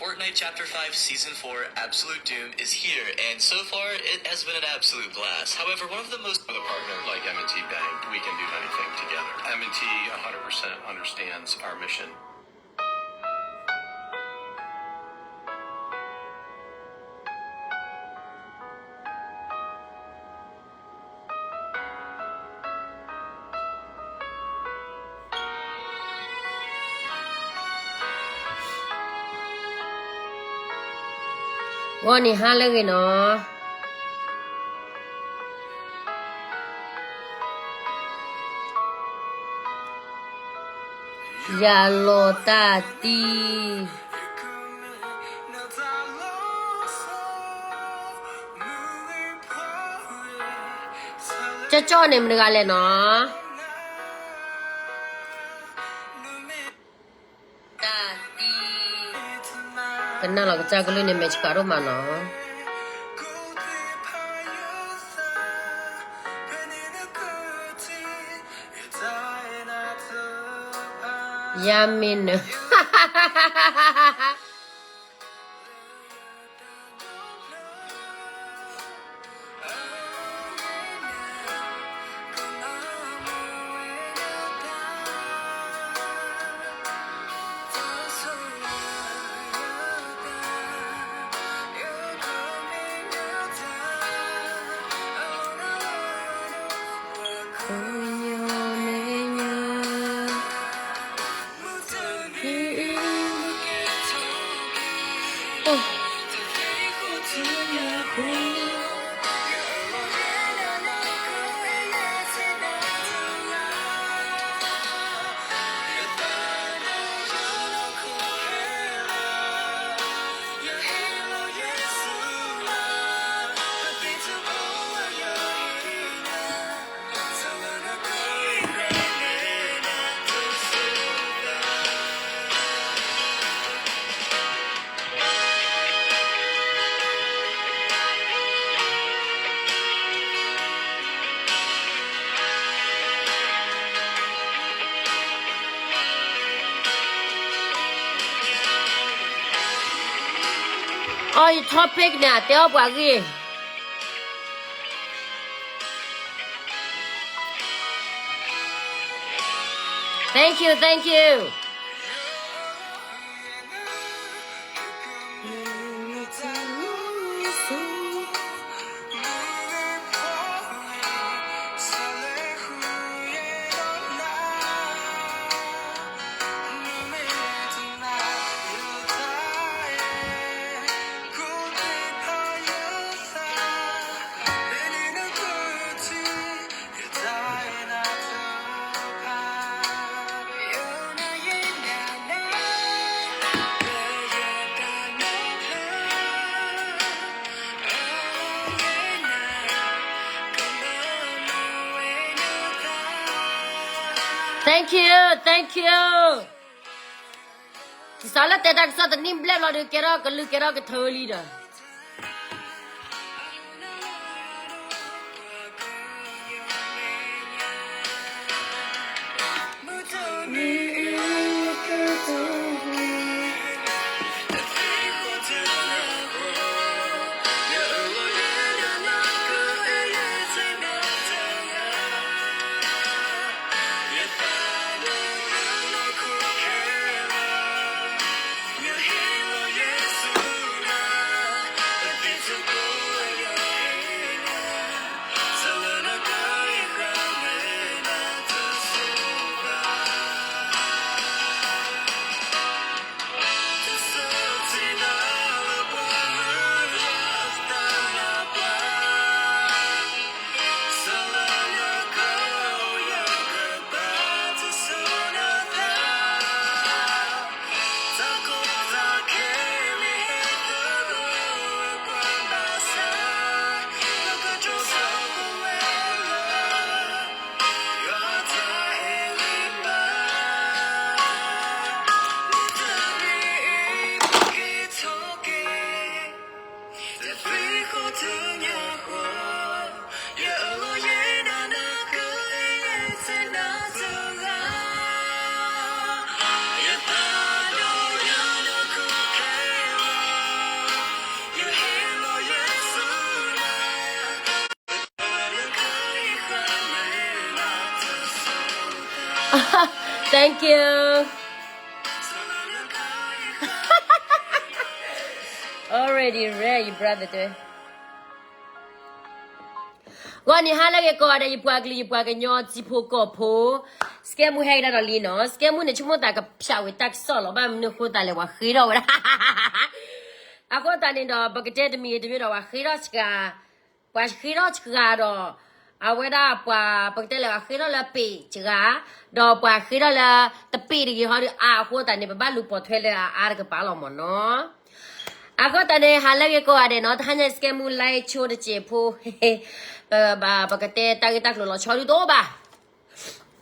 Fortnite Chapter five Season four Absolute Doom is here, and so far it has been an absolute blast. However, one of the most with a partner like M and T Bank, we can do anything together. M and T one hundred percent understands our mission. ဂီၤနံၤဟါလၢအဂ့ၤနီၤ, ယၤလီၤတၢ်တံၢ် ကၠီကၠီန့ၣ်မတၤတဂၤလဲၣ်နီၤ, တၢ်တံၢ်, ကနၣ်လီၤကစၢ်ကလုၢ်န့ၣ် မဲာ်ဆှးဒိၣ်မးနီၤ, ယါမ့ၢ်နၢၤ အီ ယ topic န့ၣ် တဲအီၣ်ပှၤဂ့ၢ်. Thank you, thank you. Thank you, thank you. စးလၢတဲတၢ်ကစီၣ်တနံၣ်ဘျဲၣ်ဘျီဒီး ကဲထီၣ်ကလုာ်ကဲထီၣ်ကထၢလံဒီး Already read, you brother တဲဝဲ. ဂီၤနံၤဟါလၢအဂ့ၤကိးဂၤဒဲး ယပှၤကလုာ်ယပှၤကညီတံၤဖိကီၢ်ဖိ, စကဲမူဟဲကဒါဒီးလံနီၤ, စကဲမူန့ၣ် ဆိကမိၣ်သးကဖၠးဝံၤတၢ်ကစီၣ်လီၤ, ဘၣ်မနုၤအဃိသတးလဲၣ် ပှၤဃ့ထီၣ်ဝဲဒၣ် အဃိသတးန့ၣ်ဒီး ပကတဲတမံၤတမံၤဒီး ပှၤဃ့ထီၣ်စှၤ, ပှၤဃ့ထီၣ်စှၤဒီး အဝဲဒၣ်ပှၤ ပကတဲလဲၣ် ပှၤဃ့ထီၣ်လၢပ့ၤစှၤ, ဒီးပှၤဃ့ထီၣ်လၢတပ့ၤတဂ့ၤဟီဒီး အါအဃိသတးန့ၣ် ပဘၣ်လူၤပိာ်ထွဲလၢအအါတကပၤလီၤမ့ၢ်နီၤ. အဃိသတးန့ၣ် ဟါလၢအဂ့ၤကိးဂၤဒဲးနီၤ, တဟါညါစကဲမူ live ဆိတစဲးဖိ, ပကတဲတၢ်ဂ့ၢ်တၢ်ကျိၤလီၤဆီဒုတအိၣ်ဘၣ်,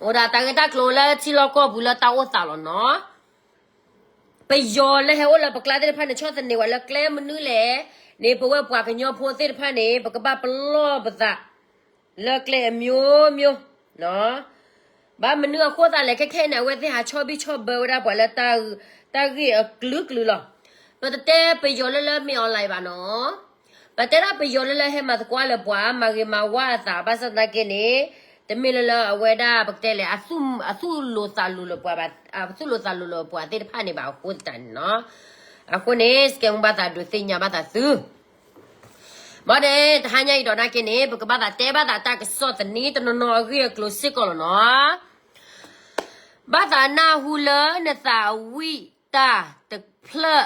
အိၣ်ဒၣ်တၢ်ဂ့ၢ်တၢ်ကျိၤလၢထံလီၢ်ကီၢ်ပူၤလၢတၢ်အိၣ်သးလီၤနီၤ. ပယီၤလၢဟဲအိၣ်လၢပကျါသ့ၣ်တဖၣ်န့ၣ် ဆီၣ်သနံးဝဲလၢကျဲမနုၤလဲၣ်န့ၣ် ပဝဲပှၤကညီဖိသ့ၣ်တဖၣ်န့ၣ် ပကဘၣ်ပလီၢ်ပသး လၢကျဲအမျိုးမျိုးနီၤ. ဘၣ်မနုၤအဃိသတးလဲၣ် ခဲခဲအံၤန့ၣ် အဝဲသ့ၣ်ဟးဆီၣ်ဘံၣ်ဆီၣ်ဘၢဝဲဒၣ်ပှၤလၢ တၢ်ဂ့ၢ်အကလုာ်ကလုာ်လီၤ. ပတတဲပယီၤလၢလၢမ့ၢ် online ဘၣ်နီၤ, ပတဲဒၣ်ပယီၤလၢလၢဟဲမၤသကိးလၢပှၤ မၤဂ့ၤမၤဝါအသး ဘၣ်ဆၣ်သနာ်က့န့ၣ် တမ့ၢ်လၢလၢအဝဲဒၣ် ပကတဲလဲၣ် အသူၣ်လိာ်သးလိာ်လၢပှၤဘၣ်, အသူၣ်လိာ်သးလိာ်လၢပှၤသ့ၣ်တဖၣ်န့ၣ်ဘၣ်အဃိသတးန့ၣ်နီၤ. အဃိန့ၣ် စကဲမူဘၣ်သးဒုးသ့ၣ်ညါဘၣ်သးသု ဘၣ်န့ၣ် တဟါညါအံၤဒီးနာ်က့န့ၣ် ပကဘၣ်သးတဲဘၣ်သးတၢ်ကစီၣ်သန့တနီၤနီၤအဂ့ၢ်အကျိၤစ့ၢ်ကီးလီၤနီၤ. ဘၣ်သးနၢ်ဟူလၢနသးဝံၣ်တၢ်တဖျၢၣ်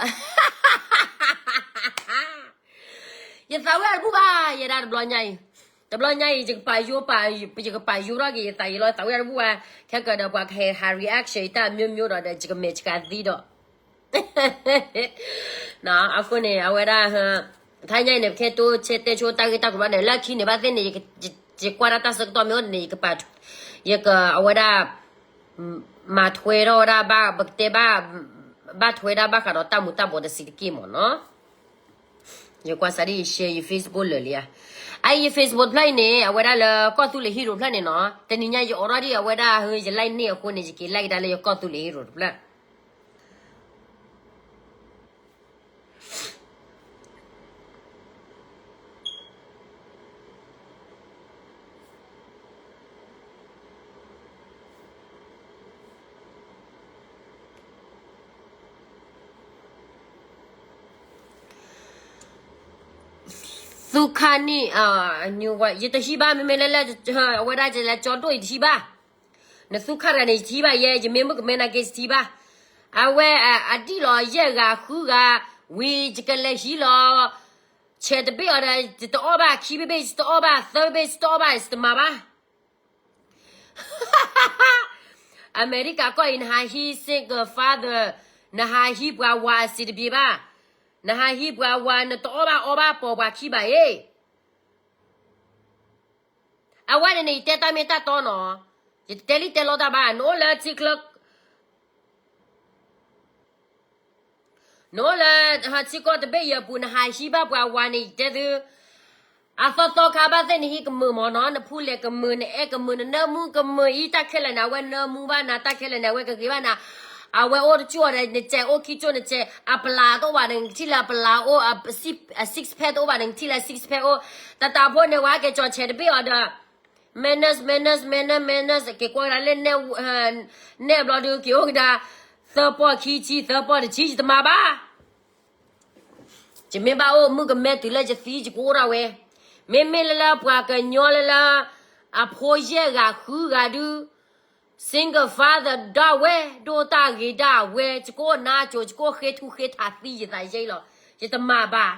ယသးဝံၣ်အီၤတဘူၣ်ဘၣ်, ယဲဒၣ်တဘျီညါအံၤ, တဘျီညါအံၤ ယကပာ်ယိပာ်, ယကပာ်ယိထီၣ်က့ၤယသးယံၤလီၤ, သးဝံၣ်အီၤတဘူၣ်ဘၣ်, ခဲကဒီးပှၤကဟဲဟး reaction ယတၢ်အမျိုးမျိုးဒီး ဒီးယကမဲာ်ဆှးသံဒီး အဃိန့ၣ် အဝဲဒၣ် တဟါညါအံၤန့ၣ် ပကဟဲတိစဲတဲဆိတၢ်ဂ့ၢ်တၢ်ကျိၤဘၣ်န့ၣ် လၢခံန့ၣ်ဘၣ်သ့ၣ်န့ၣ် ယကွၢ်ဒၣ်တၢ်ဆၢကတီၢ်မ့ၢ်အိၣ်န့ၣ် ယကပာ်, ယက အဝဲဒၣ် မၤထွဲထီၣ်ဝဲဒၣ်ဘၣ် ပကတဲဘၣ်, ဘၣ်ထွဲဒၣ်ဘၣ်ဃးဒီးတၢ်မူၤတၢ်ဘှီးတဆံးတက့ၢ်မ့ၢ်နီၤ. ယကွၢ်စးဒ်ယ share ယ Facebook လၢာ်လံဧါ, အအံၤယ Facebook တဖျၢၣ်အံၤန့ၣ် အဝဲဒၣ်လၢကီၢ်သူလ့ၤ hero တဖျၢၣ်န့ၣ်နီၤ, တနံၤညါယအိးထီၣ်ဒံးအဝဲဒၣ် ယ live န့ၢ်အဃိန့ၣ် ယက့ၤ live ကဒါလၢယကီၢ်သူလ့ၤ hero တဖျၢၣ် သုခါနံၣ်, ယတဟံးဘၣ် မ့မ့ၢ်လၢလၢ အဝဲဒၣ်လဲၤကၠီဒိၣ်အံၤတဟံးဘၣ်, နသုခါတဂၤန့ၣ် ယတဟံးဘၣ်ယဲ, ယမ့ၢ်မုၣ်ကမဲနာ်က့ ယတဟံးဘၣ်, အဝဲအဒံၣ်လီၤယဲၢ်ဂၤဃုဂၤ, ဝံၤယကလဲၤဟံးလီၤ, ဆဲးတဘ့ၣ်အီၤဒီး ယတအီၣ်ဘၣ် ခံဘ့ၣ်ဘ့ၣ် ယတအီၣ်ဘၣ် သၢဘ့ၣ်ဘ့ၣ် ယတအီၣ်ဘၣ် ယတမၤဘၣ် အမဲရကၤကီၢ်အံၤ နဟးဟံး single father, နဟးဟံးပှၤဝၤအစံးတဘျီဘၣ်, နဟးဟံးပှၤဝၤ နတအီၣ်ဘၣ်အီဘၣ်ပိာ်ပှၤခံဘၣ်အံၤ, အဝဲန့ၣ်န့ၣ် ယတဲတၢ်မ့ၢ်တၢ်တီနီၤ, ယတတဲလံတဲလီတၢ်ဘၣ်, နအိၣ်လၢထံချၢ နအိၣ်လၢထံကီၢ်တဘ့ၣ်အံၤအပူၤ နဟးဟံးဘၣ်ပှၤဝၤန့ၣ် ယတဲသု, အသီသီခါဘၣ်သ့ၣ် နဟံးကမုာ်မ့ၢ်နီၤ, နဖူလဲၤကမုာ် နအဲၣ်ကမုာ် နနၢမူကမုာ်အံၤ တၢ်ခဲလၢာ်န့ၣ် အဝဲနၢမူဘၣ်နၤ, တၢ်ခဲလၢာ်န့ၣ် အဝဲကဂ့ၤဘၣ်နၤ, အဝဲအိၣ်တကၠိၣ်ဒီး နစဲးအိၣ်ခံကၠိၣ် နစဲး အပလၢတအိၣ်ဘၣ်ဒီး နကထံၣ်လၢအပလၢအိၣ်, အ six pack တအိၣ်ဘၣ်ဒီး နကထံၣ်လၢ six pack အိၣ်, တၢ်တၢ်ဖိန့ၣ် ဝဲက့ၤကၠီၤဆဲးတဘ့ၣ်အီၤဒီး minus minus minus minus က့ၤကွၢ်ကဒါလၢ နဲၣ်ဘျီဒုး က့ၤအိၣ်ကဒါ သၢပီၢ်ခံဆံ သၢပီၢ်တဆံ ယတမၤဘၣ်. ယမ့ၢ်ဘၣ်အိၣ်မုၣ်ကမဲတုၤလၢယသံ ယကအိၣ်ဒၣ်ဝဲ, မ့မ့ၢ်လၢလၢပှၤကညီလၢလၢ အဖိယဲၢ်ဂၤဃုဂၤဒုး single father ဒၣ်ဝဲ ဒိၣ်တၢ်ဂ့ၤဒၣ်ဝဲ ယကအိၣ်နါကိၤ ယကအိၣ်ဃ့ထူဃ့ထးသံယသးယဲအံၤလီၤ, ယတမၤဘၣ်.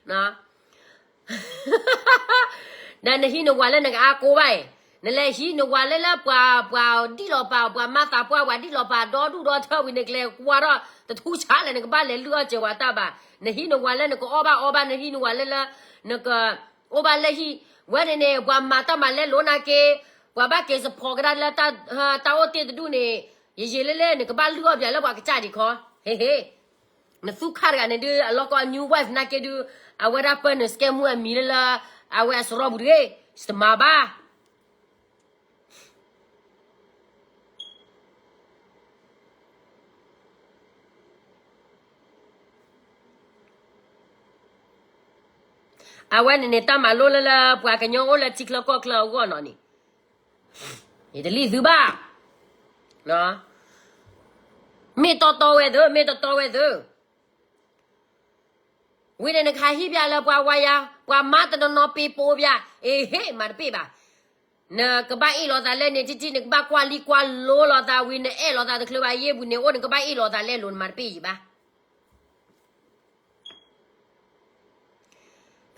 ဒီးနဟံးနဝၤလၢနကအါကိးဘၣ်အံၤ, နလဲၤဟံးနဝၤလၢလၢပှၤ ပှၤဒံၣ်လီၤပာ် ပှၤမၤသးပှၢ် ပှၤဒံၣ်လီၤပာ်ဒီဒူၣ်ဒီထၢဝံၤ နကလဲၤကွၢ်ထီၣ်တထူဆးလဲၣ် နကဘၣ်လဲၤလုၢ်အီၣ်စၢၤဝဲတၢ်ဘၣ်, နဟံးနဝၤလၢနကအီၣ်ဘၣ်အီဘၣ် နဟံးနဝၤလၢလၢ နကအိၣ်ဘၣ်လၢဟံၣ်, ဝဲန့ၣ်န့ၣ် ပှၤမၤတၢ်မၤလဲလိာ်နာ်က့, ပှၤဘၣ်က့ၤ support ကဒါလၢ တၢ်အိၣ်တ့ၢ်တဒူၣ်န့ၣ်, ယယံာ်လၢလၢနကဘၣ်လုၢ်အီၣ်ပၠးလၢပှၤကစၢ်ဒံးခီ, ဟ့ဟ့ နသူၣ်ခါတဂၤန့ၣ်ဒုး အလီၢ်ကီအ new wife နာ်က့ဒုး အဝဲဒၣ်ပၢနုာ်စကဲမူအမံၤလၢလၢ အဝဲအစရီပူၤတဂ့ၤ, ယတမၤဘၣ်. အဝဲန့ၣ်န့ၣ် တၢ်မၤလိလၢလၢ ပှၤကညီအိၣ်လၢထံချၢကီၢ်ချၢအဂီၢ်နီၤန့ၣ်, ယတလံၣ်သုဘၣ်. မ့ၢ်တီတီဝဲသု, မ့ၢ်တီတီဝဲသု. ဝံၤန့ၣ် နကဟးဟံးပၠးလၢပှၤဝါယၤ, ပှၤမါတနီၤနီၤပ့ၤပိာ်ပၠး, အ့ဟ့ၣ် မၤတပ့ၢ်ဘၣ်. နကဘၣ်အ့ၣ်လိာ်သးလၢန့ၣ် ထံထံ နကဘၣ်ကွၢ်လံကွၢ်လိလိာ်သးဝံၤ နအဲၣ်လိာ်သးတချုးဘၣ် ယ့ၢ်ပူၤန့ၣ်အိၣ် နကဘၣ်အ့ၣ်လိာ်သးလဲလိာ် နမၤတပ့ၢ်ယံၤဘၣ်.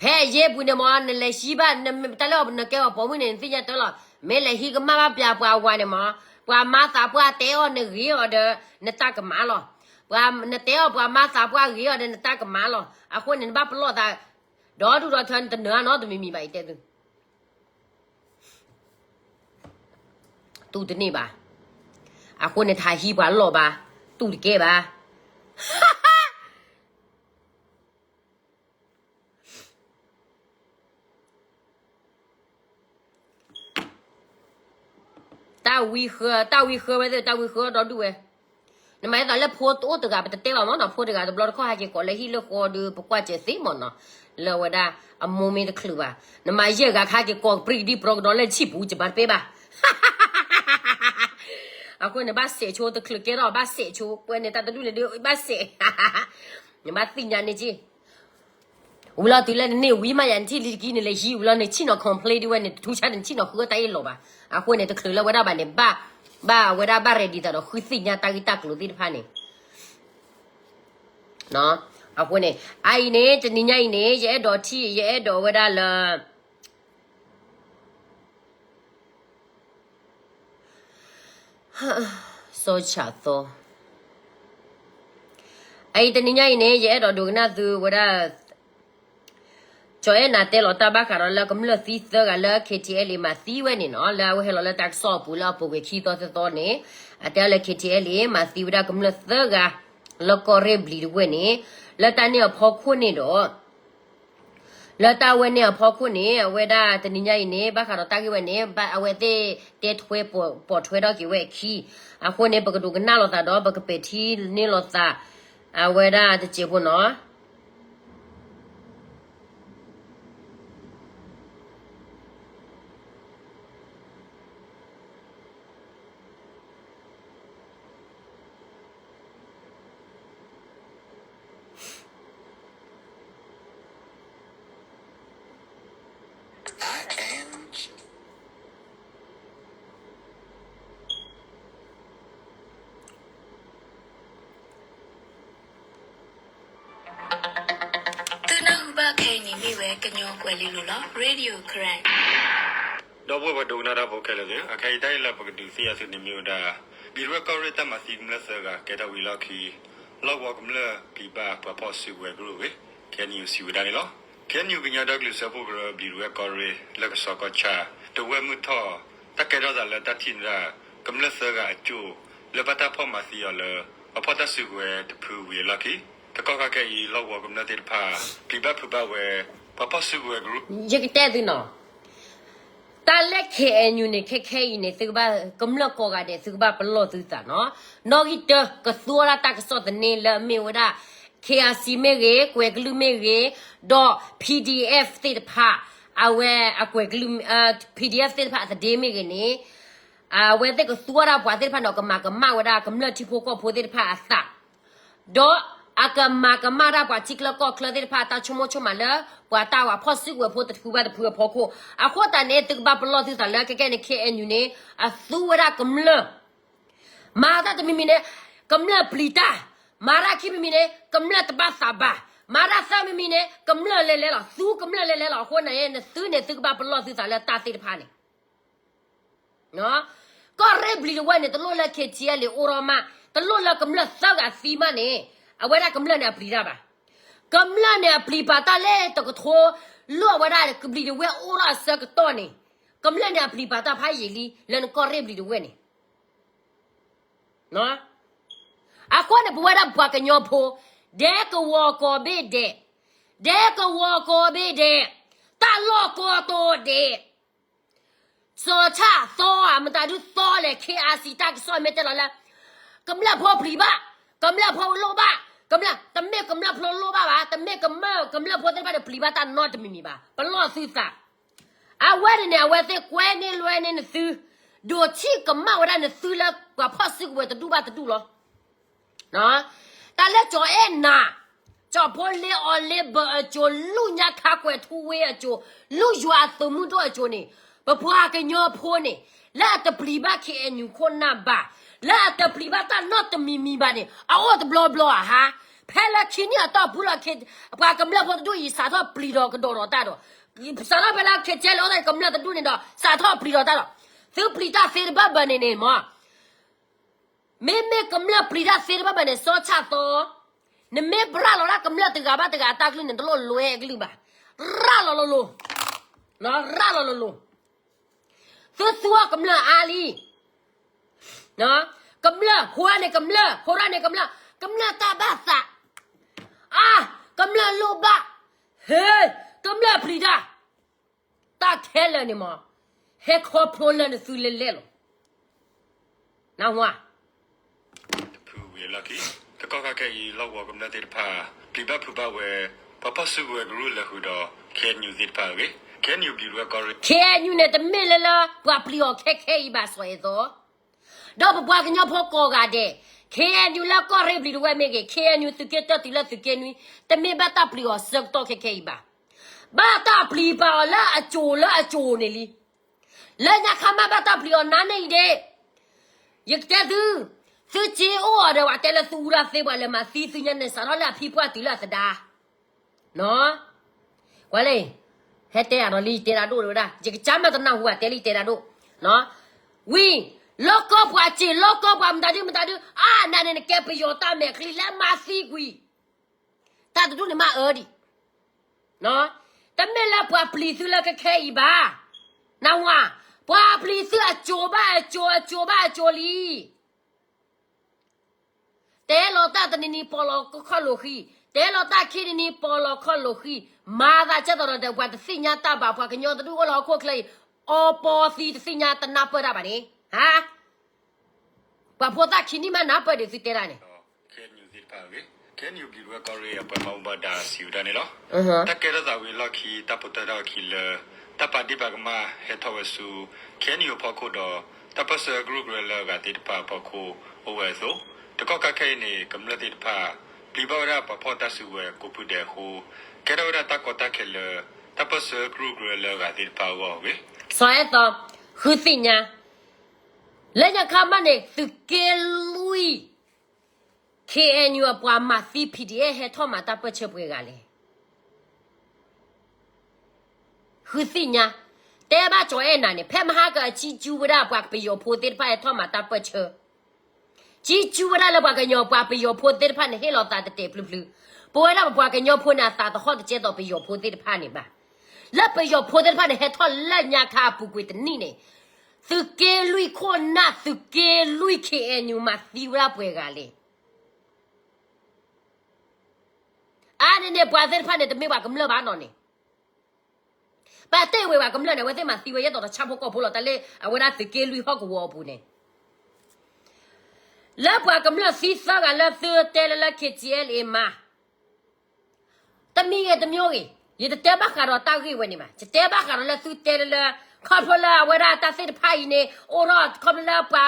ဖဲယ့ၢ်ပူၤန့ၣ်မ့ၢ် နလဲၤဟံးဘၣ် တၢ်လၢနကဲအီၤပိာ်မုၣ်န့ၣ် နသ့ၣ်ညါတၢ်လီၤ. မ့ၢ်လဲၤဟံးကမၣ်ဘၣ်ပၠးပှၤဝၤန့ၣ်မ့ၢ် ပှၤမါသးပှၢ်တဲအီၤနဂ့ၤအီၤဒီး နတၢ်ကမၣ်လီၤ. ပှၤနတဲအီၤ ပှၤမါသးပှၢ်ဂ့ၤအီၤဒီး နတၢ်ကမၣ်လီၤ. အဃိန့ၣ် နဘၣ်ပလီၢ်သး ဒီဒူၣ်ဒီထၢ နတနၢၤနီတမံၤမံၤဘၣ် ယတဲသု တူၢ်တန့ၢ်ဘၣ်. အဃိန့ၣ် တဟးဟံးပှၤလီၢ်ဘၣ်, တူၢ်တကဲဘၣ်. တၢ်ဝံဃၢ, တၢ်ဝံဃၢဝဲသ့ၣ်, တၢ်ဝံဃၢဒီဒူၣ်ဝဲ. နမၤသးလၢဖိတအိၣ်တဂၤ ပတတဲလီၤမ့ၢ်နီၤ, ဖိတဂၤတဘျီတခီၣ်ဟဲက့ၤကိးလၢဟံၣ်လၢဃီဒီး ပကွၢ်စၢၤသ့မ့ၢ်နီၤ, လၢအဝဲဒၣ်အမိၢ်မ့ၢ်တချုးဘၣ်, နမၤယဲၢ်ဂၤခါက့ၤကိးပြံကဒံပြံကဒီးလၢဆံၣ်ပူၤ ယဘၣ်တပ့ၢ်ဘၣ်. အဃိန့ၣ် ဘၣ်စဲးဆိတချုးကဲထီၣ် ဘၣ်စဲးဆိ ပှဲၤန့ၣ် တၢ်တဒူၣ်န့ၣ်ဒုး ဘၣ်စဲး, နဘၣ်သ့ၣ်ညါန့ၣ်က့ ဝံၤလီၤတုၤလၢနန့ၢ်ဝံၤမးယၤ နထံၣ်လံတကံန့ၣ် လဲၤဟံးဝံၤလီၤ နဆ့ၣ်နီၤ complain ဒ်ဝဲန့ၣ် တထူဆါန့ၣ် နဆ့ၣ်နီၤဃုတၢ်အ့ၣ်လိာ်ဘၣ်. အဃိန့ၣ် တချုးလၢဝဲဒၣ်ဘၣ်န့ၣ် ဘၣ်, ဘၣ်ဝဲဒၣ်ဘၣ် ready သးဒီးဃုသ့ၣ်ညါတၢ်ဂ့ၢ်တၢ်ကျိၤသ့ၣ်တဖၣ်န့ၣ်. အဃိန့ၣ် အအံၤန့ၣ် တနံၤညါအံၤန့ၣ် ယအဲၣ်ဒိးထံၣ် ယအဲၣ်ဒိးဝဲဒၣ်လၢ စီၤဆၣ်သီ, အအံၤတနံၤညါအံၤန့ၣ် ယအဲၣ်ဒိးဒိကနၣ်သုဝဲဒၣ် ကၠီၤအဲၣ်နၤတဲလီၤတၢ်ဘၣ်ဃးဒီးလၢကမျၢၢ်သံသၢဂၤလၢ KTLA မၤသံဝဲန့ၣ်နီၤ, လၢအဝဲဟဲလီၤလၢတၢ်ကစီၣ်အပူၤလၢအပူၤကွံာ်ခံသီသၢသီန့ၣ်, အတဲလၢ KTLA မၤသံဝဲဒၣ်ကမျၢၢ်သၢဂၤ လၢကီၢ်ရ့ၣ်ဘျံးတဝဲၢ်န့ၣ်, လၢတၢ်န့ၣ်အဖီခိၣ်န့ၣ်ဒီး လၢတၢ်ဝဲန့ၣ်အဖီခိၣ်န့ၣ် အဝဲဒၣ်တနံၤညါအံၤန့ၣ် ဘၣ်ဃးဒီးတၢ်ဂ့ၢ်ဝဲန့ၣ် ဘၣ်အဝဲသ့ၣ်တဲထွဲပိာ်ထွဲထီၣ်က့ၤဝဲအခံ, အဃိန့ၣ် ပကဒိးကနၣ်လိာ်သးဒီး ပကပဲာ်ထံန့ၢ်လိာ်သး အဝဲဒၣ်တစဲးဖိနီၤ. သုနၢ်ဟူဘၣ်ခဲအံၤန့ၣ်မ့ၢ်ဝဲကညီကွဲၤလ့လိၤလီၤ Radio Karen. ဒီပုၢ်ဝဲၢ်ပှၤဒိကနၣ်တၢ်ဖိခဲလၢာ်သ့ၣ်, အခဲအံၤတၢ်အံၤလၢပကဒုးသ့ၣ်ညါသုန့ၣ်မ့ၢ်ဝဲဒၣ် ဘျံးတဝဲၢ်ကီၢ်ရ့ၣ်တၢ်မၤသံကမျၢၢ်သၢဂၤကဲထီၣ်ဝံၤလီၢ်ခံ လီၢ်ကဝီၤကမျၢၢ်ပျံၤဘၣ်ပှၤဖီၣ်စုကဝဲၤကရူၢ်ဂ့ၤ KNU စံးဝဲဒၣ်န့ၣ်လီၤ. KNU ကညီဒီကလုာ်စၢဖှိၣ်ကရၢ ဘျံးတဝဲၢ်ကီၢ်ရ့ၣ် လၢကဆီကီၢ်ဆၣ် တဝဲၢ်မုၢ်ထီၣ် တၢ်ကဲထီၣ်သးလၢတၢ်ထံၣ်န့ၢ်ဒၣ် ကမျၢၢ်သၢဂၤအကၠိၣ် လၢဘၣ်တၢ်ဖီၣ်မၤသံအီၤလၢ ပှၤဖီၣ်တၢ်စုကဝဲၤတဖုဝံၤအလီၢ်ခံ တကီၢ်ခါခဲအံၤ လီၢ်ကဝီၤကမျၢၢ်သ့ၣ်တဖၣ် ပျံၤဘၣ်ဖုးဘၣ်ဝဲ ပှၤဖီၣ်စုကဝဲၤကရူၢ် ယကတဲသုနီၤ တၢ်လၢ KNU န့ၣ် ခဲခဲအံၤန့ၣ် သုကဘၣ် ကမျၢၢ်ကိးဂၤဒဲး သုကဘၣ်ပလီၢ်သုသးနီၤ. နီၣ်ဂံၢ်တၢ ကသူဝဲဒၣ်တၢ်ကစီၣ်သန့လၢအမ့ၢ်ဝဲဒၣ် KRC မ့ၢ်ဂ့ၤ, ကွဲၤကလုၢ်မ့ၢ်ဂ့ၤ, ဒီး PDF သ့ၣ်တဖၣ် အဝဲအကွဲၤကလုၢ် PDF သ့ၣ်တဖၣ်အသဒ့မ့ၢ်ဂ့ၤန့ၣ် အဝဲသ့ၣ်ကသူဝဲဒၣ်ပှၤသ့ၣ်တဖၣ်န့ၣ် ကမၤကမၣ်ဝဲဒၣ်ကမျၢၢ်ထံဖိကီၢ်ဖိသ့ၣ်တဖၣ်အသး ဒီးအကမၤကမၣ်တၢ်ပှၤထံချၢကီၢ်ချၢသ့ၣ်တဖၣ် တၢ်ဆိကမိၣ်ဆိကမးလၢ ပှၤတၢ်ဝၤဖီၣ်စုကဝဲၤဖိတဖုဘၣ်တဖုအဖီခိၣ်, အဃိသတးန့ၣ် သုကဘၣ်ပလီၢ်သုသးလၢ ခဲကဲန့ၣ် KNU န့ၣ် အသူဝဲဒၣ်ကမျၢၢ် မၤတၢ်တမံၤမံၤန့ၣ် ကမျၢၢ်ပျံၤတၢ်, မၤတၢ်ခံမံၤမံၤန့ၣ် ကမျၢၢ်တဘၣ်သးဘၣ်, မၤတၢ်သၢမံၤမံၤန့ၣ် ကမျၢၢ်လဲၤလဲၤလီၤ, သူကမျၢၢ်လဲၤလဲၤလီၤ. အဃိန့ၣ် နသုန့ၣ် သုကဘၣ်ပလီၢ်သုသးလၢတၢ်သ့ၣ်တဖၣ်န့ၣ် ကီၢ်ရ့ၣ်ဘျံးတဝဲၢ်န့ၣ် တလိၣ်လၢ KTLA အိၣ်ထီၣ်မး, တလိၣ်လၢကမျၢၢ်သၢဂၤသံမးန့ၣ် အဝဲဒၣ်ကမျၢၢ်န့ၣ်အပျံၤတၢ်ဘၣ်. ကမျၢၢ်န့ၣ်အပျံၤပာ်တၢ်လၢတကထိ လၢအဝဲဒၣ်ဘျံးတဝဲၢ်အိၣ်ထီၣ်အဆၢကတီၢ်န့ၣ် ကမျၢၢ်န့ၣ်အပျံၤပာ်တၢ်ဖးယံာ်လံ လၢနကီၢ်ရ့ၣ်ဘျံးတဝဲၢ်န့ၣ် အဃိန့ၣ် ပဝဲဒၣ်ပှၤကညီဖိ ဒဲကဝီၤကိးဘ့ၣ်ဒဲး, ဒဲကဝီၤကိးဘ့ၣ်ဒဲး, တၢ်လီၢ်ကိးတိၤဒဲး, စီၤဆၣ်သီဧါ မတၤဒုးသီလဲၣ်, KRC တၢ်ကစီၣ်မ့ၢ်တဲလီၤလၢ ကမျၢၢ်ဖိပျံၤဘၣ်, ကမျၢၢ်ဖိလိၣ်ဘၣ်, ကမျၢၢ်, တမ့ၢ်ကမျၢၢ်ဖိလိၣ်ဘၣ်ဘၣ်, တမ့ၢ်ကမျၢၢ်, ကမျၢၢ်ဖိသ့ၣ်တဖၣ်န့ၣ် ပျံၤဘၣ်တၢ်နီတမံၤမံၤဘၣ်, ပလီၢ်သုသး အဝဲန့ၣ်န့ၣ် အဝဲသ့ၣ်ကွဲန့ၢ်လွဲန့ၢ်နသု, ဒိးထံၣ်ကမၣ်ဝဲဒၣ်နသုလၢပှၤဖီၣ်စုကဝဲၤတဒူၣ်ဘၣ်တဒူၣ်လီၤ. တၢ်လၢကၠီၤအဲၣ်နၤ, ကၠီၤဖိလ့အီၤလ့ဘၢအကၠိ, လူၢ်ညါခါကွဲးထူဝ့အကၠိ, လူၢ်ယွၤအသုးမုၢ်ဒိၣ်အကၠိန့ၣ်, ပပှၤကညီဖိန့ၣ်, လၢအတပျံၤဘၣ် ခ့ၣ်အဲၣ်ယူၣ် ခိၣ်နၢ်ဘၣ်, လၢအတပျံၤဘၣ်တၢ်နီတမံၤမံၤဘၣ်န့ၣ် အအိၣ်တဘျီဘျီဧါဟါ. ဖဲလၢခံနံၣ်အတီၢ်ပူၤလီၤ, ပှၤကမျၢၢ်ဖိတဒူၣ်အံၤ စးထီၣ်ပျံၤဒီးကဒီးဒီးတၢ်ဒီး, စးထီၣ်ဖဲလၢ ခ့ၣ်ကၠဲလၢ အိၣ်တ့ၢ်ကမျၢၢ်တဒူၣ်န့ၣ်ဒီး စးထီၣ်ပျံၤဒီးတၢ်ဒီး, သုပျံၤတၢ်သ့တဘၣ်ဘၣ်န့ၣ်န့ၣ်မး မ့မ့ၢ်ကမျၢၢ်ပျံၤတၢ်သ့တဘၣ်ဘၣ်န့ၣ် စီၤဆၣ်သီ, နမ့ၢ်ဘၣ်ရၤလီၤဒၣ်ကမျၢၢ်တဂၤဘၣ်တဂၤအတၢ်ကလုၢ်န့ၣ် တလိၣ်လွဲအကလုၢ်ဘၣ်. ရၤလီၤလိၤလိၤ, ရၤလီၤလိၤလိၤ, သုသူအီၤကမျၢၢ်အါလံ. ကမျၢၢ်, ဟိရၣ်န့ၣ်ကမျၢၢ်, ဟိရၣ်န့ၣ်ကမျၢၢ်, ကမျၢၢ်တၢ်ဘၣ်သး, အါ, ကမျၢၢ်လိၣ်ဘၣ်, ဟ့, ကမျၢၢ်ပျံၤတၢ် တၢ်ခဲလၢာ်န့ၣ်မး, ဟဲခီဖျိလၢနသုလဲၤလဲၤလီၤ. နၢ်ဟူဧါ. တဖုဝံၤအလီၢ်ခံ, တကီၢ်ခါခဲအံၤ လီၢ်ကဝီၤကမျၢၢ်သ့ၣ်တဖၣ် ပျံၤဘၣ်ဖုးဘၣ်ဝဲ ပှၤဖီၣ်စုကဝဲၤကရူၢ်လၢာ်ဃုာ်ဒီး ခ့ၣ်အဲၣ်ယူၣ်သ့ၣ်တဖၣ်အဂ့ၢ်, ခ့ၣ်အဲၣ်ယူၣ်ပျံၤတဝဲကီၢ်ရ့ၣ်, ခ့ၣ်အဲၣ်ယူၣ်န့ၣ် တမ့ၢ်လၢလၢပှၤပျံၤအီၤခဲခဲအံၤဘၣ် စီၤအဲၣ်သီ ဒီးပပှၤကညီဖိကိးဂၤဒဲး, ခ့ၣ်အဲၣ်ယူၣ် လၢကီၢ်ရ့ၣ်ပျံၤတဝဲမ့ၢ်ဂ့ၤ, ခ့ၣ်အဲၣ်ယူၣ် သုးက့တၢၢ်တုၤလၢသုးက့နွံ, တမ့ၢ်ဘၣ်တၢ်ပျံၤအီၤဆၢကတီၢ်ခဲခဲအံၤဘၣ်. ဘၣ်တၢ်ပျံၤပာ်အီၤလၢအစိၤလၢအစိၤန့ၣ်လံ. လၢညါခါမ့ၢ်ဘၣ်တၢ်ပျံၤအီၤနၤန့ၣ်အံၤဒ့ၣ်, ယကတဲသု, သုစ့အိၣ်အီၤဒီး ပှၤတဲလၢသုအူတၢ်သ့ ပှၤလဲၤမၤသံသုညါန့ၣ် စးထီၣ်လၢအဖံပှၢ်တုၤလၢအသဒါ ကွၢ်လံ, ဟဲတဲအါဒီးလံ ယတဲတၢ်ဒိၣ်ဝဲဒၣ်, ယကစၢ်မ့ၢ်တနၢ်ဟူ တဲလံ ယတဲတၢ်ဒိၣ်, ဝံၤ, လီၢ်ကီၢ်ပှၤစ့, လီၢ်ကီၢ်ပှၤမတၤဒုမတၤဒု, အါ နၤန့ၣ် နကဲပယီၤတၢ်မဲာ်ချံ လၢမၤသံကွံာ်, တၢ်တဒူၣ်န့ၣ်မ့ၢ်အၢဒံး, တမ့ၢ်လၢပှၤပျံၤသုလၢခဲခဲအံၤဘၣ်, နၢ်ဟူဧါ, ပှၤပျံၤသုအစိၤဘၣ်အစိၤ အစိၤဘၣ်အစိၤလံ. တဲလီၤတၢ်တနံၤနံၤ ပိာ်လီၤခီၣ်လိာ်ဃံ, တဲလီၤတၢ်ခံနံၤနံၤ ပိာ်လီၤခီၣ်လိာ်ဃံ, မၤသးကဲသိးဒီး ပှၤတသ့ၣ်ညါတၢ်ဘၣ်, ပှၤကညီတဒူၣ်အိၣ်လၢဟီၣ်ခိၣ်ချၢအံၤ, အီပီသံတသ့ၣ်ညါတနၢ်ပၢၢ်တၢ်ဘၣ်န့ၣ်, ဟါ, ပှၤဖိသၣ်ခံနံၣ်မးနၢ်ပၢၢ်ဒံးသုတဲတၢ်န့ၣ် ခ့ၣ်အဲၣ်ယူၣ်သ့ၣ်တဖၣ်အဂ့ၢ်, ခ့ၣ်အဲၣ်ယူၣ်ပျံၤတဝဲကီၢ်ရ့ၣ်အပှၤဘၣ်မူဘၣ်ဒါစံးဝဲဒၣ်န့ၣ်လီၤ. တၢ်ကဲထီၣ်သးဝံၤအလီၢ်ခံ တၢ်ပိာ်ထွဲထီၣ်အခံလၢ တၢ်ပာ်ဒ့ၣ်ပာ်ကမၣ်ဟဲထီၣ်ဝဲဆူ ခ့ၣ်အဲၣ်ယူၣ် အဖီခိၣ်ဒီး တၢ်ပၢၢ်ဆၢကရူၢ်ကရၢလၢအဂၤသ့ၣ်တဖၣ်အဖီခိၣ်အိၣ်ဝဲအသိး, တကီၢ်ခါခဲအံၤန့ၣ် ကမျၢၢ်သ့ၣ်တဖၣ် ပျံၤဘၣ်ဝဲဒၣ်ပှၤဖီၣ်တၢ်စုကဝဲၤကိးဖုဒဲးအဃိ, ကဲထီၣ်ဝဲဒၣ်တၢ်ကီတၢ်ခဲလၢ တၢ်ပၢၢ်ဆၢကရူၢ်ကရၢလၢအဂၤသ့ၣ်တဖၣ်အဂီၢ်အဂ့ၢ်, စီၤအဲၣ်သီ, ဃုသ့ၣ်ညါ, လၢညါခါမးန့ၣ် သုးက့လွံၢ် ခ့ၣ်အဲၣ်ယူၣ် အပှၤမၤသံ ဖံးဒံၣ်အဲၣ် ဟဲထီၣ်မၤတၢ်ပၢၢ်ဆၢပှဲၤဂၤလဲၣ်. ဃုသ့ၣ်ညါ, တဲဘၣ်ကၠီၤအဲၣ်နၤန့ၣ် ဖဲမဟါကအကံကၠူဝဲဒၣ်ပှၤပယီၤဖိသ့ၣ်တဖၣ်ဟဲထီၣ်မၤတၢ်ပၢၢ်ဆၢ, ကံကၠူဝဲဒၣ်လၢပှၤကညီပှၤပယီၤဖိသ့ၣ်တဖၣ်န့ၣ် ဟ့ၣ်လီၤသးတတဲာ်ဖျုးဖျုး, ပဝဲဒၣ်ပပှၤကညီဖိန့ၣ် အသးသဟီၣ်တကဲသိးပယီၤဖိသ့ၣ်တဖၣ်န့ၣ်ဘၣ်. လၢပယီၤဖိသ့ၣ်တဖၣ်န့ၣ် ဟဲထီၣ်လၢညါခါအပူၤကွံာ်တနံၣ်န့ၣ်, သုးက့လွံၢ်ခိၣ်နၢ် သုးက့လွံၢ် ခ့ၣ်အဲၣ်ယူၣ် မၤသံဝဲဒၣ်ပှဲၤဂၤလဲၣ်. အါန့ၣ်န့ၣ် ပှၤသ့ၣ်တဖၣ်န့ၣ် တမ့ၢ်ပှၤကမျၢၢ်ဘၣ်နီၤန့ၣ်, ပာ်တ့ၢ်ဝဲပှၤကမျၢၢ်န့ၣ် အဝဲသ့ၣ်မၤသံဝဲ ယဲသိးတၢ်ဆၣ်ဖိကီၢ်ဖိလီၤ. တၢ်လၢအဝဲဒၣ်သုးက့လွံၢ်ဟီၣ်ကဝီၤအပူၤန့ၣ်, လၢပှၤကမျၢၢ်သံသၢဂၤလၢသုတဲလၢလၢ ခ့ၣ်ကၠဲလ်အ့မၤ တမံၤဂ့ၤတမံၤဂ့ၤ, ယတတဲဘၣ်ဃးဒီးတၢ်ဂ့ၢ်ဝဲန့ၣ်ဘၣ်. ယတဲဘၣ်ဃးဒီးလၢသုတဲလၢလၢ ခီဖျိလၢအဝဲဒၣ်တၢ်သ့ၣ်တဖၣ်အံၤန့ၣ် အိၣ်ထီၣ်ခီဖျိလၢပှၤ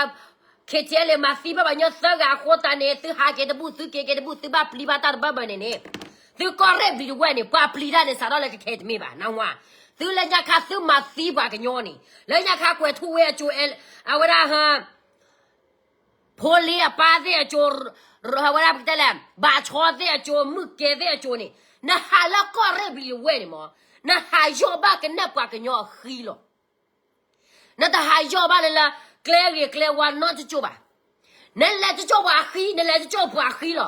ခ့ၣ်ကၠဲလ်အ့ မၤသံဘၣ်ပှၤကညီသၢဂၤအဃိသတးန့ၣ် သုဟးက့ၤတဘူၣ် သုက့ၤက့ၤတဘူၣ် သုဘၣ်ပျံၤဘၣ်တၢ်တဘၣ်ဘၣ်န့ၣ်န့ၣ်, သုကီၢ်ရ့ၣ်ပျံၤတဝဲန့ၣ် ပှၤပျံၤတၢ်န့ၣ် စးထီၣ်လၢခဲခဲအံၤတမ့ၢ်ဘၣ် နၢ်ဟူဧါ. သုလၢညါခါသုမၤသံပှၤကညီန့ၣ် လၢညါခါကွဲးထူဝ့အကၠိ, အဝဲဒၣ် ဖိလ့အပၢ်သ့ၣ်အကၠိ, ဝဲဒၣ်ပကတဲလဲၣ် ဘၣ်ဆီသ့ၣ်အကၠိ, မုၢ်ကဲသ့ၣ်အကၠိန့ၣ်, နဟးလၢကီၢ်ရ့ၣ်ပျံၤတဝဲန့ၣ်မး, နဟးယီၢ်ဘၣ်ကနၣ်ပှၤကညီအဃံလီၤ. နတဟးယီၢ်ဘၣ်လၢလၢ ကျဲဂ့ၤကျဲဝါနီတကၠိၢ်ဘၣ်. နလဲၤတကၠိၢ်ပှၤအဃံ, နလဲၤတကၠိၢ်ပှၤအဃံလီၤ.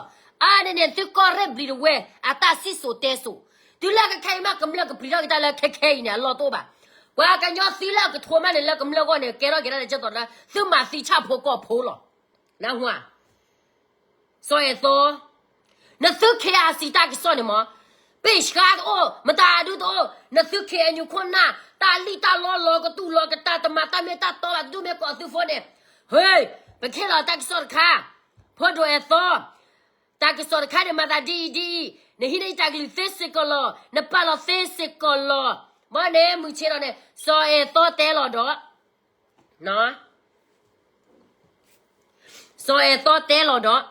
အါန့ၣ်န့ၣ် သုကီၢ်ရ့ၣ်ပျံၤတဝဲ အတၢ်စံၣ်စိၤတဲစိၤ, တုၤလၢခဲခဲအံၤမး ကမျၢၢ်ကပျံၤထီၣ်က့ၤတၢ်လၢခဲခဲအံၤန့ၣ် အလီၢ်တအိၣ်ဘၣ်. ပှၤကညီသံလၢအကထိးမးန့ၣ် လၢကမျၢၢ်ဂီၢ်န့ၣ် ကဲထီၣ်က့ၤတၢ်လၢကၠိၢ်သိးလၢ သုမၤသံဆၣ်ဖိကီၢ်ဖိလီၤ. နၢ်ဟူဧါ. စီၤအဲၣ်သီ, နသု ခ့ၣ်အါစံး တၢ်ကစီၣ်န့ၣ်မး, ပ့ၢ်ဆှါတအိၣ်, မတၤဒုတအိၣ်, နသု ခ့ၣ်အဲၣ်ယူၣ် ခိၣ်နၢ်, တၢ်လံၣ်တၢ်လီလီၤကတူၢ်လီၤကတာ် တမၤတၢ်မ့ၢ်တၢ်တီဘၣ် တဒူၣ်မ့ၢ်ကိးသုဖိန့ၣ်, ဟ့, ပကဟ့ၣ်လီၤတၢ်ကစီၣ်တခါ, ဖိဒိၣ်အဲၣ်သီ, တၢ်ကစီၣ်တခါန့ၣ် မၤသးဒ်အံၤဒ်အံၤ, နဟံးန့ၢ်တၢ်ကလုၢ်သ့စ့ၢ်ကီးလီၤ, နပာ်လီၤသ့စ့ၢ်ကီးလီၤ, ဘၣ်န့ၣ်မုၢ်ဆ့ၣ်ထီၣ်န့ၣ် စီၤအဲၣ်သီတဲလီၤဒီး, နီၢ် စီၤအဲၣ်သီတဲလီၤဒီး,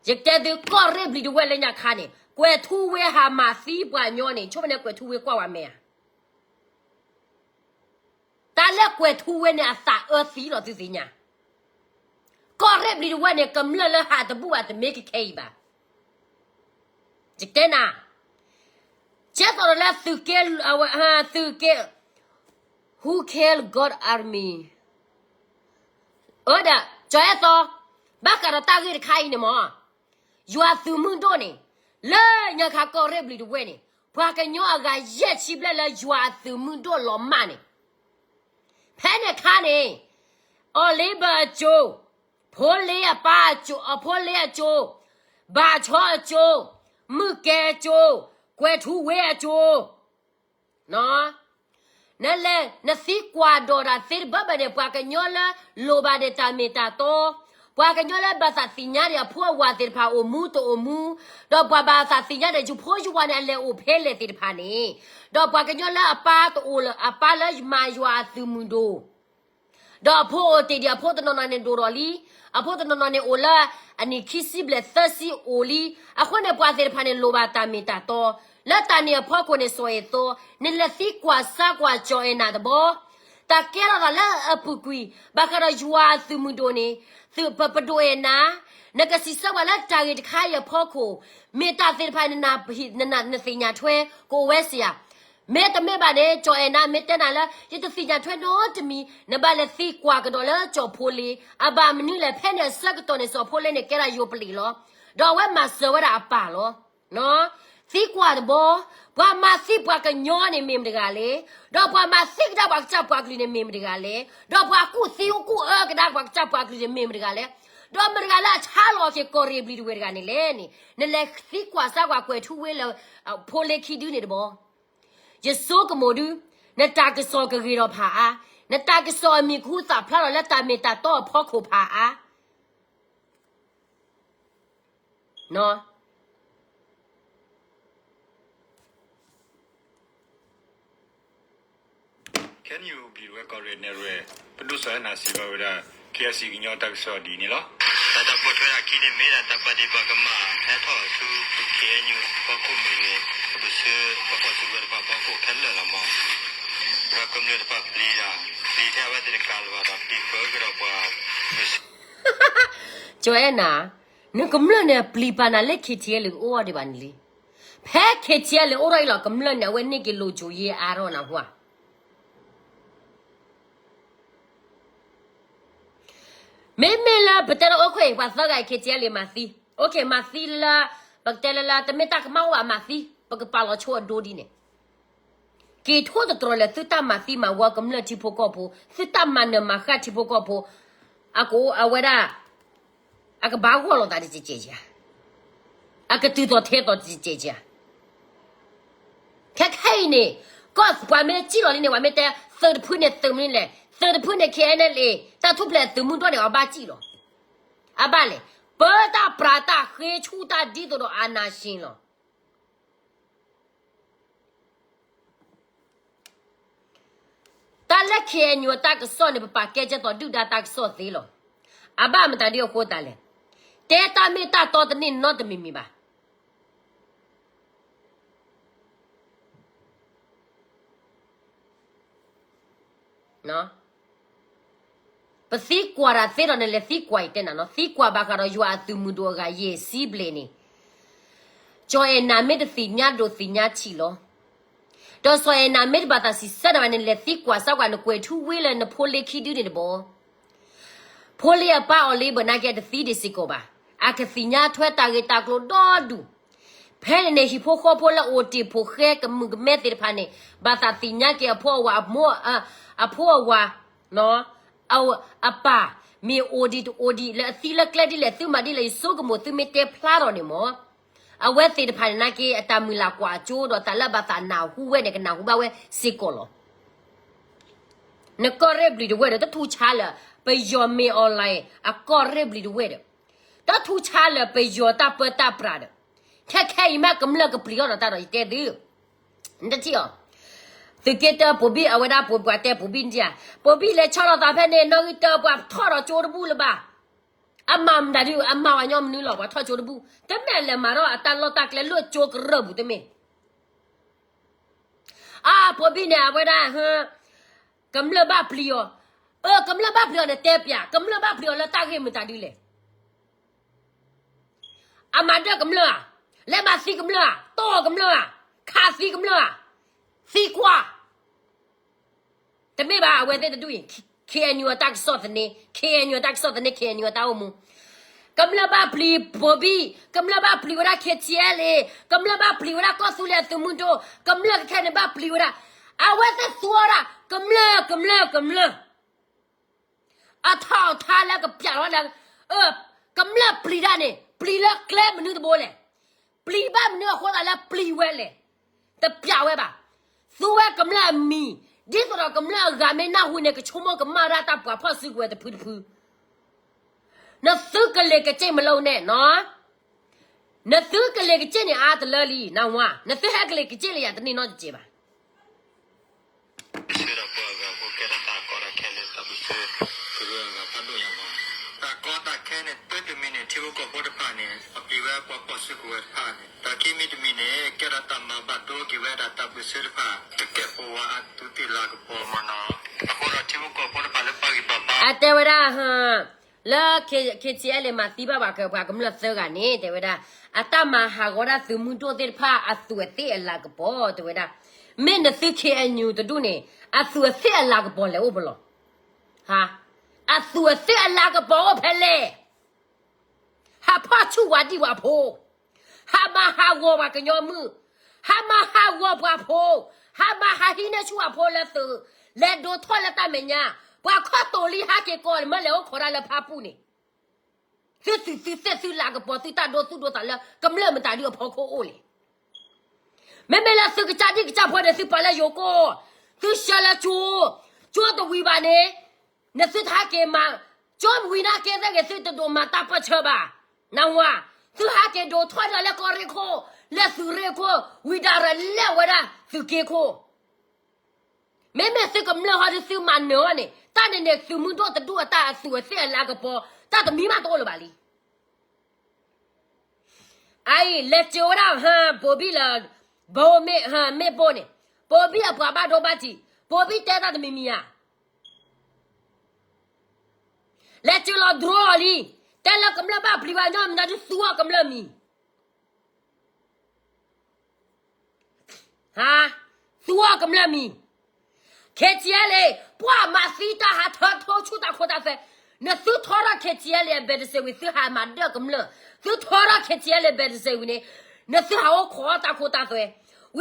ယတဲသုကီၢ်ရ့ၣ်ဘျံးတဝဲၢ်လၢညါခါန့ၣ် ကွဲၤထူဝ့ဟးမၤသံပှၤကညီန့ၣ် ဆိကမိၣ်န့ၣ်ကွဲၤထူဝ့ကွၢ်ဝဲမ့ၢ်ဧါ. တၢ်လၢကွဲၤထူဝ့န့ၣ် အသးအၢသံလီၤသုသ့ၣ်ညါ. ကီၢ်ရ့ၣ်ဘျံးတဝဲၢ်န့ၣ် ကမျၢၢ်လၢဟးတဘူၣ်ဘၣ်တမ့ၢ်ကခဲအံၤဘၣ်. ယတဲနၤ, ကဲသိးဒီးလၢသုးက့, သုးက့, Who killed God Army? အၢဒီး ကၠီၤအဲၣ်သီ, ဘၣ်ဃးဒီးတၢ်ဂ့ၢ်တခါအံၤန့ၣ်မ့ၢ် ယွၤအသုးမုၢ်ဒိၣ်န့ၣ်, လၢညါခါကီၢ်ရ့ၣ်ဘျံးတဝဲၢ်န့ၣ် ပှၤကညီအဂၤယဲၢ်ဆံဘျဲၣ်လၢယွၤအသုးမုၢ်ဒိၣ်လီၤမၢ်န့ၣ်, ဖဲန့ၣ်အခါန့ၣ်, အီၤလ့ဘၢၣ်အကၠိ, ဖိလ့အပၢ်အကၠိ, အဖိလ့အကၠိ, ဘၣ်ဆီအကၠိ, မုၢ်ကဲအကၠိ, ကွဲၤထူဝ့အကၠိ နလဲၤနသံကွၢ်ဒီးတၢ်သ့တဘၢဘၢန့ၣ် ပှၤကညီလၢလိၣ်ဘၣ်ဒီးတၢ်မ့ၢ်တၢ်တီ, ပှၤကညီလၢဘၣ်သးသ့ၣ်ညါဒီးအဖိအဝၤသ့ၣ်တဖၣ်အိၣ်မူတအိၣ်မူ, ဒီးပှၤဘၣ်သးသ့ၣ်ညါဒီးယဖိယဝၤန့ၣ် အလဲၤအိၣ်ဖဲလဲၣ်သ့ၣ်တဖၣ်န့ၣ်, ဒီးပှၤကညီလၢအပၢ်တအိၣ်လၢၤ အပၢ်လၢမၤယွၤအသုးမုၢ်ဒိၣ် ဒီးအဖိအိၣ်တ့ၢ်ဒံး အဖိတနီၤနီၤန့ၣ်ဒိၣ်ထီၣ်လံ, အဖိတနီၤနီၤန့ၣ်အိၣ်လၢအနံၣ်ခံဆံဘျဲၣ်သၢဆံအိၣ်လံ, အဃိန့ၣ်ပှၤသ့ၣ်တဖၣ်န့ၣ်လိၣ်ဘၣ်တၢ်မ့ၢ်တၢ်တီ, လၢတၢ်န့ၣ်အဖီခိၣ်န့ၣ် စီၤအဲၣ်သီ, နလဲၤသံကွၢ်စၢကွၢ်ကၠီၤအဲၣ်နၤတဘီ, တၢ်ကဲထီၣ်သးလၢအပူၤကွံာ် ဘၣ်ဃးဒီးယွၤအသုးမုၢ်ဒိၣ်န့ၣ်, သုးပပဒိၣ်အဲၣ်နၤ, နကစံးဆၢကွၢ်လၢတၢ်ဂ့ၢ်တခါအံၤအဖီခိၣ်, မ့ၢ်တၢ်သ့ၣ်တဖၣ်န, နသ့ၣ်ညါထွဲကအိၣ်ဝဲစ့ၢ်ဧါ. မ့တမ့ၢ်ဘၣ်န့ၣ် ကၠီၤအဲၣ်နၤမ့ၢ်တဲနၤလၢ ယတသ့ၣ်ညါထွဲနီတမံၤ, နဘၣ်လဲၤသံကွၢ်ကဒီးလၢကၠီၤဖိလ့, အဘၣ်မနုၤလဲၣ် ဖဲန့ၣ်အဆၢကတီၢ်န့ၣ် စီၤဖိလ့န့ၣ်ကဲဒၣ်ယိၤပလံးလီၤ, ဒီးအဝဲမၤစၢၤဝဲဒၣ်အပၢ်လီၤ. သံကွၢ်တဘီ, ပှၤမၤသံပှၤကညီန့ၣ်မ့ၢ်မတဂၤလဲၣ်, ဒီးပှၤမၤသံကဒါပှၤကစၢ်ပှၤကလုာ်န့ၣ်မ့ၢ်မတဂၤလဲၣ်, ဒီးပှၤကူၣ်သံကူၣ်အၢကဒါပှၤကစၢ်ပှၤကလုာ်န့ၣ်မ့ၢ်မတဂၤလဲၣ်, ဒီးမတဂၤလၢအဆါလီၤက့ၤကီၢ်ရ့ၣ်ဘျံးတဝဲၢ်တဂၤန့ၣ်လဲၣ်န့ၣ်, နလဲၤသံကွၢ်စၢကွၢ်ကွဲၤထူဝ့လၢ ဖိလ့ခံဒုန့ၣ်တဘီ. ယဆိကမိၣ်ဒု, နတၢ်ကစီၣ်ကဂ့ၤထီၣ်ဖးအါ, နတၢ်ကစီၣ်အမံၤကဟူသၣ်ဖျါထီၣ်လၢတၢ်မ့ၢ်တၢ်တီအဖီခိၣ်ဖးအါ. ခဲနံၣ်အံၤ ဘျံးတဝဲၢ်ကီၢ်ရ့ၣ်နဲၣ်ရွဲၣ် ပဒိၣ်စီၤအဲၣ်နၤစံးဘၣ်ဝဲဒၣ် KIC ကညီတၢ်ကစီၣ်ဒ်န့ၣ်လီၤ. တၢ်တၢ်ပိာ်ထွဲဒၣ်ခံန့ၣ်မ့ၢ်ဒၣ်တၢ်ပာ်ဒ့ၣ်ပာ်ကမၣ်ဟဲထီၣ်ဆူ KNU ဖီခိၣ်မ့ၢ်ဂ့ၤ, ပပဆၢပှၤဖီၣ်စုကဝဲၤတဖၣ်ဖီခိၣ်ခဲလၢာ်လီၤမး. ပှၤကမျၢၢ်တဖၣ်ပျံၤဒၣ်, ပျံၤထဲအဝဲသ့ၣ်တကျါလၢၤဘၣ်ဒီး ပျံၤဃၢကဒီးပှၤ ကၠီၤအဲၣ်နၤ, နကမျၢၢ်န့ၣ် ပျံၤပာ်နၤလၢ KTLA အိၣ်အီၤဒံးဘၣ်န့ၣ်လံ. ဖဲ KTLA အိၣ်ထီၣ်အံၤလီၤ ကမျၢၢ်န့ၣ် အဝဲန့ၢ်က့ၤလိာ်ကၠိယဲအါထီၣ်နၢ်ဟူဧါ. မ့မ့ၢ်လၢပတဲလၢအိၣ်ခွဲးအံၤ ပှၤသၢဂၤအံၤ KTLA မၤသံ, အိၣ်ခ့ မၤသံလၢ, ပကတဲလၢလၢ တမ့ၢ်တၢ်ကမၣ်အိၣ်ဘၣ်မၤသံ, ပကပာ်လီၤဆိအဒိဒ်န့ၣ် က့ၤထိၣ်သတြီၤလၢသုတၢ်မၤသံမၤဝီကမျၢၢ်ထံဖိကီၢ်ဖိ, သုတၢ်မၤနၢၤမၤဃၣ်ထံဖိကီၢ်ဖိ, အကအိၣ်အဝဲဒၣ်, အကဘၣ်ဂီၢ်လိာ်သးတကဲးကဲးဧါ, အကတုၤသိးထဲသိးတကဲးကဲးဧါ. ခဲခဲအံၤန့ၣ်, ကီၢ်ပှၤမ့ၢ်စံၣ်လီၤလံန့ၣ် ပှၤမ့ၢ်တဲ, သုးတဖုန့ၣ်သုးမနုၤလဲၣ်, သုးတဖုန့ၣ် KNLA တၢ်ထူၣ်ဖျဲးသုးမုၢ်ဒိၣ်န့ၣ် အဘၣ်စံၣ်လီၤ. အဘၣ်လဲၣ်, ပၢတၢ်ပြးတၢ်ဃ့ဆူၣ်တၢ်ဒ်သိးဒီးအာဏာရှင်လီၤ. တၢ်လၢ KNU တၢ်ကစီၣ်န့ၣ် ပပာ်ကဲကဲသိးဒုၣ်ဒါတၢ်ကစီၣ်သ့လီၤ. အဘၣ်မတၤဒ်အဃိသတးလဲၣ်, တဲတၢ်မ့ၢ်တၢ်တီတန့ၢ်နီတမံၤမံၤဘၣ်. ပသံကွၢ်တၢ်သ့ဒီးနလဲၤသံကွၢ်အံၤတဲနၤနီၤ, သံကွၢ်ဘၣ်ဃးဒီးယွၤအသုးမုၢ်ဒိၣ်အဂၤယဲၢ်ဆံဘျဲၣ်န့ၣ်, ကၠီၤအဲၣ်နၤမ့ၢ်တသ့ၣ်ညါဒိၣ်သ့ၣ်ညါဆံးလီၤ. ဒီးစီၤအဲၣ်နၤမ့ၢ်တဘၣ်သးစံးဆၢနၤဘၣ်န့ၣ် နလဲၤသံကွၢ်စၢကွၢ် နကွဲၤထူဝ့လၢနဖိလ့ခံဒုန့ၣ်တဘီ. ဖိလ့အပၢ်အီၤလ့ဘၢၣ်နာ်က့ အတသံဒံးစ့ၢ်ကီးဘၣ်. အကသ့ၣ်ညါထွဲတၢ်ဂ့ၢ်တၢ်ကျိၤဒီဒူၣ်. ဖဲန့ၣ်န့ၣ် ဟံၣ်ဖိဃီဖိလၢအိၣ်တ့ၢ်ဖိၣ်ဃဲကမုာ်ကမဲသ့ၣ်တဖၣ်န့ၣ် ဘၣ်သးသ့ၣ်ညါက့ၤအဖိအဝၤ, အဖိအဝၤ, အပၢ်မ့ၢ်အိၣ်ဒံးတအိၣ်ဒံး လၢအသံလၢကျဲဒ်လဲၣ် သုမၤဒ်လဲၣ် ယဆိကမိၣ်သုမ့ၢ်တဲဖျါထီၣ်န့ၣ်မ့ၢ် အဝဲသ့ၣ်တဖၣ်န့ၣ်နာ်က့ အတၢ်မုၢ်လၢ်ကွၢ်အကၠိဒီးတၢ်လၢဘၣ်သးနၢ်ဟူဝဲန့ၣ် ကနၢ်ဟူဘၣ်ဝဲစ့ၢ်ကီးလီၤ. နကီၢ်ရ့ၣ်ဘျံၤတဝဲၢ်ဒီး တထူးဆါလၢ ပယီၤမ့ၢ်အီၤလဲၣ် အကီၢ်ရ့ၣ်ဘျံၤတဝဲၢ်ဒီး တထူးဆါလၢပယီၤတၢ်ပၢတၢ်ပြးဒီး ခဲခဲအံၤမးကမျၢၢ်ကပျံၤထီၣ်ဒီးတၢ်ဒီးယတဲသု နတထံၣ်အီၤ, သုးက့တၢ ပိာ်ဘံၣ်အဝဲဒၣ်ပိာ်ပှၤတဲပိာ်ဘံၣ်ဒံဧါ, ပိာ်ဘံၣ်လဲၤဆီလီၤသးဖဲန့ၣ် နီၣ်ဂံၢ်တၢ ပှၤထီၣ်ဒီးကၠိတဘူၣ်လၢၤဘၣ်. အမၤမတၤဒု အမၤဝဲညီမနုၤလီၤ ပှၤထီၣ်ကၠိတဘူၣ် တမ့ၢ်လဲၤမၤထီၣ်အတၢ်လီၢ်တၢ်ကျဲလၢကၠိကရၢၢ်ပူၤတမ့ၢ် အါ ပိာ်ဘံၣ်န့ၣ် အဝဲဒၣ် ကမျၢၢ်ဘၣ်ပျံၤအီၤ, အၢ ကမျၢၢ်ဘၣ်ပျံၤအီၤန့ၣ် တဲပျး ကမျၢၢ်ဘၣ်ပျံၤအီၤလၢတၢ်ဂ့ၢ်မတၤဒုလဲၣ်. အမၤဒၢၣ်ကမျၢၢ်ဧါ, လဲၤမၤသံကမျၢၢ်ဧါ, တီၢ်ကမျၢၢ်ဧါ, ခးသံကမျၢၢ်ဧါ, သံကွၢ် တမ့ၢ်ဘၣ် အဝဲသ့ၣ်တဒူၣ်အံၤ ခ့ၣ်အဲၣ်ယူၣ် အတၢ်ကစီၣ်သန့, ခ့ၣ်အဲၣ်ယူၣ် အတၢ်ကစီၣ်သန့, ခ့ၣ်အဲၣ်ယူၣ် အတၢ်အိၣ်မူ, ကမျၢၢ်ဘၣ်ပျံၤပိာ်ဘံၣ်, ကမျၢၢ်ဘၣ်ပျံၤဝဲဒၣ် ခ့ၣ်ထံအဲလ့, ကမျၢၢ်ဘၣ်ပျံၤဝဲဒၣ်ကီၢ်သူလ့ၤအသုးမုၢ်ဒိၣ်, ကမျၢၢ်ခဲခဲန့ၣ်ဘၣ်ပျံၤဝဲဒၣ်, အဝဲသ့ၣ်သူဝဲဒၣ် ကမျၢၢ် ကမျၢၢ် ကမျၢၢ် အထီၣ်အထါလၢကပျးလီၤလၢ ကမျၢၢ်ပျံၤတၢ်န့ၣ် ပျံၤလၢကျဲမနုၤတဘိလဲၣ်, ပျံၤဘၣ်မနုၤအဃိသးလၢပျံၤဝဲလဲၣ်, တပျးဝဲဘၣ်. သူဝဲကမျၢၢ်အမံၤ, ဒ်သိးဒီးကမျၢၢ်အဂၤမ့ၢ်နၢ်ဟူန့ၣ် ကဆိကမိၣ်ကမၣ်ဒၣ်တၢ်ပှၤဖီၣ်စုကဝဲၤတဖုတဖု နသုကလ့ၤကစ့ၣ်မ့ၢ်လၢအအိၣ်န့ၣ်နီၤ, နသုကလ့ၤကစ့ၣ်န့ၣ်အါတလၢလံ, နဝၤ နသုဟဲကလ့ၤကစ့ၣ်လၢယၤတန့ၢ်နီတစဲးဘၣ်. တၢ်ကီတၢ်ခဲန့ၣ် တၢတမံၤန့ၣ် ထံဖိကီၢ်ဖိတဖၣ်န့ၣ် အပျံၤဝဲပှၤဖီၣ်စုကဝဲၤတဖၣ်န့ၣ်, တၢ်ခံမံၤတမံၤန့ၣ် ကဲဒီးတၢ်မၤဘၣ်ဒိက့ၤဝဲဒၣ်တၢ်ပၢၢ်ဆၢတဖၣ် ကကဲပဝးအသူးသ့ၣ်လၤကပီၤမနီၤ, အဃိဒီးထံဖိကီၢ်ဖိတဖၣ်လၢပှၤဂံၢ်ပှၤဘါ အတဲဝဲဒၣ် လၢ ခ့ၣ်ထံအဲလ့ မၤသံဘၣ်ပှၤက ပှၤကမျၢၢ်သၢဂၤန့ၣ် တဲဝဲဒၣ် အတၢ်မၤဟးဂီၤဒၣ်သုးမုၢ်ဒိၣ်သ့ၣ်တဖၣ် အသူးအသ့ၣ်အလၤကပီၤ တဲဝဲဒၣ်, မ့ၢ်နသု ခ့ၣ်အဲၣ်ယူၣ် တဒူၣ်န့ၣ် အသူးအသ့ၣ်အလၤကပီၤလဲၤအိၣ်ပလီၢ်, အသူးအသ့ၣ်အလၤကပီၤအိၣ်ဖဲလဲၣ်. ဟးဖီၣ်ဆူၣ်ပှၤဒံၣ်ပှၤဖိ, ဟးမၤဟးဂီၤပှၤကညီမုၣ်, ဟးမၤဟးဂီၤပှၤဖိ, ဟးမၤဟးဟံးန့ၢ်ဆူၣ်ပှၤဖိလၢသုး, လဲၤဒိးထီၣ်လၢတၢ်မဲာ်ညါ, ပှၤခီၣ်တိာ်လံဟးက့ၤကီးန့ၣ် မၢလဲၤအိၣ်ခိးတၢ်လၢဖါပူၣ်န့ၣ်, သုသူးသုသ့ၣ်သုလၤကပီၤ သုတၢ်ဒိသူၣ်ဒိသးလၢ ကမျၢၢ်မတၤဒုအဖီခိၣ်အိၣ်လဲၣ်. မ့မ့ၢ်လၢသုကစၢ်ဒံၣ်ကစၢ်ဖိန့ၣ် သုပာ်လၢယိၤကိၣ်, သုဆှၢလၢကၠိ, ကၠိတဝံၤဘၣ်န့ၣ်, နသုတဟးက့ၤမၤ, ကၠိဝံၤနာ်က့သ့ၣ်ဂ့ၤ သုတဒိးမၤတၢ်ပၢၢ်ဆၢဘၣ်, နဝၤ, သုဟးက့ၤဒိးထီၣ်ဒၣ်လၢကီၢ်ရ့ၣ်ခိၣ်, လၢသုးရ့ၣ်ခိၣ်, ဝံၤဒီးလဲၤဝဲဒၣ်သုးက့ခိၣ် မ့မ့ၢ်သုကမျၢၢ်ဟီဒီးသုမၤနၢၤအီၤန့ၣ် တၢ်န့ၣ်န့ၣ် သုးမုၢ်ဒိၣ်တဒူၣ်အတၢ်အသူးအသ့ၣ်အလၤကပီၤ တၢ်တမံၤမးတအိၣ်လၢၤဘၣ်လံ. အအံၤ လဲၤစၢၤဝဲဒၣ် ပိာ်ဘံၣ်လၢ ဘိမ့ၢ် မ့ၣ်ပိၢ်န့ၣ်, ပိာ်ဘံၣ်အပှၤဘၣ်ဒိဘၣ်ထံး, ပိာ်ဘံၣ်တဲတၢ်တမံၤမံၤဧါ. လဲၤစၢၤလီၤဒြိအီၤလံ, တဲလၢကမျၢၢ်ဘၣ်ပျံၤဘၣ်ညီမတၤဒုသူအီၤကမျၢၢ်မံၤ ဟါ, သူအီၤကမျၢၢ်မံၤ, ခ့ၣ်ထံအဲလ့ ပှၤမၤသံတၢ်ဟးထၢထိဆူၣ်တၢ်ခိတၢ်သွဲ, နသုထီထီၣ် ခ့ၣ်ထံအဲလ့ အဘဲတစဲးဝံၤ သုဟးမၤဒၢၣ်ကမျၢၢ်, သုထီထီၣ် ခ့ၣ်ထံအဲလ့ ဘဲတစဲးဝံၤန့ၣ်, နသုဟးအိၣ်ခိးတၢ်ခိတၢ်သွဲ,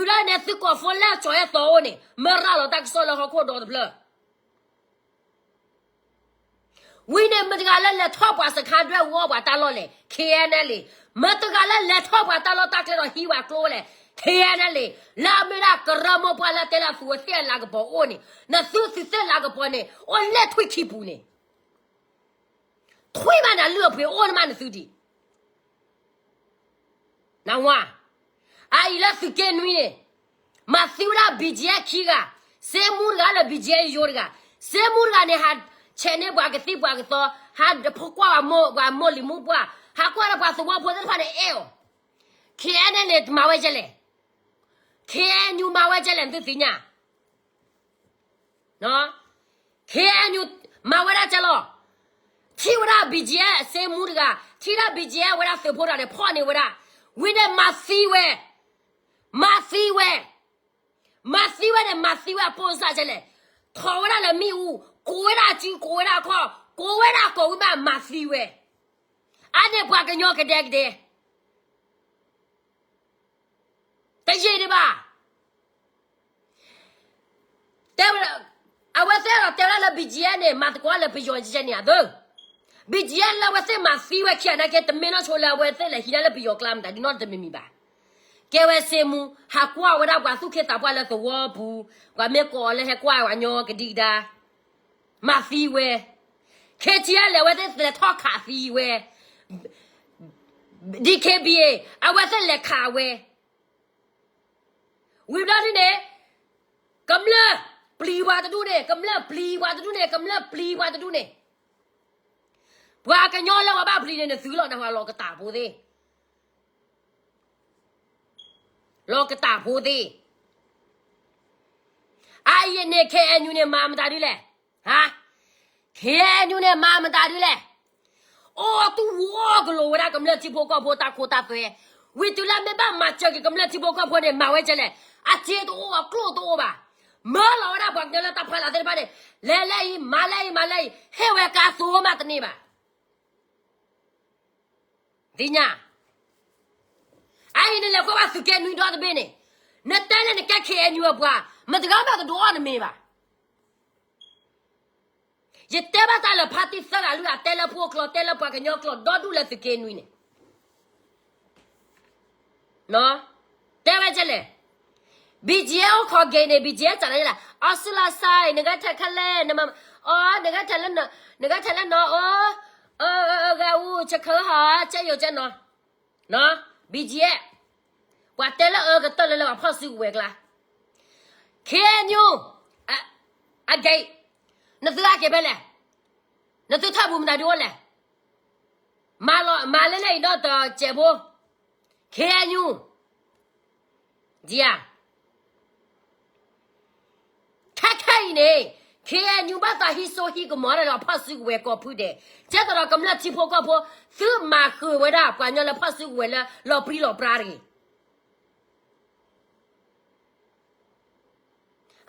ဝံၤဘျီန့ၣ် သုကိးဖိလၢကၠီၤအဲၣ်သီအိၣ်န့ၣ် မၢရၤလီၤတၢ်ကစီၣ်လၢဟီၣ်ခိၣ်ဒီတဖျၢၣ် ဝံၤန့ၣ် မတၤတဂၤလၢလဲၤထီၣ်ပှၤစခါဒွဲၣ်အူအီၣ်ပှၤတၢ်လီၢ်လဲၣ်, ခ့ၣ်အဲၣ်ယူၣ်, မတၤတဂၤလၢလဲၤထီၣ်ပှၤတၢ်လီၢ်တၢ်ကျဲဒီးဟံးပှၤကျိလဲၣ်, ခ့ၣ်အဲၣ်ယူၣ်, လၢအမ့ၢ်ဒၣ်ကရၢမိၢ်ပှၢ်လၢတဲလၢအသူးအသ့ၣ်အလၤကပီၤအိၣ်န့ၣ်, နသုသူးသ့ၣ်လၤကပီၤန့ၣ် အိၣ်လၢထွံၣ်ခံပူၤန့ၣ် ထွံၣ်မးန့ၣ် အလုၢ်အပှ့ၤအိၣ်န့ၣ်မးနသုဒံး နဝၤ, အအံၤလၢသုးက့နွံန့ၣ်, မၤသံဝဲဒၣ် ဘံၣ်ကၠံအဲၣ် ခံဂၤ, စ့မူတဂၤလၢ ဘံၣ်ကၠံအဲၣ် ယိၤတဂၤ, စ့မူတဂၤန့ၣ် ဟးဆဲးန့ၢ်ပှၤကသံၣ်ပှၤကသီ, ဟးဖီၣ်ကွၢ်ပှၤမိၢ်လံၤမိၢ်ပှၢ်, ဟးကွၢ်ဒီးပှၤသဝီဖိသ့ၣ်တဖၣ်န့ၣ်အဲၣ်အီၤ, ခ့ၣ်အဲၣ်ယူၣ်န့ၣ် မၤဝဲကဲလဲၣ်, ခ့ၣ်အဲၣ်ယူၣ်မၤဝဲကဲလဲၣ် နသုသ့ၣ်ညါ ခ့ၣ်အဲၣ်ယူၣ် မၤဝဲဒၣ်ကဲလီၤ, ထံၣ်ဝဲဒၣ် ဘံၣ်ကၠံအဲၣ် စ့မူတဂၤ, ထံၣ်ဒၣ် ဘံၣ်ကၠံအဲၣ် ဝဲဒၣ်သုးဖိတဂၤန့ၣ် ဖီၣ်န့ၢ်ဝဲဒၣ်, ဝံၤန့ၣ်မၤသံဝဲ, မၤသံဝဲ, မၤသံဝဲန့ၣ် မၤသံဝဲအပိၢ်စၢ်ကဲလဲၣ်, ထီၣ်ဝဲဒၣ်လၢမ့ၣ်အူ, ကိးဝဲဒၣ်အစု ကိးဝဲဒၣ်အခီၣ်, ကိးဝဲဒၣ်အကိာ်ဝံၤမး မၤသံဝဲ, အါန့ၢ်ပှၤကညီကဒဲကဒဲ တယံာ်ဒံးဘၣ်. တဲဝဲ, အဝဲသ့ၣ်ဒီးတဲဝဲဒၣ်လၢ ဘံၣ်ကၠံအဲၣ် န့ၣ် မၤသကိးလၢပယီၤကဲန့ၣ်ဧါသၢ, ဘံၣ်ကၠံအဲၣ် လၢအဝဲသ့ၣ်မၤသံဝဲခံဂၤနာ်က့ တမ့ၢ်နီၢ်ဆိလၢအဝဲသ့ၣ်လဲၤဟံးဒၣ်လၢပယီၤကျါမတၤဒ်နီတမံၤမံၤဘၣ်. ကဲဝဲစ့မူ ဟးကွၢ်ဝဲဒၣ်ပှၤသူၣ်က့သးပှၢ်လၢသဝီပူၤ, ပှၤမ့ၢ်ကိးအီၤလၢဟဲကွၢ်ပှၤညီကဒံကဒါ မၤသံဝဲ, ခ့ၣ်ထံအဲၣ်ယူၣ် အဝဲသ့ၣ်လဲၤထီၣ်ခးသံဝဲ, ဒံၣ်ခ့ၣ်ဘံၣ်အ့ၣ် အဝဲသ့ၣ်လဲၤခးဝဲ, ဝံၤဘျီဒ်န့ၣ်, ကမျၢၢ် တဒူၣ်န့ၣ် ကမျၢၢ်ပျံၤပှၤတဒူၣ်န့ၣ် ကမျၢၢ်ပျံၤပှၤတဒူၣ်န့ၣ်, ပှၤကညီလၢပှၤဘၣ်ပျံၤန့ၣ် နသုလီၤနဟးလီၤကတၢ်ဖိသ့, လီၤကတၢ်ဖိသ့. အအံၤန့ၣ် ခ့ၣ်အဲၣ်ယူၣ်န့ၣ် မၤမတၤဒ်လဲၣ်, ဟါ, ခ့ၣ်အဲၣ်ယူၣ်န့ၣ် မၤမတၤဒ်လဲၣ်. အိၣ်တူၢ်ဝီကလိာ်ဝဲဒၣ်ကမျၢၢ်ထံဖိကီၢ်ဖိတၢ်ခိတၢ်သွဲ, ဝံၤတုၤလၢမ့ၢ်ဘၣ်မၤစၢၤက့ၤကမျၢၢ်ထံဖိကီၢ်ဖိန့ၣ် မၤဝဲကဲလဲၣ်, အစ့တအိၣ်အကျိၣ်တအိၣ်ဘၣ်. မၢလီၤဝဲဒၣ်ပှၤကညီလၢတၢ်ဖီလာ်သ့ၣ်တဖၣ်န့ၣ်, လဲၤလၢအံၤ မၤလၢအံၤ မၤလၢအံၤ ဟ့ၣ်ဝဲကါသိမးတန့ၢ်ဘၣ်. ဒ်ညါ, အအံၤနလဲၤကွၢ်ဘၣ်သုးက့နွံဒီတဘ့ၣ်န့ၣ်, နတဲလၢနကဲ ခ့ၣ်အဲၣ်ယူၣ် အပှၤ, မတၤတဂၤမ့ၢ်ကဒုးအီၣ်နမ့ၤဘၣ်. ယတဲဘၣ်တၢ်လၢဖါတံၢ်သၢဂၤလွံၢ်ဂၤ တဲလၢဖိအကျိာ် တဲလၢပှၤကညီကျိာ် ဒီဒူၣ်လၢသုးက့နွံန့ၣ် တဲဝဲကဲလဲၣ်, BGF အိၣ်ခိးက့ၤန့ၣ် BGF စးလၢယလဲၣ်, အီစူလါစါအံၤ နဂဲၤထဲခဲလဲၣ်, အီ နဂဲၤထဲလၢ, နဂဲၤထဲလၢနီၤ အီ, ဂၤအူ ဆခၢဟီ ကဲယိာ်ကဲနီၤ, BGF ပှၤတဲလၢအကတၢၢ်လၢလၢပှၤဖီၣ်စုကဝဲၤကျါ, ခ့ၣ်အဲၣ်ယူၣ်, အဂ့ၢ်, နသုဟဲက့ၤဖဲလဲၣ်, နသုထၢၣ်ပူၤမတၤဒုးအိၣ်လဲၣ်, မၤလၢလၢအံၤဒီးတစဲးဖိ, ခ့ၣ်အဲၣ်ယူၣ်, ဒ်ဧါ, ခဲခဲအံၤန့ၣ်, ခ့ၣ်အဲၣ်ယူၣ် ဘၣ်သးဟံးစိဟံးကမီၤဒၣ်ဒီးဖီၣ်စုကဝဲၤကိးဖုဒဲး, ကဲသိးဒီးကမျၢၢ်ထံဖိကီၢ်ဖိ, သုမၤဃုာ်ဝဲဒၣ်ပှၤကညီလၢဖီၣ်စုကဝဲၤလၢလီၤပြံလီၤပြါတဂ့ၤ.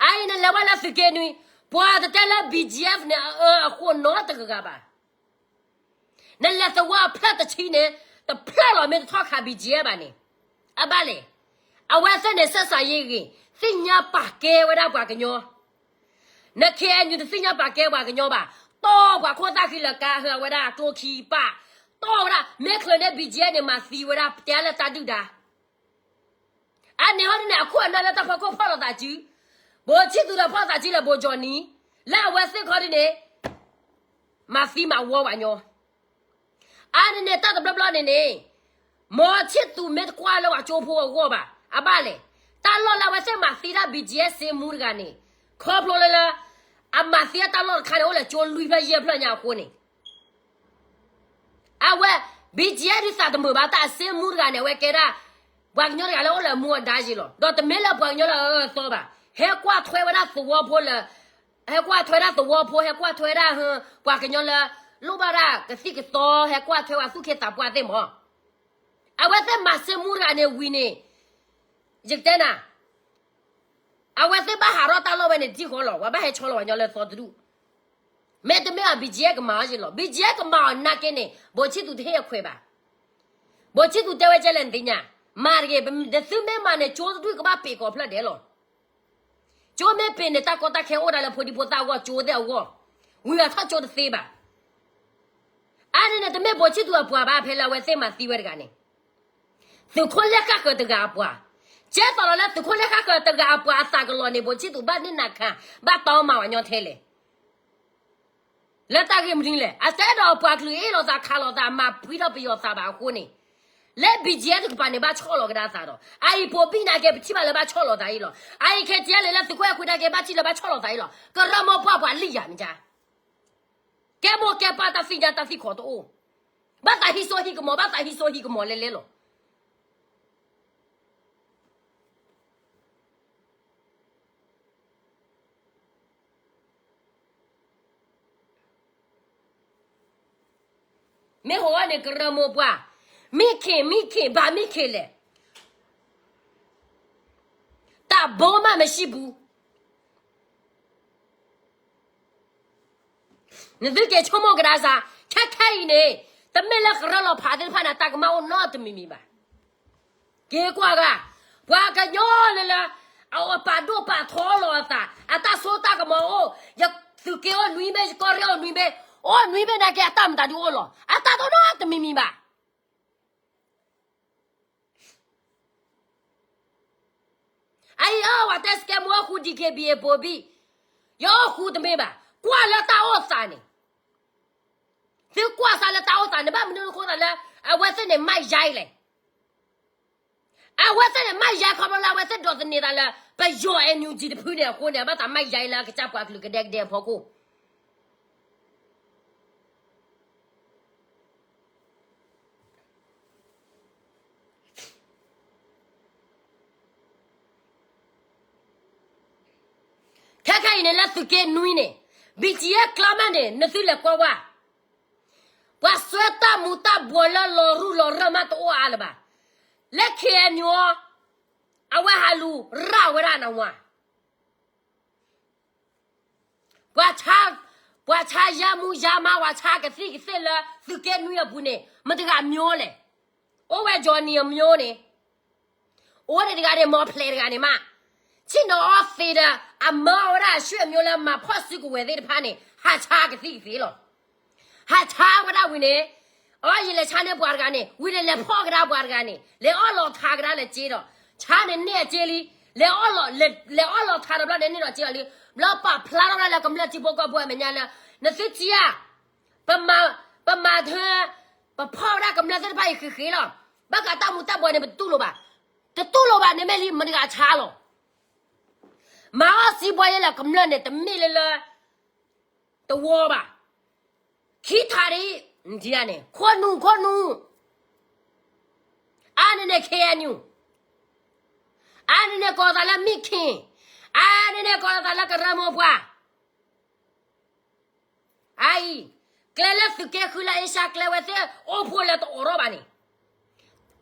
အအံၤနလဲၤဝဲလၢသုးက့နွံ, ပှၤတတဲလၢ BGF န့ၣ် အအၢအဃိနီတဂၤဘၣ်. နလဲၤသဝီအဖျၢၣ်တဆံန့ၣ်, တဖျၢၣ်လီၤမ့ၢ်တထီၣ်ခး BGF ဘၣ်န့ၣ်, အဘၣ်လဲၣ်, အဝဲသ့ၣ်န့ၣ် ဆက်ဆံရေးဂ့ၤ, သ့ၣ်ညါပာ်ကဲဝဲဒၣ်ပှၤကညီ, န ခ့ၣ်အဲၣ်ယူၣ် တသ့ၣ်ညါပာ်ကဲပှၤကညီဘၣ်, တီၢ်ပှၤခိၣ်သၣ်ဃံလၢကါ ဟၢအဝဲဒၣ်ကျိခံပၢ်, တီၢ်ဝဲဒၣ် မ့ၢ်ချုးန့ၢ် BGF န့ၣ် မၤသံဝဲဒၣ်တဲလၢတၢ်ဒုၣ်ဒါ အန့ၣ်ဟီဒ်န့ၣ် အခိၣ်အနၢ်လၢတၢ်ဖီခိၣ်ဖီၣ်လိာ်သးစု, ဘိၣ်ဆံၣ်သူၤဒီးဖီၣ်သးစုလၢဘိၣ်ကၠီၣ်နံၤ, လၢအဝဲသ့ၣ်ခီဒ်န့ၣ်, မၤသံမၤဝီပှၤကညီ, အန့ၣ်န့ၣ် တၢ်တဘျီဘျီန့ၣ်န့ၣ်, ဘိၣ်ဆံၣ်သူၤမ့ၢ်တကွၢ်လၢပှၤကၠိဖိအဂီၢ်ဘၣ်, အဘၣ်လဲၣ်, တၢ်လီၢ်လၢအဝဲသ့ၣ်မၤသံတၢ် BGF စ့မူတဂၤန့ၣ်, ခီဖျိလၢလၢ, အမၤသံအတၢ်လီၢ်တခါန့ၣ် အိၣ်လၢကၠိလွံၢ်ဖျၢၣ်ယဲၢ်ဖျၢၣ်ညါအဃိန့ၣ် အဝဲ, BGF ဒုးသးတမုာ်ဘၣ် တၢ်အစ့မူတဂၤန့ၣ် အဝဲကဲဒၣ်, ပှၤကညီတဂၤလၢအိၣ်လၢအမူအဒါယံၤလီၤ. ဒီးတမ့ၢ်လၢပှၤကညီလၢအအၢအသီဘၣ်. ဟဲကွၢ်ထွဲဝဲဒၣ်သဝီဖိလၢ, ဟဲကွၢ်ထွဲဒၣ်သဝီဖိ ဟဲကွၢ်ထွဲဒၣ်ဟၢ, ပှၤကညီလၢ, လိၣ်ဘၣ်ဒၣ်ကသံၣ်ကသီ ဟဲကွၢ်ထွဲဝဲသူၣ်က့သးပှၢ်သ့ၣ်မး အဝဲသ့ၣ်မၤစ့မူတဂၤန့ၣ်ဝံၤန့ၣ်, ယကတဲနၤ, အဝဲသ့ၣ်ဘၣ်ဟးထီၣ်တၢ်လီၢ်ဝဲန့ၣ် တံၢ်ဃီလီၤ. ပှၤဘၣ်ဟဲဆီလီၤပှၤကညီလၢအသီတဒူၣ်. မ့တမ့ၢ်ဘၣ် BGF ကမၤအီၤယံၤလီၤ. BGF ကမၤအီၤနာ်က့န့ၣ် ဘိၣ်ဆံၣ်သူၤတဟ့ၣ်အခွဲးဘၣ်. ဘိၣ်ဆံၣ်သူၤတဲဝဲကဲလဲၣ်နသ့ၣ်ညါ, မၤတဂ့ၤ, နသုမ့ၢ်မၤန့ၣ် ကၠိတဒူၣ်ကဘၣ်ပ့ၤကိးဖျၢၣ်ဒဲးလီၤ. ကၠိမ့ၢ်ပ့ၤန့ၣ် တၢ်ကီတၢ်ခဲအိၣ်ဒၣ်လၢဖိဒံဖိသၣ်အဂီၢ် ကၠိသ့ၣ်အဂီၢ်, ဝံၤအထီၣ်ကၠိတသ့ဘၣ်. အန့ၣ်န့ၣ် တမ့ၢ်ဘိၣ်ဆံၣ်သူၤအပှၤဘၣ် ဖဲလၢအဝဲသ့ၣ်မၤသံဝဲတဂၤန့ၣ်, သုးခိၣ်လၢဃၣ်ဃၢၤတဂၤအပှၤ, ကဲသိးလီၤလၢသုးခိၣ်လၢဃၣ်ဃၢၤတဂၤအပှၤအသးကလီၤန့ၣ် ဘိၣ်ဆံၣ်သူၤဘၣ်န့ၢ်နၤခါ, ဘၣ်တီမၤဝဲညီထဲလဲၣ် လၢတၢ်ဂ့ၢ်မနုၤလဲၣ်, အတဲဒီးအပှၤကလုာ်အ့ၣ်လိာ်သးခးလိာ်သး မၤဖှံထီၣ်ပယီၤသးဘၣ်အဃိန့ၣ်, လၢ BGF တကပၤန့ၣ် ဘၣ်ဆီၣ်လီၤကဒါသးဒီး အအံၤပိာ်ဘံၣ်နာ်က့ ပထံၣ်ဘၣ်လၢဘၣ်ဆီၣ်လီၤသးအံၤလီၤ. အအံၤ KTLA လၢသုးခိၣ်အဲၣ်ခွံနာ်က့ ဘၣ်ထံၣ်လၢဘၣ်ဆီၣ်လီၤသးအံၤလီၤ. ကရၢမိၢ်ပှၢ်ပှၤလံၣ်ယၤမ့ၢ်ကါ, ကဲမိၢ်ကဲပၢ်တၢ်သ့ၣ်ညါတၢ်သံၣ်ခီတအိၣ်, ဘၣ်သးဟံးစိဟံးကမီၤ ဘၣ်သးဟံးစိဟံးကမီၤလဲၤလဲၤလီၤ. မ့ၢ်ဟိဝဲန့ၣ် ကရၢမိၢ်ပှၢ်, မံခ့ၣ် မံခ့ၣ် ဘၣ်မံခ့ၣ်လဲၣ်, တၢ်ဘိမးမ့ၢ်ဆံပူၤ နသုက့ၤဆိကမိၣ်ကဒါစၢ်, ခဲခဲအံၤန့ၣ်, တမ့ၢ်လၢကရၢလီၤဖးသ့ၣ်တဖၣ်န့ၣ် တၢ်ကမၣ်အိၣ်နီတမံၤမံၤဘၣ်. က့ၤကွၢ်ဂၤ, ပှၤကညီလၢလၢ, အပာ်ဒိၣ်ပာ်ထီလီၤအသး, အတၢ်စိတၢ်ကမီၤအိၣ်, ယသုးက့အိၣ်နွံဘ့ၣ် ယကီၢ်ရ့ၣ်အိၣ်နွံဘ့ၣ်, အိၣ်နွံဘ့ၣ်နာ်က့ အတၢ်မတၤဒုးအိၣ်လီၤ, အတၢ်တအိၣ်နီတမံၤမံၤဘၣ်. အအံၤအဝဲတဲစကဲမူအိၣ်ဃူ DKBA ပိာ်ဘံၣ်, ယအိၣ်ဃူတမ့ၢ်ဘၣ်, ကွၢ်လၢတၢ်အိၣ်သးန့ၣ်, သုကွၢ်စးလၢတၢ်အိၣ်သးန့ၣ် ဘၣ်မနုၤအဃိသးလၢ အဝဲသ့ၣ်န့ၣ်မၤယါအံၤလဲၣ်. အဝဲသ့ၣ်န့ၣ် မၢယါခီဖျိလၢအဝဲသ့ၣ်ဒိးသန့ၤသးလၢ ပယီၤ NUG တဖုန့ၣ်အဃိန့ၣ် အဘၣ်သးမၢယါအံၤလၢအကစၢ်ပှၤကလုာ်ကဒဲကဒဲအဖီခိၣ် ခဲခဲအံၤန့ၣ်လၢသုးက့နွံန့ၣ် BGF ကျါမးန့ၣ် နသုလဲၤကွၢ်ဝဲ ပှၤစွဲတၢ်မူၤတၢ်ဘှီးလၢလီၤရူၢ်လီၤရၢၢ်မးတအိၣ်အါလၢၤဘၣ်. လၢ KNU အီၤ အဝဲဟးလူၤရၢ်ဝဲဒၣ်နဝၤ ပှၤဆါ ပှၤဆါယါမူယါမါ ပှၤဆါကသံၣ်ကသ့ၣ်လၢသုးက့နွံအပူၤန့ၣ် မတဂၤမျိုးလဲၣ်. အိၣ်ဝဲ Johnny အမျိုးန့ၣ် အိၣ်ဒံးတဂၤန့ၣ် မီၤဖျဲးတဂၤန့ၣ်မး ဆ့ၣ်နီၤအီသံးဒီး အမၢအီၤဝဲဒၣ်အဆွေမျိုးလၢမၤဖီၣ်စုကဝဲၤသ့ၣ်တဖၣ်န့ၣ် ဟးဆါကသံၣ်ကသ့ၣ်လီၤ. ဟးဆါဝဲဒၣ်ဝံၤန့ၣ် အီ ယလဲၤဆါန့ၢ်ပှၤတဂၤန့ၣ် ဝံၤန့ၣ်လဲၤဖီၣ်ကဒါပှၤတဂၤန့ၣ် လဲၤအီၣ်လီၤထးကဒါလဲၤစ့ဒီး ဆါန့ၣ်န့ၢ်အစ့လံ လဲၤအီၣ်လီၤ လဲၤအီၣ်လီၤထးဒီးဘျီန့ၣ်န့ၢ်ဒီးစ့အီၤလံ ဘျီပာ်ဖျါထီၣ်ဝဲဒၣ်လၢကမျၢၢ်ထံဖိကီၢ်ဖိအမဲာ်ညါလၢ နသုထံၣ်ဧါ ပမၤ ပမၤထၢ ပဖီၣ်ဝဲဒၣ်ကမျၢၢ်သ့ၣ်တဖၣ်အံၤဃ့ဃ့လီၤ. ဘၣ်ဃးတၢ်မူၤတၢ်ဘှီးန့ၣ် ပတတူၢ်လိာ်ဘၣ်. တတူၢ်လိာ်ဘၣ်န့ၣ်မ့ၢ်လံ မတဂၤဆါလီၤ. မၤအီၣ်စံးဘှီယဲလၢကမျၢၢ်န့ၣ် တမ့ၢ်လၢလၢ တဝီဘၣ်. ခံထးဒ် န့ၣ် ခိၣ်နူာ် ခိၣ်နူာ် အါန့ၣ်န့ၣ် KNU အါန့ၣ်န့ၣ်ကိးသးလၢမံၣ်ခ့ၣ် အါန့ၣ်န့ၣ်ကိးသးလၢကရၢမိၢ်ပှၢ် အအံၤ ကျဲလၢသုးက့ဃုလၢအ့ရှါကျဲဝဲသ့ၣ်အိၣ်ဖှိၣ်လၢတအိးထီၣ်ဘၣ်န့ၣ်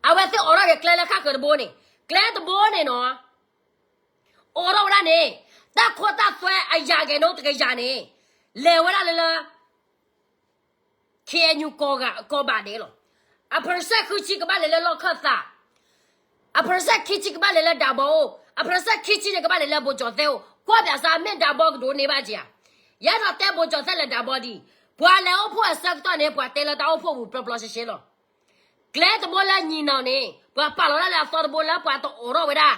အဝဲသ့ၣ်အိးထီၣ်က့ၤကျဲလၢခါဃၢၤတဘိန့ၣ် ကျဲတဘိန့ၣ်နီၤ အိးထီၣ်ဝဲဒၣ်န့ၣ် တၢ်ခိတၢ်သွဲအယၤကဲၤနိတကယၤန့ၣ် လဲၤဝဲဒၣ်လၢလၢ KNU ကိးဘၣ်ဒဲးလီၤ. အ percent ဃုဆံကဘၣ်လဲၤလၢလီၢ်ခၢၣ်သး အ percent ခံဆံကဘၣ်လဲၤလၢဒးဘီအိၣ် အ percent ခံဆံန့ၣ်ကဘၣ်လဲၤလၢဘိးကၠီၤသဲအိၣ် ကွၢ်ပၠးစး မ့ၢ်ဒးဘီကဒိးန့ၢ်ဘၣ်က့ၤဧါ. ယအဲၣ်ဒိးတဲဘိးကၠီၤသဲလဲၤဒးဘီဒံး ပှၤလဲၤအိၣ်ဖှိၣ်အဆၢကတီၢ်န့ၣ် ပှၤတဲလၢတၢ်အိၣ်ဖှိၣ်ပူၤပျီပျီရှဲရှဲလီၤ. ကျဲတဘိလၢညီနုၢ်န့ၣ် ပှၤပာ်လီၤဒၣ်လၢအသီတဘိလၢပှၤတအိးထီၣ်ဝဲဒၣ်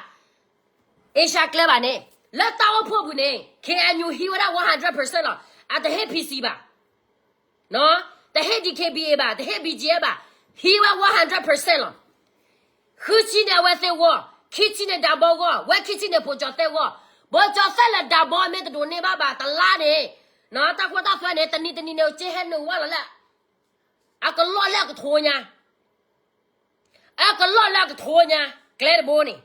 အ့ရှါကျဲဘၣ်န့ၣ် လၢတၢ်အိၣ်ဖှိၣ်ပူၤန့ၣ် KNU ဟံးဝဲဒၣ် one hundred percent လီၤ. အတဟ့ၣ် PC ဘၣ် တဟ့ၣ် DKBA ဘၣ် တဟ့ၣ် BGF ဘၣ် ဟံးဝဲ one hundred percent လီၤ. ဃုဆံန့ၣ်အဝဲသ့ၣ်ဂီၢ် ခံဆံန့ၣ်ဒးဘီဂီၢ် ဝဲခံဆံန့ၣ်ဘိးကၠီၤသဲဂီၢ် ဘိးကၠီၤသဲလဲၤဒးဘီမ့ၢ်တဒိးန့ၢ်ဘၣ်ဘၣ်တလါန့ၣ် တၢ်ခိတၢ်သွဲန့ၣ် တနံၤတနံၤန့ၣ် က့ဟဲနုာ်ဝဲလီၤလၢ အကလီၢ်လၢအကထိညါ အကလီၢ်လၢအကထိညါ ကျဲတဘိန့ၣ်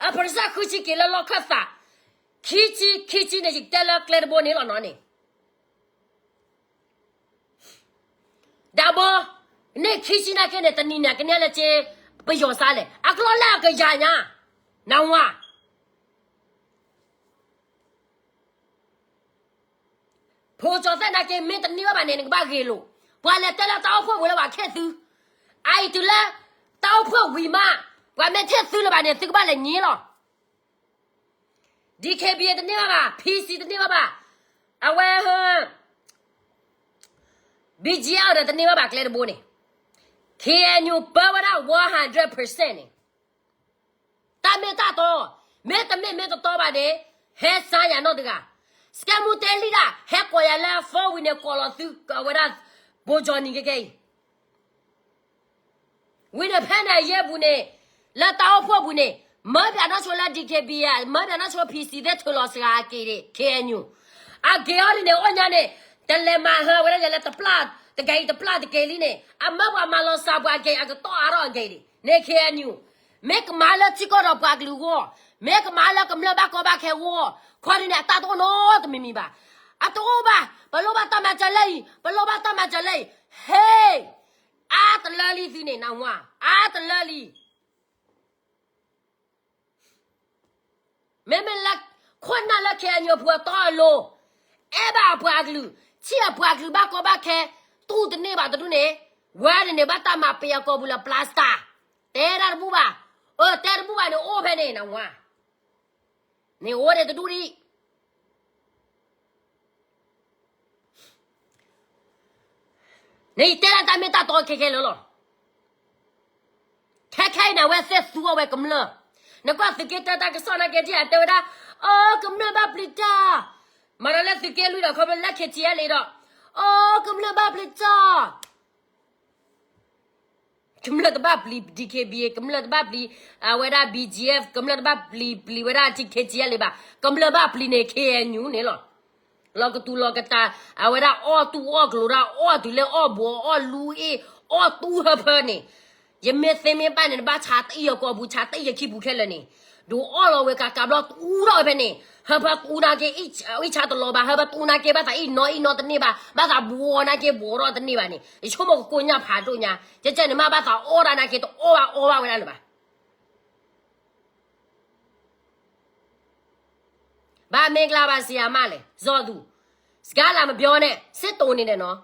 အ percent ဃုဆံက့ၤလၢလီၢ်ခၢၣ်သး ခံဆံ ခံဆံန့ၣ် ယကတဲလၢကျဲတဘိန့ၣ်လီၤနီၤန့ၣ် ဒးဘီ န့ၢ်ခံဆံနာ်က့န့ၣ် တနံၤန့ၣ် ကန့ၢ်လၢက့ ပယီၤစါလဲၣ် အကလီၢ်လၢအကယၤညါ နဝၤ ဖိကၠီၤသဲနာ်က့ မ့ၢ်တန့ၢ်ဘၣ်ဘၣ်န့ၣ် နကဘၣ်ဂ့ၤလိာ် ပှၤလဲၤတဲလၢတၢ်အိၣ်ဖှိၣ်ဝံၤလၢပှၤထ့ၣ်သု အအံၤတုၤလၢ တၢ်အိၣ်ဖှိၣ်ဝံၤမး ပှၤမ့ၢ်ထ့ၣ်သုလၢၤဘၣ်န့ၣ် သုကဘၣ်လဲၤညံလီၤ DKBA တန့ၢ်ဘၣ်ဘၣ် PC တန့ၢ်ဘၣ်ဘၣ် အဝဲ BGF ဒီးတန့ၢ်ဘၣ်ဘၣ်ကျဲတဘိန့ၣ် KNU ပၢဝဲဒၣ် one hundred percent န့ၣ် တၢ်မ့ၢ်တၢ်တီ မ့တမ့ၢ်မ့ၢ်တတီဘၣ်န့ၣ် ဟဲစါယၤနီတဂၤ စကဲမူတဲလံဒၣ် ဟဲကိးယၤလၢ phone ဝံၤန့ၣ် ကိးလီၤသုကဝဲဒၣ် ဘိးကၠီၤနံၤကကဲအံၤ ဝံၤန့ၣ်ဖဲန့ၣ်အယဲၢ်ပူၤန့ၣ် လၢတၢ်အိၣ်ဖှိၣ်ပူၤန့ၣ် မၢပၠးနီၢ်ဆိလၢ DKBA မၢပၠးနီၢ်ဆိ PC သ့ၣ်ထုးလီၤစှၤအက့ၤဒံး KNU အက့ၤအီၤဒ်န့ၣ် အိၣ်ညါန့ၣ် တလဲၤမၤဟၢဝဲဒၣ်ယၤလၢတပျၢ်တကဲအံၤ တပျၢ်တကဲလံန့ၣ် အမၢပှၤမၤလီၤစှၤပှၤကဲအံၤ အကတီၢ်အါထီၣ်အကဲဒံးန့ၣ် KNU မ့ၢ်ကမၤလၢထံကီၢ်ဒီးပှၤကလုာ်အဂီၢ် မ့ၢ်ကမၤလၢကမျၢၢ်ဘၣ်ကီဘၣ်ခဲအဂီၢ် ခီဒ်န့ၣ် အတၢ်တအိၣ်နီတမံၤမံၤဘၣ် အတအိၣ်ဘၣ် ပလိၣ်ဘၣ်တၢ်မၤစၢၤလၢအံၤ ပလိၣ်ဘၣ်တၢ်မၤစၢၤလၢအံၤ ဟ့ အါတလၢလံသုန့ၣ် နဝၤ အါတလၢလံ မ့မ့ၢ်လၢ ခိၣ်နၢ်လၢ KNU အပူၤအတီအလိၤ အဲၣ်ဘၣ်အပှၤကလုာ် ထံၣ်အပှၤကလုာ်ဘၣ်ကီဘၣ်ခဲ တူၢ်တန့ၢ်ဘၣ်တဒူၣ်န့ၣ် ဝဲန့ၣ်န့ၣ် ဘၣ်တၢ်မၤပယီၤကီၢ်ပူၤလၢ plastic တဲဒၣ်တဘူၣ်ဘၣ် အၢ တဲတဘူၣ်ဘၣ်န့ၣ် အိၣ်ဖဲန့ၣ် နဝၤ န့ၣ်အိၣ်ဒံးတဒူၣ်ဒံး န့ၣ်ယတဲဒၣ်တၢ်မ့ၢ်တၢ်တီခဲခဲလၢာ်လီၤ. ခဲခဲအံၤန့ၣ် အဝဲသ့ၣ်သူအီၤဝဲကမျၢၢ်, နကွၢ်သုးက့တၢတၢ်ကစီၣ်နာ်က့ ဒ်အတဲဝဲဒၣ်, အိ ကမျၢၢ်ဘၣ်ပျံၤတၢ်, မၤဒီးလၢသုးက့လွံၢ်ဒီးခီဖျိလၢ KTLA ဒီး, အိ ကမျၢၢ်ဘၣ်ပျံၤတၢ် ကမျၢၢ်တဘၣ်ပျံၤ D K B A, ကမျၢၢ်တဘၣ်ပျံၤ အဝဲဒၣ် B G F, ကမျၢၢ်တဘၣ်ပျံၤ ပျံၤဝဲဒၣ် T K T L ဘၣ်, ကမျၢၢ်ဘၣ်ပျံၤန့ၣ် K N U န့ၣ်လီၤ. လီၤကတူၤလီၤကတာ် အဝဲဒၣ်အီၣ်တူၢ်အီၣ်ကျိၤဒၣ် အီၣ်တုၤလၢအီၣ်ဘှီးအီၣ်လူအ့ၣ် အီၣ်တူၢ်ဟၢဖၢန့ၣ်, ယမ့ၢ်သ့မ့ၢ်ဘၣ်န့ၣ် နဘၣ်ဆါတအံၣ်အကီၢ်ပူၤ ဆါတအံၣ်အခံပူၤခဲလၢာ်န့ၣ်, ဒုးအီၣ်လီၤဝဲကးကးဘျီ တူၢ်ထီၣ်ဝဲဖဲန့ၣ်, ဟၢဖၢတူၢ်နာ်က့ အံၣ်ဆါတလီၤဘၣ်, ဟၢဖၢတူၢ်နာ်က့ ဘၣ်သးအံၣ်နီအံၣ်နီတန့ၢ်ဘၣ်, ဘၣ်သးဘှီးနာ်က့ဘှီးထီၣ်တန့ၢ်ဘၣ်န့ၣ်, ယဆိကမိၣ်ကကိးညၣ်ဖးဒိၣ်ညါ, ကဲကဲန့ၣ်မ့ၢ်ဘၣ်သးအီၣ်ဒၣ်နာ်က့ တအီၣ်ဘၣ်အီဘၣ်ဝဲဒၣ်လၢၤဘၣ်. ဘၣ်မ့ၢ်ကျါဘၣ်စံးအမါလဲၣ် စီၤသူ, စကါလၢမပြောနဲ့ စစ်တိုနေတယ်နော်,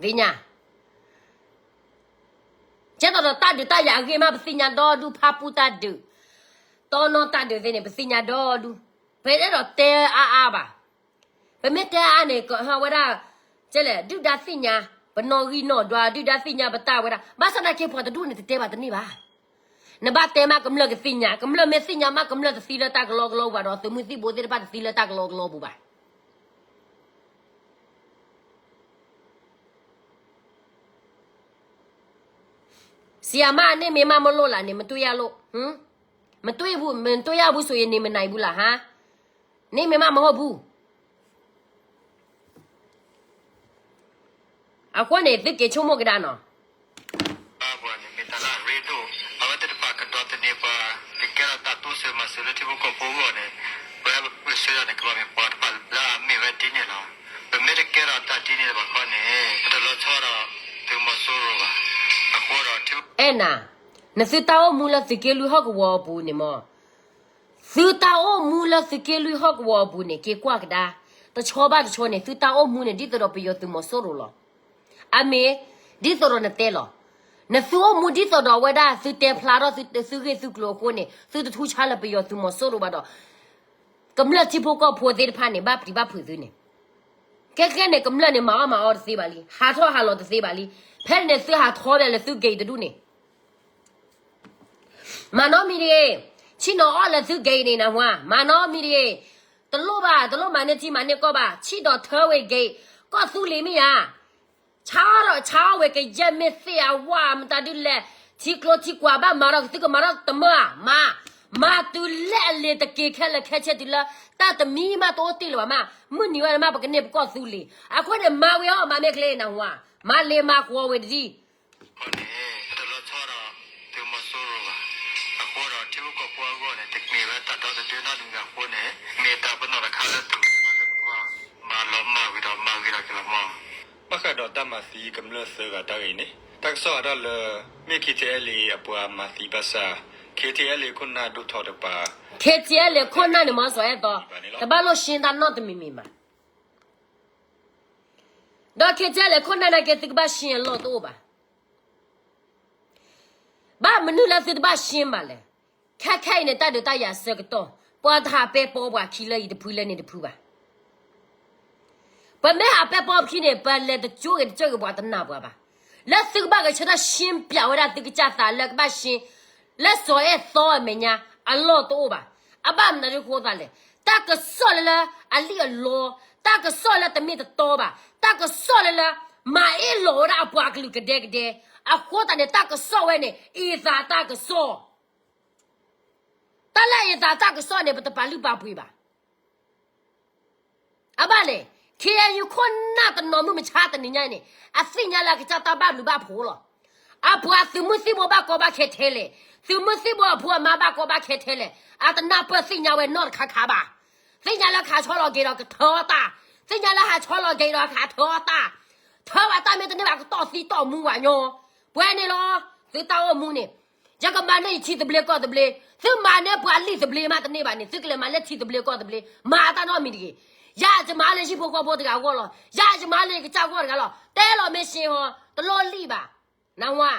သ့ၣ်ညါ, ကဲသိးဒီးတၢ်ဒုးတၢ်ယၤအဂ့ၢ်မး ပသ့ၣ်ညါဒီဒူၣ် ဖါပူတၢ်ဒုး, တီနီၢ်တၢ်ဒုးသ့ၣ်န့ၣ် ပသ့ၣ်ညါဒီဒူၣ်, ပအဲၣ်ဒိးတဲအါအါဘၣ်. ပမ့ၢ်တဲအါန့ၣ် ကဟးဝဲဒၣ် ကဲလဲၣ် ဒုၣ်ဒါသ့ၣ်ညါ ပနီၣ်ဂံၢ်နီၣ်ဒွး ဒုၣ်ဒါသ့ၣ်ညါပတၢ်ဝဲဒၣ် ဘၣ်ဆၣ်သနာ်က့ ပှၤတဒူၣ်န့ၣ် တတဲဘၣ်တန့ၢ်ဘၣ်. နဘၣ်တဲမး ကမျၢၢ်ကသ့ၣ်ညါ, ကမျၢၢ်မ့ၢ်သ့ၣ်ညါမး ကမျၢၢ်တသံလၢတၢ်ကလီကလီပူၤဘၣ်ဒီး သုးမုၢ်သံၣ်ဘိသ့ၣ်တဖၣ်တသံလၢတၢ်ကလီကလီပူၤဘၣ်. စံးအမါန့ၣ် မ့ၢ်မးမလိၣ်လၢန့ၣ် မတူၢ်ယၢ်လိၣ်, မတူၢ်ဘူး, မတူၢ်ယၢ်ဘူး စိၤယန့ၣ် မနၤအံၤဘူးလၢဟါ, န့ၣ်မ့ၢ်မးမဟီၣ်ဘူး. အဃိန့ၣ် သုက့ၤဆိကမိၣ်ကဒါနီၤ. ပှၤန့ၣ် မ့ၢ်တၢ်လၢအရ့ဒိၣ်, အဝဲသ့ၣ်တဖၣ်ကဒီးသန့ၤပှၤ, ကကဲထီၣ်တၢ်တိစၢၤမၤစၢၤလၢထံဖိကီၢ်ဖိအဂီၢ်န့ၣ်, ပဝဲပစၢၤဒၣ်န့ၣ် ကဘၣ်မ့ၢ်ပှၤတဖၣ်လၢအမ့ၢ်ဝဲဒ်န့ၣ်လီၤ. ပမ့ၢ်တကဲထီၣ်တၢ်ဒ်န့ၣ်ဘၣ်ခီန့ၣ် ပတလီၤဆီဒီးသုးမီၤစိရိၤဘၣ်. အဃိဒီး အဲၣ်နၤ, နသုတၢ်အိၣ်မူလၢသုးက့လွံၢ်ဟီၣ်ကဝီၤအပူၤန့ၣ်မ့ၢ် သုတၢ်အိၣ်မူလၢသုးက့လွံၢ်ဟီၣ်ကဝီၤအပူၤန့ၣ် က့ၤကွၢ်ကဒါ, တဆီဘၣ်တဆီန့ၣ် သုတၢ်အိၣ်မူန့ၣ် ဒ်သိးဒီးပယီၤသုးမီၤစိရိၤလီၤ. အမ့ၢ်, ဒ်သိးဒီးနတဲလီၤ. နသုအိၣ်မူဒ်သိးဒီးဝဲဒၣ်သုတဲဖျါထီၣ်သုဂ့ၢ်သုကျိၤအဃိန့ၣ် သုတထူဆါလၢပယီၤသုးမီၤစိရိၤဘၣ်ဒီး ကမျၢၢ်ထံဖိကီၢ်ဖိသ့ၣ်တဖၣ်န့ၣ် ဘၣ်ပျံၤဘၣ်ဖုးသုန့ၣ်, ခဲခဲန့ၣ် ကမျၢၢ်န့ၣ် မၤအီၣ်မၤအီတသ့ဘၣ်လံ, ဟးထီၣ်ဟးလီၤတသ့ဘၣ်လံ. ဖဲန့ၣ်သုဟးထီၣ်ဘၣ်လၢသုက့ၤတဒူၣ်န့ၣ် မၤနီတမံၤတဂ့ၤ, ဆ့ၣ်နီၤအီၣ်လၢသုက့ၤန့ၣ်နဝါ, မၤနီတမံၤတဂ့ၤ, တလိၣ်ဘၣ်, တလိၣ်မၤန့ၢ်ထံမၤန့ၢ်ကီၢ်ဘၣ်, ဆ့ၣ်ဒီးထၢဝဲက့ၤ, ကီၢ်သူလ့ၤမ့ၢ်ဧါ, ဆါအီၣ်ဒီးဆါအီၣ်ဝဲကယဲၢ်မ့ၢ်သ့ၣ်အဝါ မတၤဒုလဲၣ်, ထံကျိထံကွၢ်ဘၣ်မၤဒီးကသုကမၤထီၣ်တမၢဧါ, မၤ, မၤတုၤလၢအလံၤတက့ၤခဲလၢာ်ခဲဆ့တုၤလၢ တၢ်တမံၤမးတအိၣ်တ့ၢ်လၢၤဘၣ်မး, မုၢ်နံၤဝဲမးပကန့ၢ်ပကီၢ်သူလ့ၤ, အဃိန့ၣ် မၤဝဲအီၤ မၤမ့ၢ်ချ့နဝါ, မၤလ့ၤမၤကွီၤဝဲတဒံး အဃိန့ၣ် ပတလီၤဆီဒီး သုးမီၤစိရိၤဘၣ်. အဃိဒီးထံဖိကီၢ်ဖိအဂီၢ်န့ၣ် တမ့ၢ်ဝဲတၢ်ဒီသဒၢနီတမံၤဘၣ်အဃိန့ၣ် မ့ၢ်တၢ်ပနီၣ်တခါလၢသုးမၤလၢပကဘၣ်မၤလီၤမၢ်ဝံၤဒီးမၤဂ့ၤထီၣ်က့ၤလီၤမး. ဘၣ်ဃးဒီးတၢ်မၤသံကမျၢၢ်သၢဂၤတၢ်ဂ့ၢ်န့ၣ် တၢ်ကစီၣ်အါထီၣ်လၢ မ့ၢ် K T L A အပှၤမၤသံဘၣ်ဆၣ် K T L A ခိၣ်နၢ်ဒိၣ်ထီၣ်တပၤ K T L A ခိၣ်နၢ်န့ၣ်မ့ၢ်စီၤအဲၣ်သီ တဘၣ်လိၣ်ရှင်းတၢ်နီတမံၤမံၤဘၣ်. ဒီး K T L A ခိၣ်နၢ်နာ်က့ သုကဘၣ်ရှင်းအလီၢ်တအိၣ်ဘၣ်. ဘၣ်မနုၤလၢသုတဘၣ်ရှင်းဘၣ်လဲၣ်. ခဲခဲအံၤန့ၣ် တၢ်ဒုးတၢ်ယၤဆၢကတီၢ် ပှၤတဟးပဲပီပှၤခံလၢယတဖုလၢန့ၣ်တဖုဘၣ်. ပမ့ၢ်ဟးပဲပီပခံန့ၣ် ပလဲၤတကၠိဂ့ၤတကၠိဂ့ၤ ပှၤတနာ်ပှၤဘၣ်. လၢသုကဘၣ်ဂဲၤဆၢထၢၣ်ရှင်းပြဝဲဒၣ်သုကစၢ်သးလၢကဘၣ်ရှင်း လၢစီၤအဲၣ်သီအမဲာ်ညါ အလီၢ်တအိၣ်ဘၣ်. အဘၣ်မနုၤဒ်ဃိသးလဲၣ်. တၢ်ကစီၣ်လၢလၢအလံၣ်အလီ, တၢ်ကစီၣ်လၢတမ့ၢ်တတီဘၣ်, တၢ်ကစီၣ်လၢလၢ မၤအ့ၣ်လိာ်ဝဲဒၣ်အပှၤကလုာ်ကဒဲကဒဲ, အဃိသတးန့ၣ် တၢ်ကစီၣ်ဝဲန့ၣ် အ့ၣ်သးတၢ်ကစီၣ် တၢ်လၢအ့ၣ်သးတၢ်ကစီၣ်န့ၣ် ပတပာ်လုၢ်ပာ်ပှ့ၤဘၣ်. အဘၣ်လဲၣ်, K N U ခိၣ်နၢ်တနီၤမုၢ်မဆါတနံၤညါအံၤန့ၣ် အသ့ၣ်ညါလၢအကစၢ်တၢ်ဘၣ်ဘျုးဘၣ်ဖှိၣ်လီၤ. အပှၤသုးမုၢ်သံၣ်ဘိဘၣ်ကီဘၣ်ခဲထဲလဲၣ်, သုးမုၢ်သံၣ်ဘိအဖိအမါဘၣ်ကီဘၣ်ခဲထဲလဲၣ်, အတနၢ်ပၢၢ်သ့ၣ်ညါဝဲနီတခါခါဘၣ်. သ့ၣ်ညါလၢခးဆီလီၤက့ၤဒီးကထၢတၢ်, သ့ၣ်ညါလၢဟးဆီလီၤက့ၤဒီးခးထၢတၢ်, ထၢဘၣ်တၢ်မ့ၢ်တန့ၢ်ဘၣ်ကတီၢ်သံတီၢ်မူဝဲညီ, ပှဲၤန့ၣ်လီၤ. သုတၢ်အိၣ်မူန့ၣ် ယကမၤန့ၢ်ယထံသဘျ့ကီၢ်သဘျ့, သုမၤန့ၢ်ပှၤလံာ်သဘျ့မးတန့ၢ်ဘၣ်န့ၣ် သုကလဲၤမၤလၢထံသဘျ့ကီၢ်သဘျ့, မၤတၢ်နီတမံၤတဂ့ၤ. ယၤယမၤလၢယဟံၣ်ဖိဃီဖိတဂၤအဂီၢ်လီၤ, ယၤယမၤလၢယကစၢ်ဂီၢ်တဂၤလီၤ. တဲလီၤမ့ၢ်ရှ့ဟီ, တလိၣ်လံၣ်ဘၣ်, နဝါ.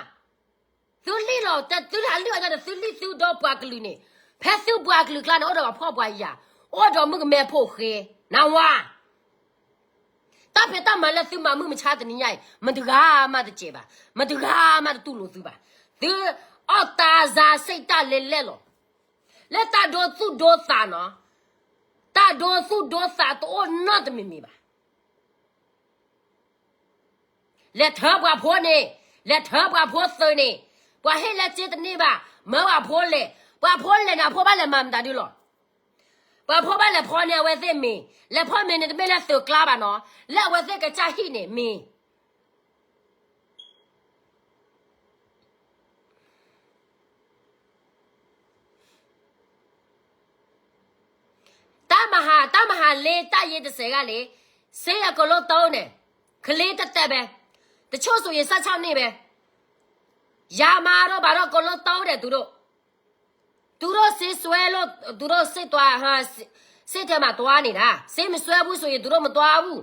သုလံၣ်လီၤ, သုဟးလံၣ်အီၤန့ၣ် သုလံၣ်သုဒီပှၤကလုာ်န့ၣ်, ဖဲသုပှၤကလုာ်ကျါန့ၣ် အိၣ်ဒီးပှၤဖှီၣ်ပှၤယာ်, အိၣ်ဒီးမုၣ်ကမဲဖိဃဲ, နဝါ. တၢ်ဖံးတၢ်မၤလၢသုမၤမုၢ်မဆါတနံၤညါအံၤ မတဂၤမးတစဲးဘၣ်, မတဂၤမးတတူၢ်လိာ်သုဘၣ်. သုအီၣ်တၢ်စၢ်စ့ၣ်တၢ်လဲၤလဲၣ်လီၤ. လၢတၢ်ဒိသူၣ်ဒိသးနီၤ, တၢ်ဒိသူၣ်ဒိသးတအိၣ်နီတမံၤမံၤဘၣ်. လဲၤထၢပှၤဖိန့ၣ်, လဲၤထၢပှၤဖိသုးန့ၣ်, ပှၤဟ့ၣ်လၢစ့တန့ၢ်ဘၣ်, မၢပှၤဖိလဲၤ, ပှၤဖိလဲၤန့ၣ် အဖိဘၣ်လဲၤမၤမတၤဒုလီၤ. ပှၤဖိဘၣ်လဲၤဖီန့ၢ်အဝဲသ့ၣ်မ့ၤ, လဲၤဖီမ့ၤန့ၣ် တမ့ၢ်လၢသုးကျါဘၣ်နီၤ, လၢအဝဲသ့ၣ်ကစၢ်ဟံၣ်န့ၣ်မ့ၤ တၢ်မၤဟး, တၢ်မၤဟးလ့တၢ်ယ့တစဲးဂၤလံ, စ့အကလိတိန့ၣ်, ကလ့တတဲဘဲ, တဆိၣ်စိၤယံၤစၢ်ဆီၣ်န့ၢ်ဘဲ, ယၤမၤထီၣ်ဘၣ်ထီၣ်ကလိတိဒီး သူတို့, သူတို့စ့စွဲလို့, သူတို့စ့သွား, စ့ထဲမှာသွားနေတာ, စ့မစွဲဘူးဆိုရင် သူတို့မသွားဘူး.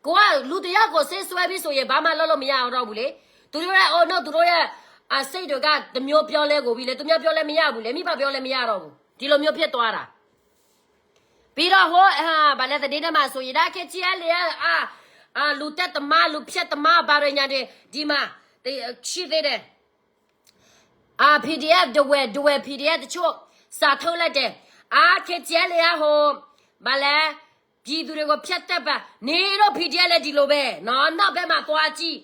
ကိုကလူတစ်ယောက်ကို ဆေးစွဲပြီဆိုရင် ဘာမှလုပ်လို့မရတော့ဘူးလေ. သူတို့ရဲ့ အုံနောက် သူတို့ရဲ့ အစိတ်တွေက တစ်မျိုးပြောလဲကုန်ပြီလေ, သူများပြောလဲမရဘူးလေ, မိဘပြောလဲမရတော့ဘူး, ဒီလိုမျိုးဖြစ်သွားတာ. ပြီးတော့ ဟို, ဘာလဲ, သတင်းထဲမှာဆိုရင် ဒါ ခ့ၣ်ထီၣ်အဲလ် ရဲ့ အာ, အာ, လူသတ်သမား, လူဖြတ်သမား, ဘာတွေညာတွေ ဒီမှာ ရှိသေးတယ်. အာ, PDF ဒဝဲ, ဒဝဲ PDF တချို့ စာထုတ်လိုက်တယ်. အာ, ခ့ၣ်ထီၣ်အဲလ် က ဟို, ဘာလဲ, ပြည်သူတွေကို ဖြတ်တက်ပါ, နေတော့ PDF လည်း ဒီလိုပဲနော်, နောက်ဘက်မှာ သွားကြည့်,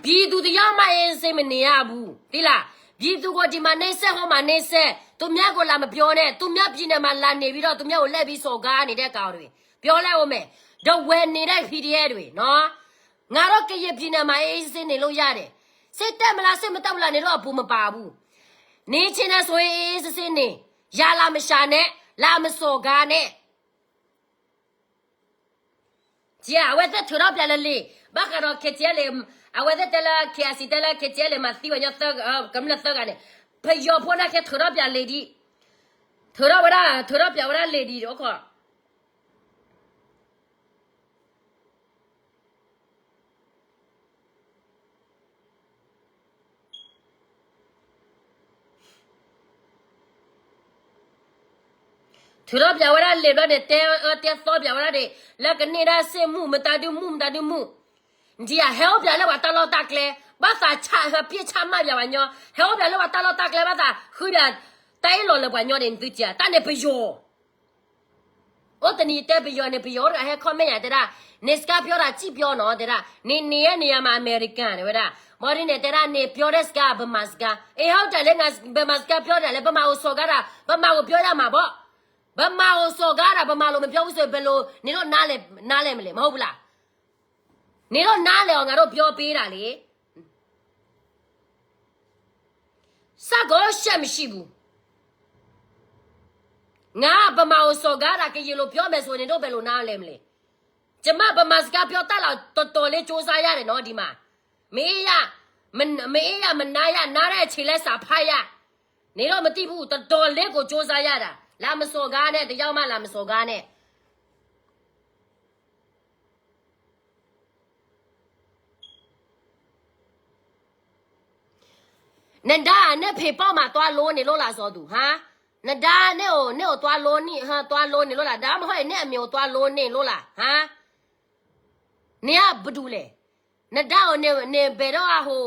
ပြည်သူတစ်ယောက်မှ အေးအေးဆေးဆေး မနေရဘူး, သိလား. ပြည်သူကို ဒီမှာ နှိပ်စက် ဟိုမှာ နှိပ်စက်, သူများကို လာမပြောနဲ့, သူများပြည်နယ်မှာ လာနေပြီးတော့ သူများကို လှည့်ပြီး စော်ကားနေတဲ့ ကောင်တွေ, ပြောလိုက်ဦးမယ်, ဒဝဲ နေတဲ့ PDF တွေနော်, ငါတို့ ကရင်ပြည်နယ်မှာ အေးအေးဆေးဆေး နေလို့ရတယ်. စိတ်တက်မလား စိတ်မတက်ဘူးလား နေတော့ အပူမပါဘူး. နေချင်တယ်ဆိုရင် အေးအေးဆေးဆေးနေ, ရန်လာမရှာနဲ့, လာမစော်ကားနဲ့. ကြည့်, အဝဲသ့ၣ်ထုးထီၣ်ပၠးလၢလံာ်, ဘၣ်ဃးဒီး ခ့ၣ်ထီၣ်အဲလ် အဝဲသ့ၣ်တဲလၢ KIC တဲလၢ ခ့ၣ်ထီၣ်အဲလ် မၤသံဝဲညီသၢဂၤ, ကမျၢၢ်သၢဂၤန့ၣ်, ပယီၤဖိနာ်က့ ထုးထီၣ်ပၠးလံာ်ဒံး, ထုးထီၣ်ဝဲဒၣ်, ထုးထီၣ်ပၠးဝဲဒၣ်လံာ်ဒံးဒီးခီ ထုးထီၣ်ပၠးဝဲဒၣ်လံာ်ဘျီန့ၣ်, တဲအၢတဲသီပၠးဝဲဒၣ်န့ၣ်, လၢကန့ၢ်ဒၣ်စ့ၢ်မူး, မတၤဒုမူး, မတၤဒုမူး, ဒ်အဟဲအိၣ်ပၠးလၢပှၤတၢ်လီၢ်တၢ်ကျဲ, ဘၣ်သးဆးဟၢဖ့ၣ်ဆးမးပၠးပှၤညီ, ဟဲအိၣ်ပၠးလၢပှၤတၢ်လီၢ်တၢ်ကျဲ ဘၣ်သးဃုပၠး, တၢ်အ့ၣ်လိာ်လၢပှၤညီန့ၣ် သုကၠး, တၢ်န့ၣ်ပယီၤ အိၣ်တနံၤတဲပယီၤန့ၣ်, ပယီၤတဂၤဟဲ comment ယၤတဲဒၣ်, နစကါပြောတာကြည့်ပြောနော် တဲဒၣ်, နနေရနေရာမှာ အမေရိကန် တဲဝဲဒၣ်, ဘီဒ်န့ၣ် တဲဒၣ် နပြောတဲ့စကား ဗမာစကား, အ့ ဟုတ်တယ်လေ, ဗမာစကားပြောတာလေ, ဗမာကိုစော်ကားတာ, ဗမာကိုပြောရမှာပေါ့, ဗမာကိုစော်ကားတာ, ဗမာလိုမပြောဘူးဆိုရင် ဘယ်လို နင်တို့နားလည်, နားလည်မလဲ, မဟုတ်ဘူးလား. နင်တို့နားလည်အောင် ငါတို့ပြောပေးတာလေ. စကားရှက်မရှိဘူး. ငါဗမာကိုစော်ကားတာ ကရင်လိုပြောမယ်ဆိုရင် နင်တို့ဘယ်လိုနားလဲမလဲ. ကျမဗမာစကားပြောတတ်လား, တော်တော်လေးကြိုးစားရတယ်နော်, ဒီမှာ. မအေးရ, မ, မအေးရ, မနားရ, နားတဲ့အချိန်လဲစာဖတ်ရ. နင်တို့မသိဘူး, တော်တော်လေးကိုကြိုးစားရတာ. လာမစော်ကားနဲ့, တစ်ယောက်မှလာမစော်ကားနဲ့. နဒါန့ၣ် ဖေပေါက်မှာ သွားလိုနေလို့လား ဇော်သူ, ဟါ? နဒါန့ၣ်အိၣ်, န့ၣ်အိၣ် သွားလိုနေ, ဟါ, သွားလိုနေလို့လား. ဒါမှမဟုတ်ရင် နင့်အမေအို သွားလိုနေလို့လား, ဟါ? နဒါအိၣ်န့ၣ်, နဘယ်တော့ ဟို,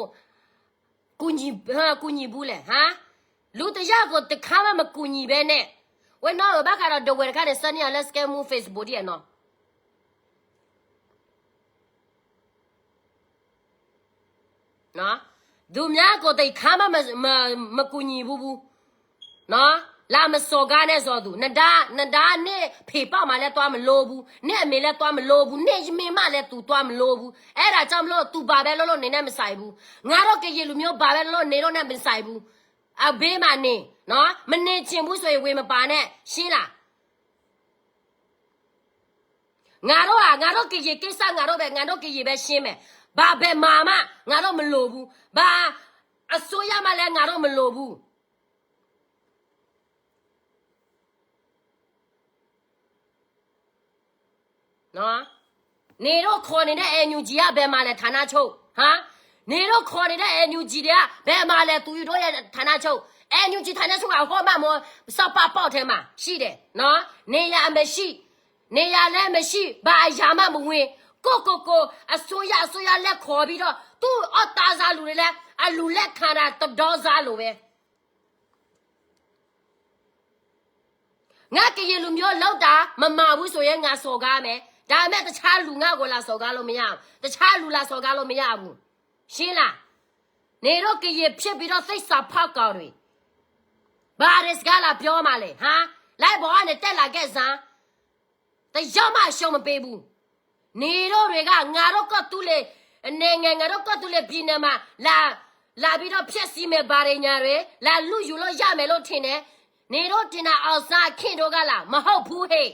ကူညီ, ဟါ, ကူညီဘူးလဲ, ဟါ? လူတစ်ယောက်ကို တစ်ခါမှ မကူညီဘဲနဲ့. ဝဲနီၢ်ဧိၤ ဘၣ်ဃးဒီး ဒဝဲတခါန့ၣ် စၢန့ၢ်အီၤလၢ စကဲမူ Facebook ဒ်အနီၤ. နော်, သူများကို တစ်ခါမှ မ, မ, မကူညီဘူးဘူး, နော်, လာမစော်ကားနဲ့ ဇော်သူ. နဒါ, နဒါန့ၣ် ဖေပေါက်မှာလည်း သွားမလိုဘူး, နင့်အမေလည်း သွားမလိုဘူး, နင့်မိန်းမလည်း သူသွားမလိုဘူး. အဲ့ဒါကြောင့်မလို့ သူဘာပဲလုပ်လို့ နင်နဲ့မဆိုင်ဘူး. ငါတို့ ကရင်လူမျိုး ဘာပဲလုပ်လို့ နင်တို့နဲ့မဆိုင်ဘူး. အဝေးမှာနေ, နော်, မနေချင်ဘူးဆိုရင် ဝင်မပါနဲ့, ရှင်းလား. ငါတို့ဟာ ငါတို့ကရင်ကိစ္စ ငါတို့ပဲ, ငါတို့ကရင်ပဲရှင်းမယ်. ဘာဘယ်မှာမှ ငါတို့မလိုဘူး. ဘာအစိုးရမှလည်း ငါတို့မလိုဘူး. နော်, နင်တို့ခေါ်နေတဲ့ NUG က ဘယ်မှာလဲ ဌာနချုပ်, ဟါ? နင်တို့ခေါ်နေတဲ့ NUG တွေက ဘယ်မှာလဲ သူတို့ရဲ့ ဌာနချုပ်. NUG ဌာနချုပ်က ဟိုဘက်မှာ စောက်ပပေါက်ထဲမှာ ရှိတယ်, နော်, နေရာအမရှိ, နေရာလည်းမရှိ, ဘာအရာမှမဝင်, ကိုယ့်ကိုယ်ကို အစိုးရ အစိုးရ လက်ခေါ်ပြီးတော့ သူ့အီၣ်သားစားလူတွေလည်း အလူလက်ခံတာ တဒေါစားလိုပဲ. ငါကရင်လူမျိုးလုပ်တာ မမှန်ဘူးဆိုရင် ငါစော်ကားမယ်. ဒါပေမဲ့ တခြားလူငါးကို လာစော်ကားလို့မရဘူး, တခြားလူလာစော်ကားလို့မရဘူး, ရှင်းလား? နင်တို့ကရင်ဖြစ်ပြီးတော့ သစ္စာဖောက်ကောင်တွေ, ဘာတွေစကားလာပြောမှလဲ, ဟမ်? လိုက်ပေါ်ကနေ တက်လာခဲ့စမ်း, တစ်ယောက်မှအရှုံးမပေးဘူး. နင်တို့တွေက ငါတို့ကီၢ်သူလ့ၤအနယ်ငယ်, ငါတို့ကီၢ်သူလ့ၤပြည်နယ်မှာ လာ, လာပြီးတော့ ဖျက်ဆီးမယ် ဘာတွေညာတွေ, လာလုယူလို့ရမယ်လို့ထင်တယ်. နင်တို့တင်တာ အောင်ဆန်းခင်တို့ကလား? မဟုတ်ဘူးဟေ့.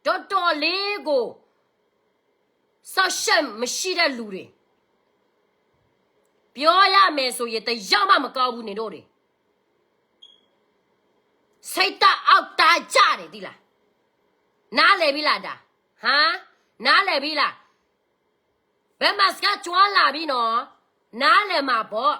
တော်တော်လေးကို စောင့်ရှက်မရှိတဲ့လူတွေ, ပြောရမယ်ဆိုရင် တစ်ယောက်မှမကောင်းဘူး နင်တို့တွေ. စိတ်ဓာတ်အောက်တန်းကျတယ် သိလား? နားလည်ပြီလားဒါ? ဟမ်? နားလည်ပြီလား? ဘယ်မှာစကားကျွမ်းလာပြီနော်? နားလည်မှာပေါ့.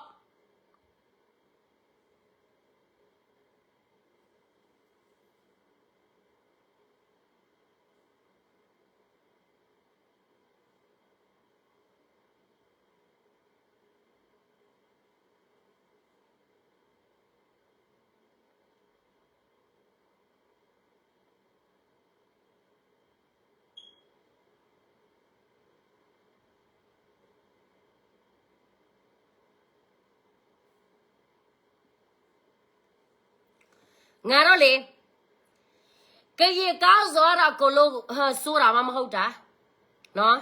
ငါတော့လေ, ကရင်ကောင်းစော်တော့ အကုန်လုံး ဟို စိုးတာမှမဟုတ်တာနော်.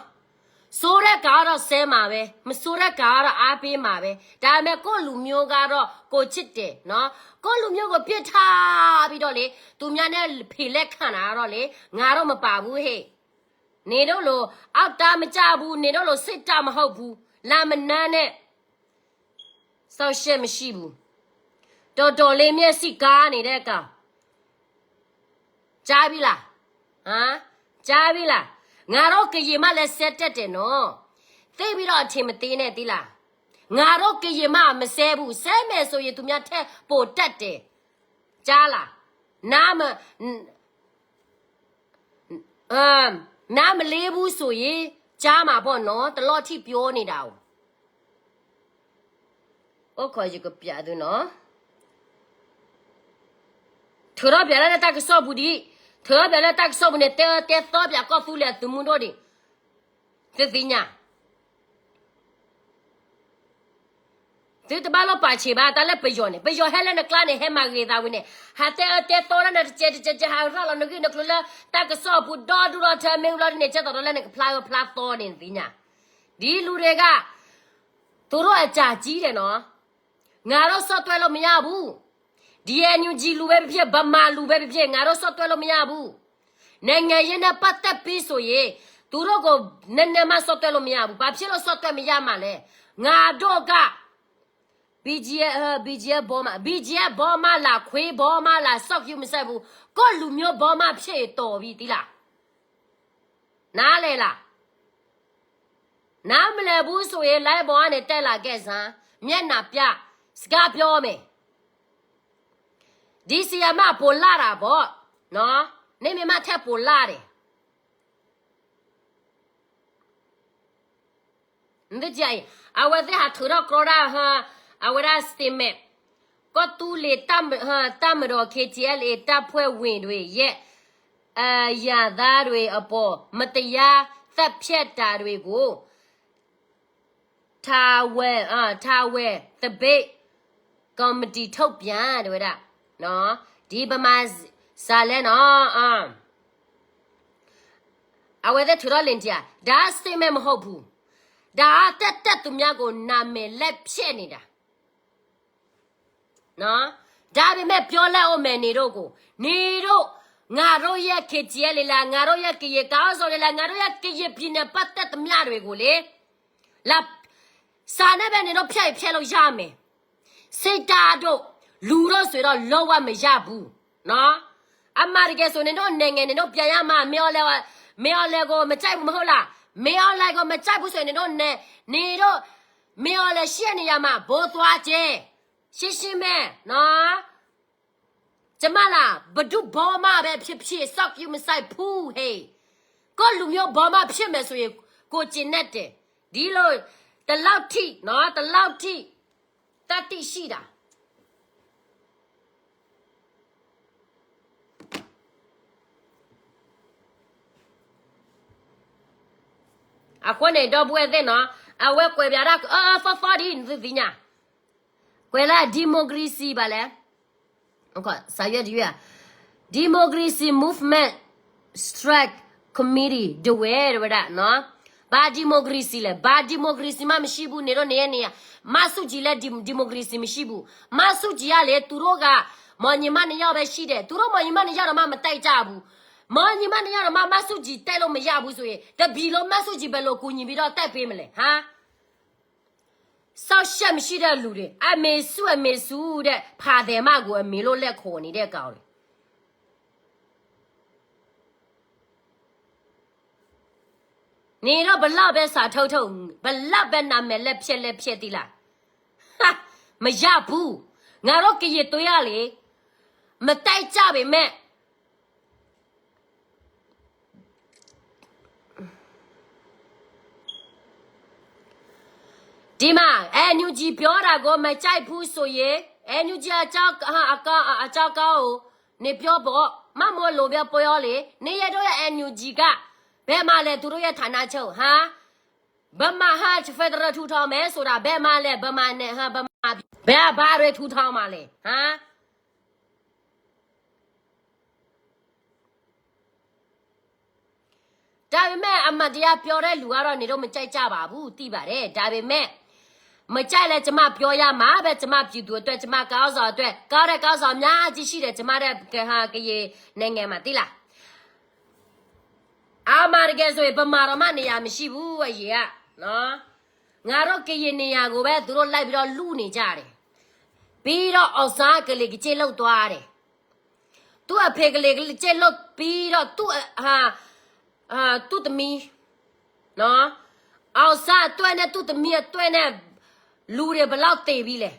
စိုးတဲ့ကောင်ကတော့ ဆဲမှာပဲ, မစိုးတဲ့ကောင်ကတော့ အားပေးမှာပဲ. ဒါပေမဲ့ ကိုယ့်လူမျိုးကတော့ ကိုယ်ချစ်တယ်နော်. ကိုယ့်လူမျိုးကို ပစ်ထားပြီးတော့လေ, သူများနဲ့ ဖံးလဲခန့်တာကတော့လေ, ငါတော့မပါဘူးဟေ့. နင်တို့လို အောက်တန်းမကျဘူး, နင်တို့လို စိတ်ဓာတ်မဟုတ်ဘူး, လာမနန်းနဲ့. စောင့်ရှက်မရှိဘူး. တော်တော်လေး မျက်စိကန်းနေတဲ့ကောင်. ကြားပြီလား? ဟမ်? ကြားပြီလား? ငါတို့ကရင်မလဲ ဆဲတတ်တယ်နော်. သိပ်ပြီးတော့ အထင်မသေးနဲ့ သိလား? ငါတို့ကရင်မ မဆဲဘူး. ဆဲမယ်ဆိုရင် သူများထက်ပိုတတ်တယ်. ကြားလား? နားမ နားမလေးဘူးဆိုရင် ကြားမှာပေါ့နော်, တလော့ထိပြောနေတာကို. အိၣ်ခိး ယကပြသူနော်. ထုးထီၣ်ပြလၢတၢ်ကစီၣ်ပူၤဒံး, ထုးထီၣ်ပြလၢတၢ်ကစီၣ်ပူၤန့ၣ် တဲအၢတဲသီပၠးကီၢ်သူလ့ၤအသုးမုၢ်ဒိၣ်ဒံး, သုသ့ၣ်ညါ. သုတဘၣ်လီၤပာ်ဆံးဘၣ်, တၢ်လၢပယီၤန့ၣ်, ပယီၤဟဲလၢနကျါန့ၣ် ဟဲမၤဂ့ၤသးဝံၤန့ၣ်, ဟးတဲအၢတဲသီလၢနတစဲးတစဲးတစဲး, ဟးရၣ်လီၤနဂ့ၢ်နကျိၤလၢတၢ်ကစီၣ်အပူၤ ဒီဒူၣ်ဒီထၢ မ့ၢ်ဝံၤလီၤဒ်န့ၣ် ကဲသိးဒီးလၢနကဖျါဂၢဖျါသီန့ၣ် နသ့ၣ်ညါ. ဒ်လူၤတဂၤ, သူတို့အကြံကြီးတယ်နော်. ငါတို့ဆက်သွယ်လို့မရဘူး. ဒီအန်ယူဂျီ လူပဲဖြစ်ဖြစ်, ဗမာလူပဲဖြစ်ဖြစ်, ငါတို့ဆက်သွယ်လို့မရဘူး. နိုင်ငံရေးနဲ့ပတ်သက်ပြီးဆိုရင် သူတို့ကို နည်းနည်းမှ ဆက်သွယ်လို့မရဘူး. ဘာဖြစ်လို့ဆက်သွယ်မရမှာလဲ? ငါတို့က ဘီဂျီအက်ဖ် ဘီမ ဘီဂျီအက်ဖ် ဗမာလား, ခွေးဗမာလား, စောင့်ကြည့်မစိုက်ဘူး. ကိုယ့်လူမျိုးဗမာဖြစ်ရင်တော်ပြီ, သိလား? နားလည်လား? နားမလည်ဘူးဆိုရင် live ပေါ်ကနေ တက်လာခဲ့စမ်း, မျက်နှာပြ, စကားပြောမယ်. ဒီဆီယမ ပိုလှတာပေါ့နော်, နမ့ၢ်မထက်ပိုလှတယ်. နသ့ၣ်ညါအံၤ, အဝဲသ့ၣ်ဟးထုးထီၣ်ကြီဒၣ်, အဝဲဒၣ် statement, ကီၢ်သူလ့ၤ တပ်မတော် KTLA တပ်ဖွဲ့ဝင်တွေရဲ့ အရပ်သားတွေအပေါ် မတရားသတ်ဖြတ်တာတွေကို ထာဝယ်, အာ, ထာဝယ်သပိတ်ကော်မတီထုတ်ပြန် တဲဝဲဒၣ်, ဒီဗမာစၢ်လဲၣ်နီၤ, အဝဲသ့ၣ်ထုးထီၣ်လၢနထံၣ်ဧါ, ဒါ statement မဟုတ်ဘူး, ဒါသက်သက်သူများကို နာမည်လက်ဖြတ်နေတာ. နော်, ဒါပေမဲ့ ပြောလက်အိုမယ် နေတို့ကို, နေတို့, ငါတို့ရဲ့ KTLA လား, ငါတို့ရဲ့ ကရင်ခေါင်းဆောင်တွေလား, ငါတို့ရဲ့ ကရင်ပြည်နယ် ပတ်သက်သမျှတွေကိုလေ, လာ, စာနဲ့ပဲ နေတို့ ဖျက်ရင် ဖျက်လို့ရမယ်. စစ်တပ်တို့, လူတို့ဆိုတော့ လုံးဝမရဘူးနော်. အမှန်တကယ်ဆို နေတို့နိုင်ငံ နေတို့ပြန်ရမှာ, မင်းအောင်လှိုင်, မင်းအောင်လှိုင်ကို မကြိုက်ဘူး မဟုတ်လား? မင်းအောင်လှိုင်ကို မကြိုက်ဘူးဆိုရင် နေတို့, နေတို့, မင်းအောင်လှိုင်ရှိတဲ့နေရာမှာ ဗိုလ်သွားကျဲ, ရှင်းရှင်းပဲနော်. ကျမလား, ဘယ်သူဗမာပဲဖြစ်ဖြစ်, စောင့်ကြည့်မစိုက်ဘူးဟေ့. ကိုယ့်လူမျိုးဗမာဖြစ်မယ်ဆိုရင် ကိုယ်ကျင့်တတ်တယ်. ဒီလို, ဒီလောက်ထိနော်, ဒီလောက်ထိ သတ္တိရှိတာ. အဃိန့ၣ် ဒီပုၢ်ဝဲၢ်သ့ၣ်နီၤ, အဝဲကွဲးပျးဒၣ် အၢ သီသီဒ်နသုသ့ၣ်ညါ, ကွဲးလၢ democracy ဘၣ်လဲၣ်, စးယဲၢ်တယွဲၢ်, democracy movement strike committee ဒဝဲၢ် တဲဝဲဒၣ်နီၤ, ဘၣ် democracy လဲၣ်, ဘၣ် democracy မး မရှိဘူး, န့ၣ်ဒိၣ်န့ၣ်ယဲန့ၣ်ယါ, မၤဆူၣ်ကံၤလၢ dem- democracy မရှိဘူး, မၤဆူၣ်ကံၤယါလဲၣ်, သူတို့က မောင်ညီမနှစ်ယောက်ပဲရှိတယ်, သူတို့မောင်ညီမနှစ်ယောက်တောင်မှ မတိုက်ကြဘူး, မောင်ညီမနှစ်ယောက်တောင်မှ မၤဆူၣ်ကံၤ တိုက်လို့မရဘူးဆိုရင် တပံၤလၢမၤဆူၣ်ကံၤ ဘယ်လိုကူညီပြီးတော့ တိုက်ပေးမလဲ, ဟါ? စောင့်ရှောက်မရှိတဲ့လူတွေ, အမေစု အမေစုတဲ့ ဖာသည်မကို အမေလို့ လက်ခုပ်နေတဲ့ကောင်တွေ. နင်တို့ဘယ်လောက်ပဲ စာထုတ်ထုတ်, ဘယ်လောက်ပဲ နာမည် လက်ဖျက် လက်ဖျက် သီးလီၤ, မရဘူး, ငါတို့ကရင်တွေးရလေ, မတိုက်ကြပေမဲ့ ဒီမှာ NUG ပြောတာကို မကြိုက်ဘူးဆိုရင် NUG အကြောင်း အကြောင်းကောင်းကို နပြောပေါ့, မမို့လိုပဲပြောလေ, နင်တို့ရဲ့ NUG က ဘယ်မှာလဲ သူတို့ရဲ့ဌာနချုပ်, ဟါ? ဗမာဟါ ဖယ်ဒရယ်ထူထောင်မယ်ဆိုတာ ဘယ်မှာလဲ, ဗမာနဲ့ ဟါ, ဗမာ, ဘယ်, ဘာတွေထူထောင်မှာလဲ, ဟါ? ဒါပေမဲ့ အမှန်တရားပြောတဲ့လူကတော့ နင်တို့မကြိုက်ကြပါဘူး, သိပါတယ်, ဒါပေမဲ့ မကြိုက်လည်း ကျွန်မပြောရမှာပဲ, ကျွန်မပြည်သူအတွက်, ကျွန်မခေါင်းဆောင်အတွက်, ကောင်းတဲ့ခေါင်းဆောင်အများကြီးရှိတယ်, ကျွန်မတဲ့ ကရင်နိုင်ငံမှာ, သိလား? အမှန်တကယ်ဆိုရင် ဗမာတောင်မှနေရာမရှိဘူး, အရင်ကနော်, ငါတို့ကရင်နေရာကိုပဲ သူတို့လိုက်ပြီးတော့ လုနေကြတယ်, ပြီးတော့ အောင်ဆန်းကလေးက ကြည့်လို့သွားတယ်, သူ့အဖေကလေးက ကြည့်လို့ပြီးတော့ သူ့အ, ဟာ, ဟာ, သူ့သမီး, နော်, အောင်ဆန်းအတွက်နဲ့ သူ့သမီးအတွက်နဲ့ လူတွေဘယ်လောက်သေပြီလဲ,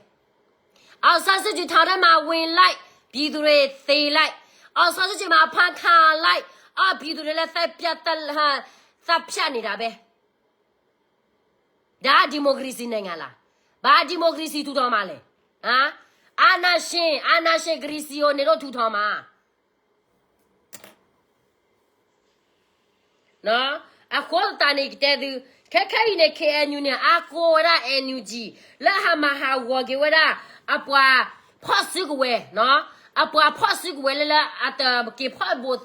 အောင်ဆန်းစုကြည်ထောင်ထဲမှာဝင်လိုက်, ပြည်သူတွေသေလိုက်, အောင်ဆန်းစုကြည်မှာ အဖမ်းခံလိုက်, အော်, ပြည်သူတွေလည်း သတ်ပြတ်, သတ်, ဟာ, သတ်ဖြတ်နေတာပဲ. ဒါ democracy နိုင်ငံလား? ဘာ democracy ထူထောင်မှာလဲ? အာဏာရှင်, အာဏာရှင် ကရစီ ကို နင်တို့ ထူထောင်မှာ. နော်, အဃိသတးန့ၣ် ကတဲသု, ခဲခဲအံၤန့ၣ် KNU န့ၣ် အါကိးဝဲဒၣ် NUG လၢဟးမၤဟးဂီၤက့ၤဝဲဒၣ် အပှၤဖီၣ်စုကဝဲၤ, နော်, အပှၤဖီၣ်စုကဝဲၤလၢ လၢအတက့ၤဖီၣ်ဘိး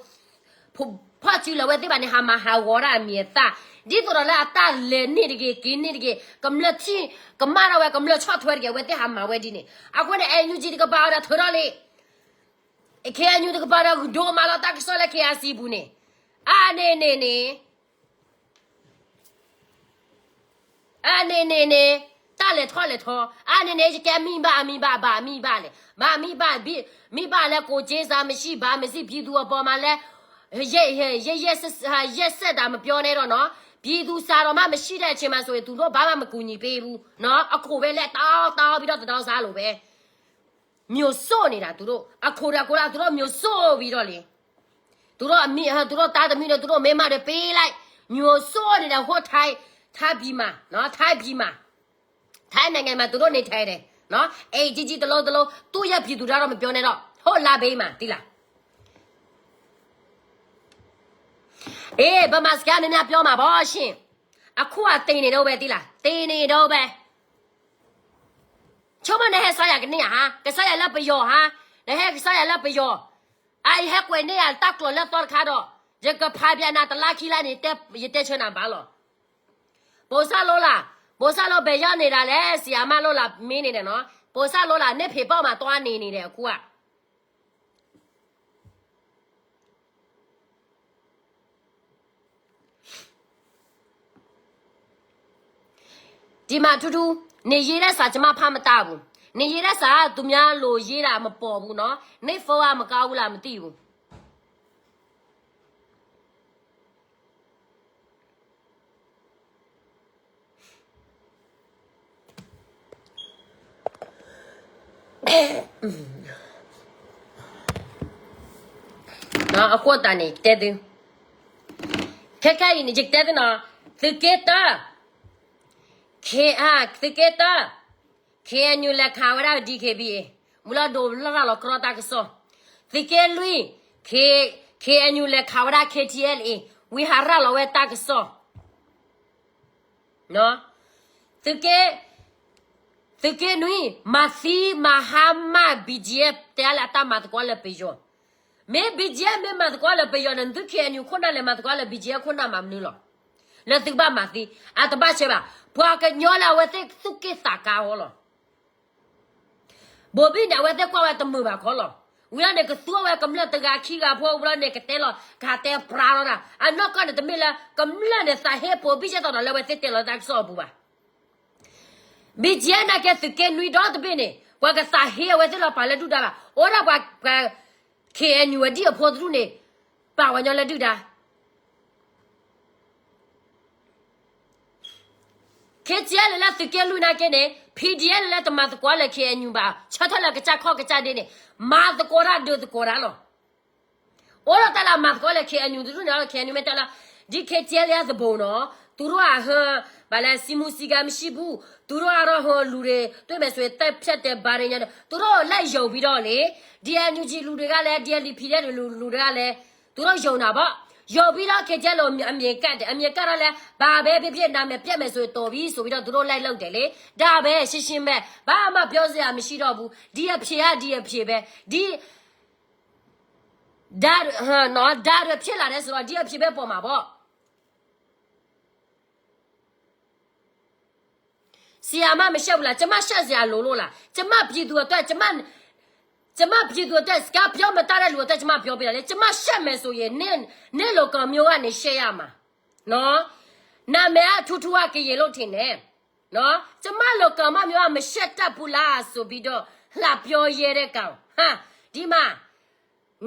ဖီၣ်စုလၢၤဝဲသ့ၣ်ဘၣ်န့ၣ် ဟးမၤဟးဂီၤဒၣ်အမံၤအသၣ်, ဒ်သိးဒီးလၢအတၢ်လဲၤန့ၢ်တဂ့ၤ က့ၤန့ၢ်တဂ့ၤ, ကမျၢၢ်ထံၣ်ကမၣ်ထီၣ်ဝဲ ကမျၢၢ်ဆီၣ်ထွဲတဂ့ၤ အဝဲသ့ၣ်ဟးမၤဝဲဒ်န့ၣ်. အဃိန့ၣ် NUG တကပၤဒီးထုးထီၣ်လံ, KNU တကပၤဒီး ဒိးမၤလီၤတၢ်ကစီၣ်လၢ KIC ပူၤန့ၣ်, အါန့ၢ်န့ၣ်န့ၣ် အါန့ၢ်န့ၣ်န့ၣ်, တၢ်လဲၤထီၣ်လဲၤထီ, အါန့ၢ်န့ၣ် ယကဲမိဘ အမိဘ ဘၣ်မိဘလဲၣ်, ဘၣ်မိဘ, မိဘလဲၣ် ကိုယ်ချင်းစာမရှိ, ဘာမရှိ, ပြည်သူအပေါ်မှာလည်း ရက်စက်တာမပြောနဲ့တော့နော်, ပြည်သူစာတောင်မှမရှိတဲ့အချိန်မှာဆိုရင် သူတို့ဘာမှမကူညီပေးဘူးနော်, အခိၣ်ပဲလဲ တောင်းတောင်းပြီးတော့ သတောင်းစားလို့ပဲ. မျိုးစိနေတာ သူတို့, အခိၣ်ဒီးအခိၣ်ဒီး သူတို့မျိုးစိပြီးတော့လေ, သူတို့အမိ, သူတို့သားသမီးတွေ သူတို့မိန်းမတွေပေးလိုက်, မျိုးစိနေတာ ဟိုထိုင်း, ထိုင်းပြည်မှာနော်, ထိုင်းပြည်မှာ, ထိုင်းနိုင်ငံမှာ သူတို့နေထိုင်တယ်နော်, အိမ်ကြီးကြီးတစ်လုံးတစ်လုံး, သူ့ရဲ့ပြည်သူတွေတော့ မပြောနဲ့တော့, ဟိုလာပေးမှာ, သိလား? အေး, ဗမာစကားများများပြောမှာပေါ့ရှင်. အခုက သေနေတုန်းပဲ သိလား, သေနေတုန်းပဲ. ဆိကမိၣ်နဟဲကစၢ်ယွၤကန့ၢ်ဧါ, ဟါ, ကစၢ်ယွၤလၢပယီၤဟါ, နဟဲကစၢ်ယွၤလၢပယီၤ, အအံၤဟဲကွဲးန့ၢ်ယၤတၢ်ကျိာ်လၢသီတခါဒီး, ယကဖးပျဲနၤတလါခံလါန့ၣ်, ယတဲဆၢနၤဘၣ်လီၤ. ဘိးစၢ်လိလး, ဘိးစၢ်လိ ဘယ်ရောက်နေတာလဲ, ဆရာမလိလး မေးနေတယ်နော်, ဘိးစၢ်လိလး နဖံးပေါက်မှာသွားနေနေတယ် အခုက. ဒီမှာ ထူထူ, နရေးတဲ့စာ ကျွန်မ ဖတ်မတတ်ဘူး, နရေးတဲ့စာ သူများလိုရေးတာ မပေါ်ဘူးနော်, နဖုန်းက မကောင်းဘူးလား မသိဘူး. အဃိသတးန့ၣ် ကတဲသု, ခဲခဲအံၤန့ၣ် ယကတဲသုနီၤ, သုးက့တၢ, သုးက့တၢ, KNU လဲၤခးဝဲဒၣ် DKBA, မူလၢဒိးလၢ်ရၣ်လီၤကြီတၢ်ကစီၣ်, သုးက့လွံၢ်, KNU လဲၤခးဝဲဒၣ် KTLA, ဝံဟးရၣ်လီၤဝဲတၢ်ကစီၣ်. သုးက့ သုးက့နွံ မၤသံမၤဟါမၢ် BGF တဲလၢအတၢ်မၤသကိးလၢပယီၤ, မ့ၢ် BGF မ့ၢ်မၤသကိးလၢပယီၤန့ၣ် သု KNU ခိၣ်နၢ်လဲၤမၤသကိးလၢ BGF ခိၣ်နၢ်မၤမနုၤလီၤ. လၢသုကဘၣ်မၤသံ အတဘၣ်ဆၢဘၣ်, ပှၤကညီလၢအဝဲသ့ၣ်သူၣ်က့ၣ်သးကါအီၤလီၤ. ဘိၤဘံၣ်န့ၣ် အဝဲသ့ၣ်ကွၢ်ဝဲတမုာ်ဘၣ်ခီလီၤ. ဝံၤလီၤန့ၣ် ကသူအဝဲကမျၢၢ်တဂၤခံဂၤဖိဝံၤလီၤန့ၣ် ကတဲလီၤ ကဟးတဲပြါလီၤဒၣ်. အနီၢ်ကီၢ်န့ၣ် တမ့ၢ်လၢကမျၢၢ်န့ၣ် သးဟ့ဘိၤဘံၣ်ကဲသိးဒီးလၢအဝဲသ့ၣ်တဲလီၤတၢ်ကစီၣ်အပူၤဘၣ်. BGF နာ်က့သုးက့နွံဒီတဘ့ၣ်န့ၣ် ပှၤကသးဟ့အဝဲသ့ၣ်လီၤ ပာ်လၢဒုၣ်ဒါဘၣ်. အိၣ်ဒၣ်ပှၤ ပှၤ KNU အဒံၣ်အဖိတဒူၣ်န့ၣ် ပာ်ဝဲညီလၢဒုၣ်ဒါ KTLA လၢသုးက့လွံၢ်နာ်က့န့ၣ် PDF လၢတမၤသကိးလၢ KNU ဘၣ် ဆၢထၢၣ်လၢကစၢ်ခီၣ်ကစၢ်ဒ့န့ၣ် မၤသကိးတၢ်ဒုးသကိးတၢ်လီၤ. အိၣ်ဒီးတၢ်လၢအမၤသကိးလၢ KNU တဒူၣ်န့ၣ်လီၤ. KNU မ့ၢ်တဲလၢ ဒ် KTLA အသဘိနီၤ သူတို့အဟ ဘၣ်လဲၤ စည်းမူစည်းကမ်းမရှိဘူး, သူတို့အရဟိလူတွေ တွေ့မယ်ဆိုရင် သတ်ဖြတ်တယ် ဘာတွေညာ သူတို့လိုက်ယုံပြီးတော့လေ ဒီအန်ယူဂျီ လူတွေကလည်း ဒီအန်ယူပီဒီအက်ဖ် လူလူတွေကလည်း သူတို့ယုံတာပေါ့. ယုံပြီးတော့ KTLA အမြင်ကတ်တယ်, အမြင်ကတ်တော့လည်း ဘာပဲဖြစ်ဖြစ် နာမည်ပျက်မယ်ဆိုရင် တော်ပြီဆိုပြီးတော့ သူတို့လိုက်လုပ်တယ်လေ. ဒါပဲ ရှင်းရှင်းပဲ ဘာမှပြောစရာမရှိတော့ဘူး. ဒီအဖြေက ဒီအဖြေပဲ ဒီ ဒါတွေ ဟမ်နော် ဒါတွေဖြစ်လာတယ်ဆိုတော့ ဒီအဖြေပဲပေါ်မှာပေါ့. ဆီယာမမရှိဘူးလား, ကျမရှက်စရာလိုလို့လား, ကျမပြည်သူအတွက် ကျမကျမပြည်သူအတွက် စကားပြောမတတ်တဲ့လူအတွက် ကျမပြောပေးတာလေ, ကျမရှက်မယ်ဆိုရင် နင့်နင့်လိုကောင်မျိုးကနေရှက်ရမှာနော်. နာမည်ကထူထူက ကရင်လို့ထင်တယ်နော်. ကျမလိုကောင်မမျိုးက မရှက်တတ်ဘူးလားဆိုပြီးတော့ လာပြောရဲတဲ့ကောင် ဟာ ဒီမှာ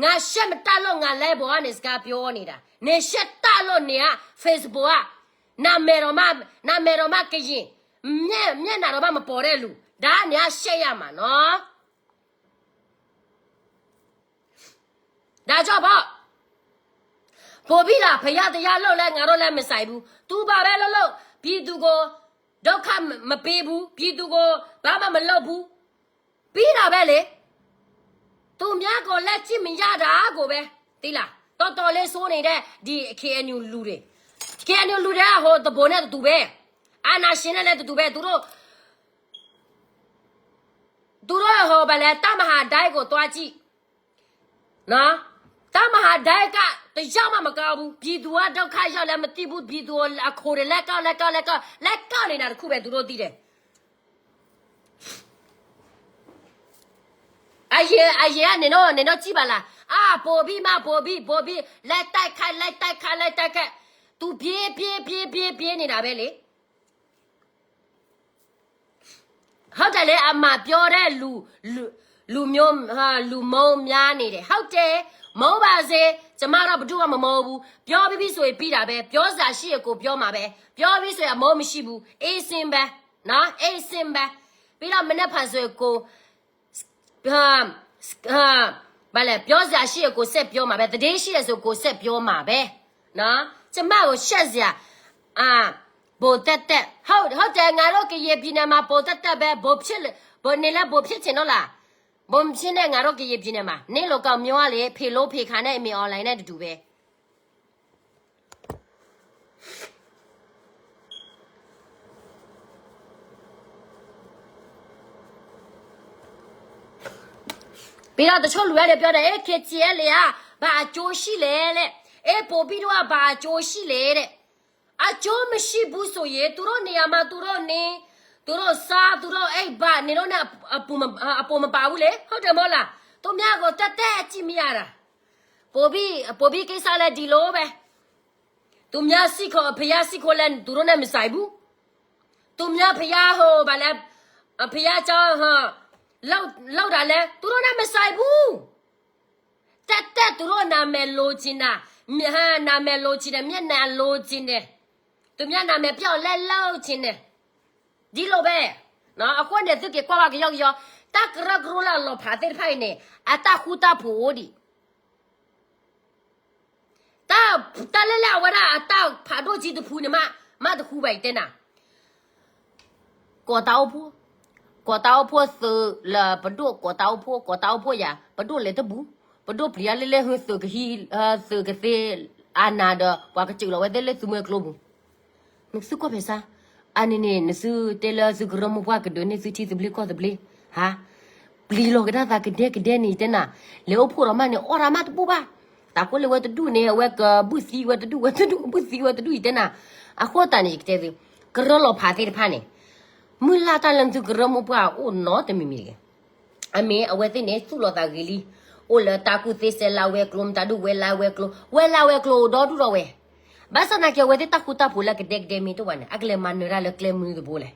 ငါရှက်မတတ်လို့ ငါ live ပေါ်ကနေ စကားပြောနေတာ, နင်ရှက်တတ်လို့ နင်က Facebook က နာမည်တောင်မှ နာမည်တောင်မှ ကရင်မျက်မျက်နှာတောင်မှ မပေါ်တဲ့လူ, ဒါက နင်က ရှက်ရမှာနော်. ဒါကြောင့်ပေါ့ ပိုပြီးလား ဘုရားတရားလုပ်လဲ ငါတို့လည်း မဆိုင်ဘူး, သူဘာပဲလုပ်လုပ် ပြည်သူကို ဒုက္ခမပေးဘူး, ပြည်သူကို ဘာမှမလုပ်ဘူး, ပြီးတာပဲလေ. သူများကို လက်ကြည့်မရတာကိုပဲ သိလား, တော်တော်လေးဆိုးနေတဲ့ ဒီ KNU လူတွေ, KNU လူတွေက ဟိုသဘိနဲ့ တတူပဲ, အာဏာရှင်နဲ့လည်း တတူပဲ, သူတို့ သူတို့ဟိုဘာလဲ တပ်မဟာတိုင်းကို သွားကြည့်နော်, တပ်မဟာတိုင်းက တစ်ယောက်မှ မကောင်းဘူး, ပြည်သူက ဒုက္ခရောက်လဲ မသိဘူး, ပြည်သူအခိတွေ လဲကောက်လဲကောက်လဲကောက်လဲကောက်နေတာ တစ်ခုပဲ သူတို့သိတယ်. အရင်အရင်က နင်တို့နင်တို့ကြည့်ပါလား, အာ ပိုပြီးမှ ပိုပြီး ပိုပြီး လိုက်တိုက်ခိုက် လိုက်တိုက်ခိုက် လိုက်တိုက်ခိုက်, သူပြေးပြေးပြေးပြေးပြေးနေတာပဲလေ. ဟုတ်တယ်လေ, အမှားပြောတဲ့လူ လူ လူမျိုး ဟာ လူမုန်းများနေတယ်, ဟုတ်တယ်, မုန်းပါစေ, ကျမတို့ ဘယ်သူမှ မမုန်းဘူး, ပြောပြီးပြီဆိုရင် ပြီးတာပဲ, ပြောစရာရှိရင် ကိုပြောမှာပဲ, ပြောပြီးဆိုရင် အမုန်းမရှိဘူး, အေးစင်းပဲနော်, အေးစင်းပဲ, ပြီးတော့ မနက်ဖြန်ဆိုရင် ကို ဘာလဲ, ပြောစရာရှိရင် ကိုဆက်ပြောမှာပဲ, သတင်းရှိတယ်ဆို ကိုဆက်ပြောမှာပဲနော်, ကျမကို ရှက်စရာ အာ ဘိုသက်သက်, ဟုတ်ဟုတ်တယ်, ငါတို့ ကရင်ပြည်နယ်မှာ ဘိုသက်သက်ပဲ, ဘိုဖြစ် ဘိုနေလဲ ဘိုဖြစ်ချင်တော့လား, ဘိုဖြစ်နဲ့ ငါတို့ ကရင်ပြည်နယ်မှာ နင့်လိုကောင်မျိုးကလေ ဖေလိုဖေခါနဲ့ အမေ online နဲ့ တတူပဲ. ပြီးတော့ တချို့လူတွေက ပြောတယ်, အေး KTLA က ဘာအကျိုးရှိလဲတဲ့, အေး ပိုပြီးတော့ ဘာအကျိုးရှိလဲတဲ့, အကျိုးမရှိဘူးဆိုရင် သူတို့နေရာမှာ သူတို့နေ, သူတို့စား, သူတို့အိပ်, ဘာ နင်တို့နဲ့ အပူမပါဘူးလေ, ဟုတ်တယ်မဟုတ်လား. သူများကို တက်တက်ကြည့်မရတာ, ပိုပြီး ပိုပြီးကိစ္စလည်း ဒီလိုပဲ. သူများရှိခိုး ဘုရားရှိခိုးလည်း သူတို့နဲ့ မဆိုင်ဘူး. သူများဘုရားဟို ဘာလဲ ဘုရားကျောင်းဟို လုပ် လုပ်တာလည်း သူတို့နဲ့ မဆိုင်ဘူး. တက်တက် သူတို့နာမည်လိုချင်တာ, မျက် နာမည်လိုချင်တယ်, မျက်နှာလိုချင်တယ်, သူများနာမည်ပျောက်လဲလုပ်ချင်တယ်, ဒီလိုပဲနော်. အဃိန့ၣ် သုက့ၤကွၢ်ဘၣ်ကယီကယီ, တၢ်ကရၢကရိလၢအလီၤဖးသ့ၣ်တဖၣ်အံၤန့ၣ် အတၢ်ဃူတၢ်ဖိးအိၣ်ဒံး တၢ် တၢ်လၢလၢအဝဲဒၣ်အတၢ်ဖးဒိၣ်ကံတဖုန့ၣ်မး မးတဃူဘၣ်အံၤတဲနၤ, ကိးတၢ်အိၣ်ဖှိၣ်, ကိးတၢ်အိၣ်ဖှိၣ်သုးလၢပဒိၣ်, ကိးတၢ်အိၣ်ဖှိၣ်, ကိးတၢ်အိၣ်ဖှိၣ်ယၤ, ပဒိၣ်လဲၤတဘူၣ်, ပဒိၣ်ပျံၤအါလၢလဲၣ် ဟူသုးကဟံး, သုးကသ့အါနၤဒီး ပှၤကစၢၢ်လီၤဝဲသ့ၣ်လၢသုးမွဲကျိပူၤ, နသုကွၢ်ဖဲစါ, အန့ၣ်န့ၣ် နသုတဲလၢသုကရၢမိၢ်ပှၢ်ကဒုးန့ၢ်သုထံသဘျ့ကီၢ်သဘျ့, ဟါ, ပျံၤလီၤကဒါသးကဒဲကဒဲန့ၣ် ယတဲနၤ, လဲၤအိၣ်ဖှိၣ်ဒီးမးန့ၣ် အီၣ်တၢ်မးတဘူၣ်ဘၣ်. သးကိၣ်လၢဝဲတဒူၣ်န့ၣ် အဝဲကဘုၣ်သံဝဲတဒူၣ် ဝဲတဒူၣ် ကဘုၣ်သံဝဲတဒူၣ် ယတဲနၤ. အဃိသတးန့ၣ် ယကတဲသု, ကရၢလီၤဖးသ့ၣ်တဖၣ်န့ၣ်, မုၢ်လၢ်တၢ်လၢသုကရၢမိၢ်ပှၢ်အိၣ်နီတမံၤမံၤတဂ့ၤ. အမ့ၢ်အဝဲသ့ၣ်န့ၣ် သူၣ်လီၤသးဂ့ၤလံ, အိၣ်လၢတၢ်ကူၣ်သ့စဲလၢဝဲကျိ မတၤဒုးဝဲလၢဝဲကျိ ဝဲလၢဝဲကျိဒီဒူၣ်ဒီးဝဲ. ဘၣ်ဆၣ်သနာ်က့ အဝဲသ့ၣ်တၢ်ဃူတၢ်ဖိးလၢကဒဲကဒဲမ့ၢ်တအိၣ်ဘၣ်န့ၣ် အကလဲၤမၤနၢၤတၢ်လၢကျဲမနုၤတဘိလဲၣ်.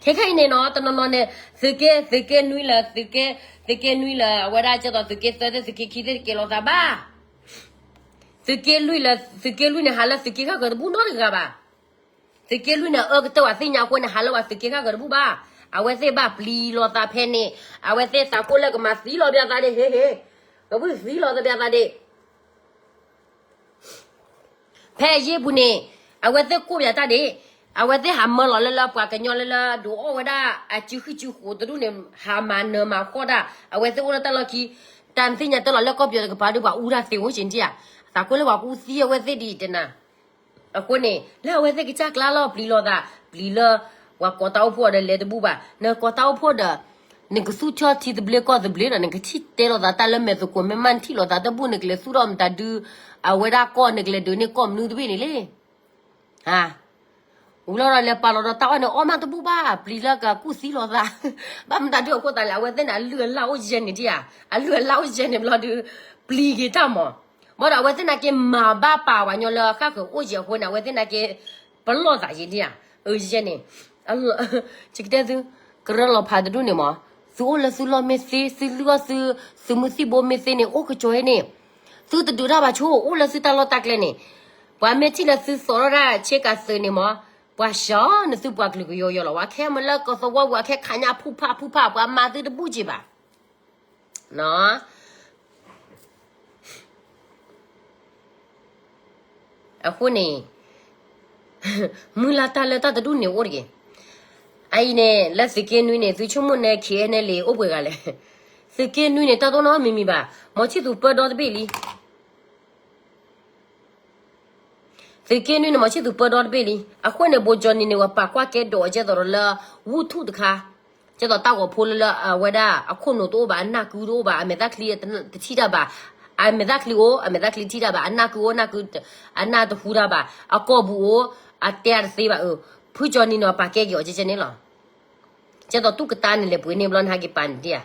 ခဲခဲအံၤန့ၣ်နီၤ တနီၤနီၤန့ၣ် သုးက့ သုးက့နွံလၢ သုးက့ သုးက့နွံလၢ အဝဲဒၣ်ကဲသိးသုးက့သၢသ့ၣ် သုးက့ခံသ့ၣ်တကဲလီၤသးဘၣ်. သုးက့လွံၢ်လၢ သုးက့လွံၢ်န့ၣ် ဟးလၢသုးက့ဃၣ်ကၢၤတဘူၣ်နီတဂၤဘၣ်. သုးက့လွံၢ်န့ၣ် အၢကတၢၢ်ဝဲသ့ၣ်ညါအဃိန့ၣ် ဟးလၢဝဲသုးက့ဃၣ်ကၢၤတဘူၣ်ဘၣ်. အဝဲသ့ၣ်ဘၣ်ပျံၤလီၤသးဖဲန့ၣ် အဝဲသ့ၣ်သးကိၣ်လၢကမၤသံလီၤဘၣ်သးဒ့ၣ် ဟ့ၣ်ဟ့ၣ်, ကဘုၣ်သံလီၤသးဘၣ်သးဒ့ၣ် ဖဲအယ့ၢ်ပူၤန့ၣ် အဝဲသ့ၣ်ကိၢ်ဘၣ်တၢ်ဒ့ၣ်, အဝဲသ့ၣ်ဟးမၢလီၤလၢလၢပှၤကညီလၢလၢဒုးအီၣ်ဝဲဒၣ်အစုဃံစုဃိးတဒူၣ်န့ၣ် ဟးမၤနၢၤမၤဃီၣ်တၢ် အဝဲသ့ၣ်အိၣ်လၢတၢ်လီၢ်ခံ, တၢ်သ့ၣ်ညါတၢ်လီၤလၢကီၢ်ပယီၤတကပၤဒုး ပှၤအူတၢ်သ့အိၣ်က့ၤန့ၣ်ဧါ, သးကိၣ်လၢပှၤကူၣ်သံအဝဲသ့ၣ်ဒ်အံၤတဲနၤ အဃိန့ၣ် လၢအဝဲသ့ၣ်ကစၢ်ကျါလီၤပျံၤလီၤသး, ပျံၤလၢ ပှၤကိးတၢ်အိၣ်ဖှိၣ်ဒီးလဲၤတဘူၣ်ဘၣ်, နကိးတၢ်အိၣ်ဖှိၣ်ဒီး နကသူၣ်ထီၣ်ထံသဘျ့ကီၢ်သဘျ့ဒီး နကထံၣ်တဲလိာ်သးတၢ်လၢမဲာ်သကိး မ့ၢ်မးနထံၣ်လိာ်သးတဘူၣ် နကလဲၤသူၣ်ထီၣ်မတၤဒုး အဝဲဒၣ်ကီၢ် နကလဲၤဒုးန့ၢ်ကီၢ်မနုၤတဘ့ၣ်န့ၣ်လဲၣ်. ဝံၤလီၤဒီးလဲၤပာ်လီၤဒီးတၢ်အီၣ်န့ၣ် အီၣ်မးတဘူၣ်ဘၣ်, ပျံၤလၢကကူၣ်သံလိာ်သး, ဘၣ်မတၤဒုးအဃိသးလဲၣ်, အဝဲသ့ၣ်န့ၣ် အလုၢ်အလၢ်အိၣ်ယဲၢ်န့ၣ်ဒ်ဧါ, အလုၢ်အလၢ်အိၣ်ယဲၢ်န့ၣ်ဘျီဒုး ပျံၤက့ၤတၢ်မး, ဘၣ်ဒီးအဝဲသ့ၣ်နာ်က့ မၤဘၣ်ပာ်ဝဲညီလၢဃၣ်ဃုာ်အိၣ်ယဲၢ်အဃိန့ၣ် အဝဲသ့ၣ်နာ်က့ ပလီၢ်သးယဲၢ်ဒ်ဧါ, အယဲၢ်န့ၣ် ယကတဲသု, ကရၢလီၤဖးတဒူၣ်န့ၣ်မး, သုအိၣ်လၢသုလီၢ်မ့ၢ်သ့, သုလုၢ်အီၣ်သု, သုးမုၢ်သံၣ်ဘိမ့ၢ်သ့န့ၣ် အိၣ်ကစီၤအ့န့ၣ်, သုတဒုးတၢ်ဘၣ်ဆိ အိၣ်လၢသုတၢ်လီၢ်တၢ်ကျဲန့ၣ်, ပှၤမ့ၢ်ထံၣ်လၢသုသိးထီၣ်ဒၣ်ဆ့ကၤသုးန့ၣ်မး, ပှၤစှၤန့ၢ်သုပှၤကလုာ်ကယီယီလီၤ, ပှၤခဲမုၢ်လၢကီၢ်သဝီပူၤ အခဲခးညါဖုဖးဖုဖး ပှၤမၤသုတဘူၣ်က့ၤဘၣ် အဃိန့ၣ် မုၢ်လၢ်တၢ်လၢတၢ်တဒူၣ်န့ၣ်အိၣ်တဂ့ၤ. အအံၤန့ၣ် လၢသုးက့နွံန့ၣ် သုဆိကမိၣ်န့ၣ် KNLA အိၣ်ပှဲၤဂၤလဲၣ်. သုးက့နွံန့ၣ် တၢ်တအိၣ်နီတမံၤမံၤဘၣ်. မီၤဆံၣ်သူးပၢဒီတဘ့ၣ်လံ. သုးက့နွံန့ၣ် မီၤဆံၣ်သူးပၢဒီတဘ့ၣ်လံ. အဃိန့ၣ် ဘိကၠီနံၤန့ၣ် ဝဲပာ်ကွၢ်ကဲဒိးကဲသိးဒီးလၢ ဝူထူၣ်တခါ ကဲသိးတၢ်ဂီၤဖိလၢလၢအဝဲဒၣ်အခိၣ်နူာ်တအိၣ်ဘၣ်, အနၢ်ကုတအိၣ်ဘၣ်, အမဲာ်သၣ်ချံတထံၣ်တၢ်ဘၣ်, အမဲာ်သၣ်ချံအိၣ်, အမဲာ်သၣ်ချံထံၣ်တၢ်ဘၣ်, အနၢ်ကုအိၣ်, နၢ်ကု, အနၢ်တဟူတၢ်ဘၣ်, အကိာ်ပူၤအိၣ်, အတဲအတသ့ဘၣ်အၢ, ဖုကၠီနံၤန့ၣ် ပာ်ကဲက့ၤအီၤကဲကဲန့ၣ်လီၤ. ကဲသိးတူၢ်ကတၢၢ်န့ၣ်လဲၤပှ့ၤန့ၢ်ဘျီ နဟဲက့ၤပာ်န့ၣ်ဒ်ဧါ.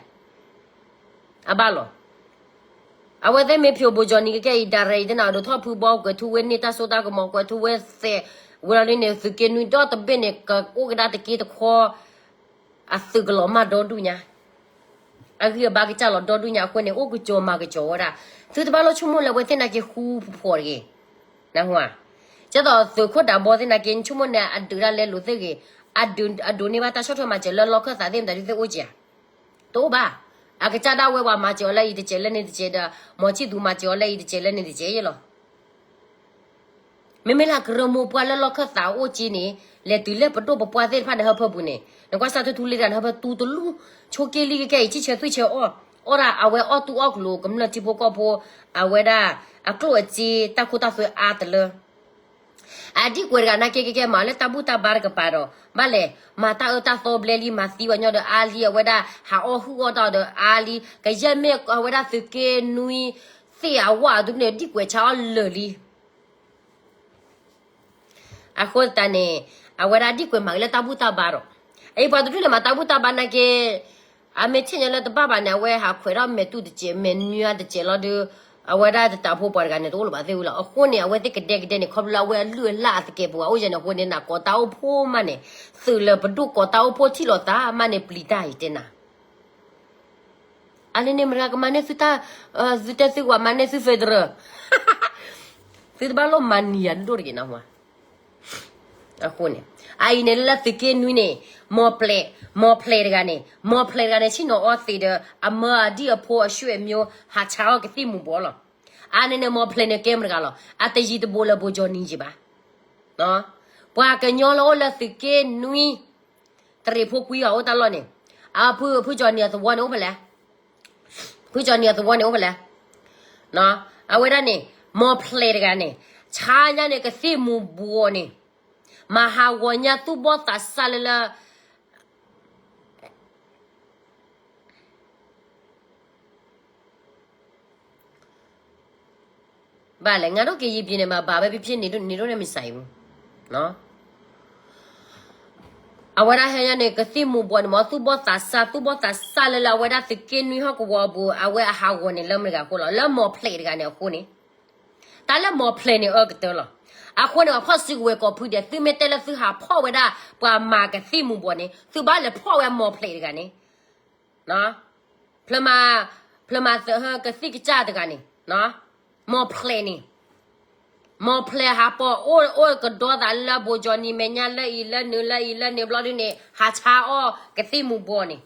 အဘၣ်လီၤ. အဝဲသ့ၣ်မ့ၢ်ဖျိးဘိကၠီနံၤကကဲအံၤ ဒါရဲၣ်အံၤတနၤ ဒိးထီၣ်ဖုဘီ ကွဲးထူဝဲန့ၢ်တၢ်စိတၢ်ကမီၤ ကွဲးထူဝဲသဲး, ဝဲလီၤဒ်န့ၣ် သုးက့နွံဒီတဘ့ၣ်န့ၣ် ကအိၣ်ကဒါတက့တခီ အသုးကလီၤမၢ်ဒီဒူၣ်ညါ, အဂံၢ်အဘါကစၢ်လီၤဒီဒူၣ်ညါအဃိန့ၣ် အိၣ်ကစီၤမၤကစီၤဝဲဒၣ်. သုတဘၣ်လိၣ်ဆိကမိၣ်လၢအဝဲသ့ၣ်နာ်က့ဃူဖိးတဂ့ၤ. နၢ်ဟူဧါ. ကဲသိးသုးခိၣ်ဒးဘီသ့ၣ်နာ်က့ နဆိကမိၣ်န့ၣ် အဒုးတၢ်လဲလိာ်သ့ၣ်ဂ့ၤ, အဒိးန့ၢ်ဘၣ်တၢ်ဆီၣ်ထွဲမၤစၢၤလၢလီၢ်ခၢၣ်သးသ့ၣ်မတၤဒုးသ့ၣ်အိၣ်က့ၤဧါ. တအိၣ်ဘၣ်. အကစၢ်ဒၣ်ဝဲပှၤမၤစၢၤအီၤလၢအံၤတစဲးလၢန့ၣ်တစဲးဒီး မီၤဆံၣ်သူးမၤစၢၤအီၤလၢအံၤတစဲးလၢန့ၣ်တစဲးယဲလီၤ. မ့မ့ၢ်လၢကရၢမိၢ်ပှၢ်လၢလီၢ်ခၢၣ်သးအိၣ်က့န့ၣ် လဲၤတုၤလၢပဒိၣ်ပပှၢ်သ့ၣ်တဖၣ်န့ၣ် ဟၢဖၢပူၤန့ၣ် နကွၢ်စၢ်ထူထူလံတဂၤန့ၣ် ဟၢဖၢတူတလူၢ်, ဆိးက့လံကကဲအံၤ ဆံၣ်ဆၢသွံၣ်ဆၢအီၣ်, အီၣ်ဒၣ်အဝဲအီၣ်တူၢ်အီၣ်ကျိၤ ကမျၢၢ်ထံဖိကီၢ်ဖိ အဝဲဒၣ် အကျိၣ်အစ့ တၢ်ခိတၢ်သွဲအါတလၢ အဒံၣ်ကွဲးတဂၤနာ်က့ ကဲကဲမၤလၢတၢ်ဘူၣ်တၢ်ဘါတကပၤဒီး ဘၣ်လဲၣ် မၤတၢ်အၢတၢ်သီဘျဲလံ မၤသံဝဲညီဒီးအါလံ အဝဲဒၣ် ဟးအီၣ်ဟုၣ်အီၣ်တၢ်ဒီးအါလံ ကယဲၢ်မ့ၢ်အဝဲဒၣ်သုးက့နွံ သ့ၣ်အဝၣ်အဒုန့ၣ် ဒံၣ်ကွဲးဆါအီၣ်လၢာ်လံ. အဃိသတးန့ၣ် အဝဲဒၣ်ဒံၣ်ကွဲးမၤက့ၤလၢတၢ်ဘူၣ်တၢ်ဘါဒီး အအံၤပှၤတဒူၣ်န့ၣ် မၤတၢ်ဘူၣ်တၢ်ဘါနာ်က့ အမ့ၢ်ဆ့ၣ်ညီလၢတဘၣ်ဘၣ်န့ၣ် အဝဲဟးခွဲးထီၣ်မဲာ်တူၢ်တစဲး မဲာ်နွံတစဲးလီၤဒီး အဝဲဒၣ်တတးဖိပှၤတဂၤန့ၣ် တအိၣ်လၢၤဘၣ်သ့ၣ်ဝံၤလီၤ. အဃိန့ၣ် အဝဲသ့ၣ်ကဒဲကဒဲန့ၣ် ခီဖျိလၢအဝဲအလုၢ်အလၢ်အသကဲးပဝးအိၣ်ယဲၢ်န့ၣ် အဃိန့ၣ် နကိးတၢ်အိၣ်ဖှိၣ်မးန့ၣ် သုးလၢပဒိၣ်ကိးတၢ်အိၣ်ဖှိၣ်ထံၣ်လိာ်သးမးန့ၣ် ပျံၤတၢ်အံၤတဲနၤ အန့ၣ်န့ၣ် မတၤကမၤန့ၢ်သုတၢ်, သုတဲသုကဘၣ်မၤန့ၢ်သု federal, သုတဘၣ်လိၣ်မၤနံၤယၤဒိၣ်တဂ့ၤနီၤ. အဃိန့ၣ် အအံၤန့ၣ်လၢသုးက့နွံန့ၣ် မီၤဖျဲး, မီၤဖျဲးတဂၤန့ၣ်, မီၤဖျဲးတဂၤန့ၣ် ဆ့ၣ်နီၤအီသံးဒီး အမၢအဒံၣ်အဖိအဆွေမျိုး ဟးဆါအီၣ်ကသံၣ်မူၤဘှီးလီၤ. အန့ၣ်န့ၣ် မီၤဖျဲးန့ၣ်ကဲမတၤတဂၤလီၤ. အတယံၤတဘူးလၢဘိကၠီနံၤယံၤဘၣ်. ပှၤကညီလၢအိၣ်လၢသုးက့နွံ တရံးဖိကွံအီၤအိၣ်တၢ်လီၢ်န့ၣ်, အဖုကၠီနံၤအသဝီန့ၣ်အိၣ်ဖဲလဲၣ်, ဖုကၠီနံၤအသဝီန့ၣ်အိၣ်ဖဲလဲၣ်. အဝဲဒၣ်န့ၣ် မီၤဖျဲးတဂၤန့ၣ် ဆါညါန့ၣ် ကသံၣ်မူၤဘှီးန့ၣ်, မၤဟးဂီၤညါသူၣ်ဘီၣ်သးစၢ်လၢလၢ ဘၣ်လဲၣ် ငါဒိၣ်က့ၤယံၤပျံၤန့ၣ် မၤဘၣ်ဝဲဖံဖံန့ၣ်ဒိၣ်န့ၣ်မ့ၢ်စးအံၤမူ အဝဲဒၣ်ဟဲညါန့ၣ် ကသံၣ်မူၤဘှီးန့ၣ်မ့ၢ် သူၣ်ဘီၣ်သးစၢ် သူၣ်ဘီၣ်သးစၢ်လၢလၢအဝဲဒၣ်သုးက့နွံဟီၣ်ကဝီၤအပူၤ အဝဲအဟးဂီၤန့ၣ်လၢမတၤတဂၤအဃိလီၤ လၢမီၢ်ဖျဲးတဂၤန့ၣ်အဃိန့ၣ် တၢ်လၢမီၢ်ဖျဲးန့ၣ်အၢကတၢၢ်လီၤ. အဃိန့ၣ် ပှၤဖီၣ်စုကဝဲၤကီၢ်ဖုဒဲး သုမ့ၢ်တဲလၢသုဟးဖီၣ်ဝဲဒၣ် ပှၤမၤကသံၣ်မူၤဘှီးန့ၣ် သုဘၣ်လဲၤဖီၣ်ဝဲမီၢ်ဖျဲးတဂၤန့ၣ် ဖျဲးမး ဖျဲးမးသၢဟၢကသံၣ်ကစၢ်တဂၤန့ၣ် မီၢ်ဖျဲးန့ၣ် မီၢ်ဖျဲးဟးပိာ်အိၣ်အိၣ်ကဒီသးလၢဘိကၠီနံၤမဲာ်ညါလၢအံၤလၢနုာ်လၢအံၤလၢနုာ်ဘျီဒုန့ၣ် ဟးဆါအီၣ်ကသံၣ်မူၤဘှီးန့ၣ်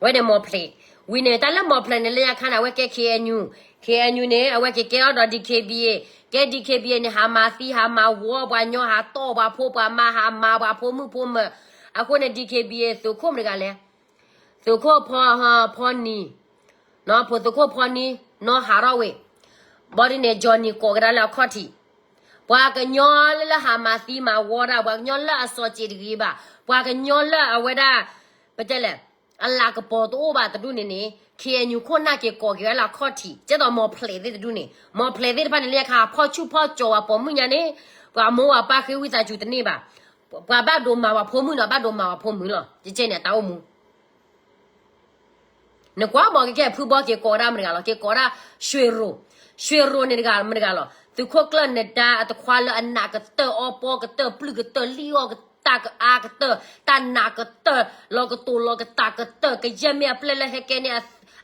ဝဲန့ၣ်မီၢ်ဖျဲး ဝံၤန့ၣ် တၢ်လၢမီၢ်ဖျဲးန့ၣ် လၢညါခါန့ၣ် အဝဲကဲ K N U, K N U န့ၣ် အဝဲက့ၤကဲအီၤဒီး D K B A, ကဲ D K B A န့ၣ် ဟးမၤသံ ဟးမၤဝီ ပှၤညီဟးတီၢ် ပှၤဖိပှၤမါဟးမၤ ပှၤဖိမုၣ်ဖိမၢၤ, အဃိန့ၣ် D K B A သုးခိၣ်မတၤတဂၤလဲၣ်, သုးခိၣ်ဖီ ဖီနံၤ, နီၢ်ဖိသုးခိၣ်ဖီနံၤ နီၢ်ဟးထီၣ်ဝဲ, ဘျီဒုန့ၣ် ကၠီနံၤကိးကဒါလၢအခီၣ်ထံး, ပှၤကညီလၢလၢဟးမၤသံမၤဝီဒၣ် ပှၤကညီလၢအစီၤစ့းတဂ့ၤဘၣ်, ပှၤကညီလၢအဝဲဒၣ် ပတဲလဲၣ်, အလၤကပီၤတအိၣ်ဘၣ်တဒူၣ်န့ၣ်န့ၣ် K N U ခိၣ်နၢ်က့ၤကိးက့ၤဝဲလၢအခီၣ်ထံး ကဲသိးမီၢ်ဖျဲးသ့ၣ်တဒူၣ်န့ၣ်, မီၢ်ဖျဲးသ့ၣ်တဖၣ်န့ၣ် လၢညါခါ ဖီၣ်ဆူၣ်ဖီၣ်ကၠီၤဝဲပိာ်မုၣ်ညါန့ၣ်, ပှၤမိၢ်ပှၤပၢ်ဃ့ဝံသးစူၤတန့ၢ်ဘၣ်, ပှၤဘၣ်ဒိးမၤပှၤဖိမုၣ်နီၤ ဘၣ်ဒိးမၤပှၤဖိမုၣ်လီၤ, ကဲန့ၣ်အတၢ်အိၣ်မူ နကွၢ်မီၢ်ကဲကဲဖုဘီက့ၤကိးဒၣ်မတၤတဂၤလီၤ, က့ၤကိးဒၣ် ရွှေရိုး, ရွှေရိုးန့ၣ်တဂၤမတၤတဂၤလီၤ, သုးခိၣ်ကျၢၢ်နဒါအတခွါလၢအနးကတၢၢ် အီပီကတၢၢ် ပျုၢ်ကတၢၢ် လံၣ်အီၣ်ကတၢၢ် ကအါကတၢၢ် တၢ်နးကတၢၢ် လီၤကတိၤလီၤကတၢ်ကတၢၢ် ကယဲၢ်မ့ၢ်အပျဲၢ်လၢဟဲကဲန့ၢ်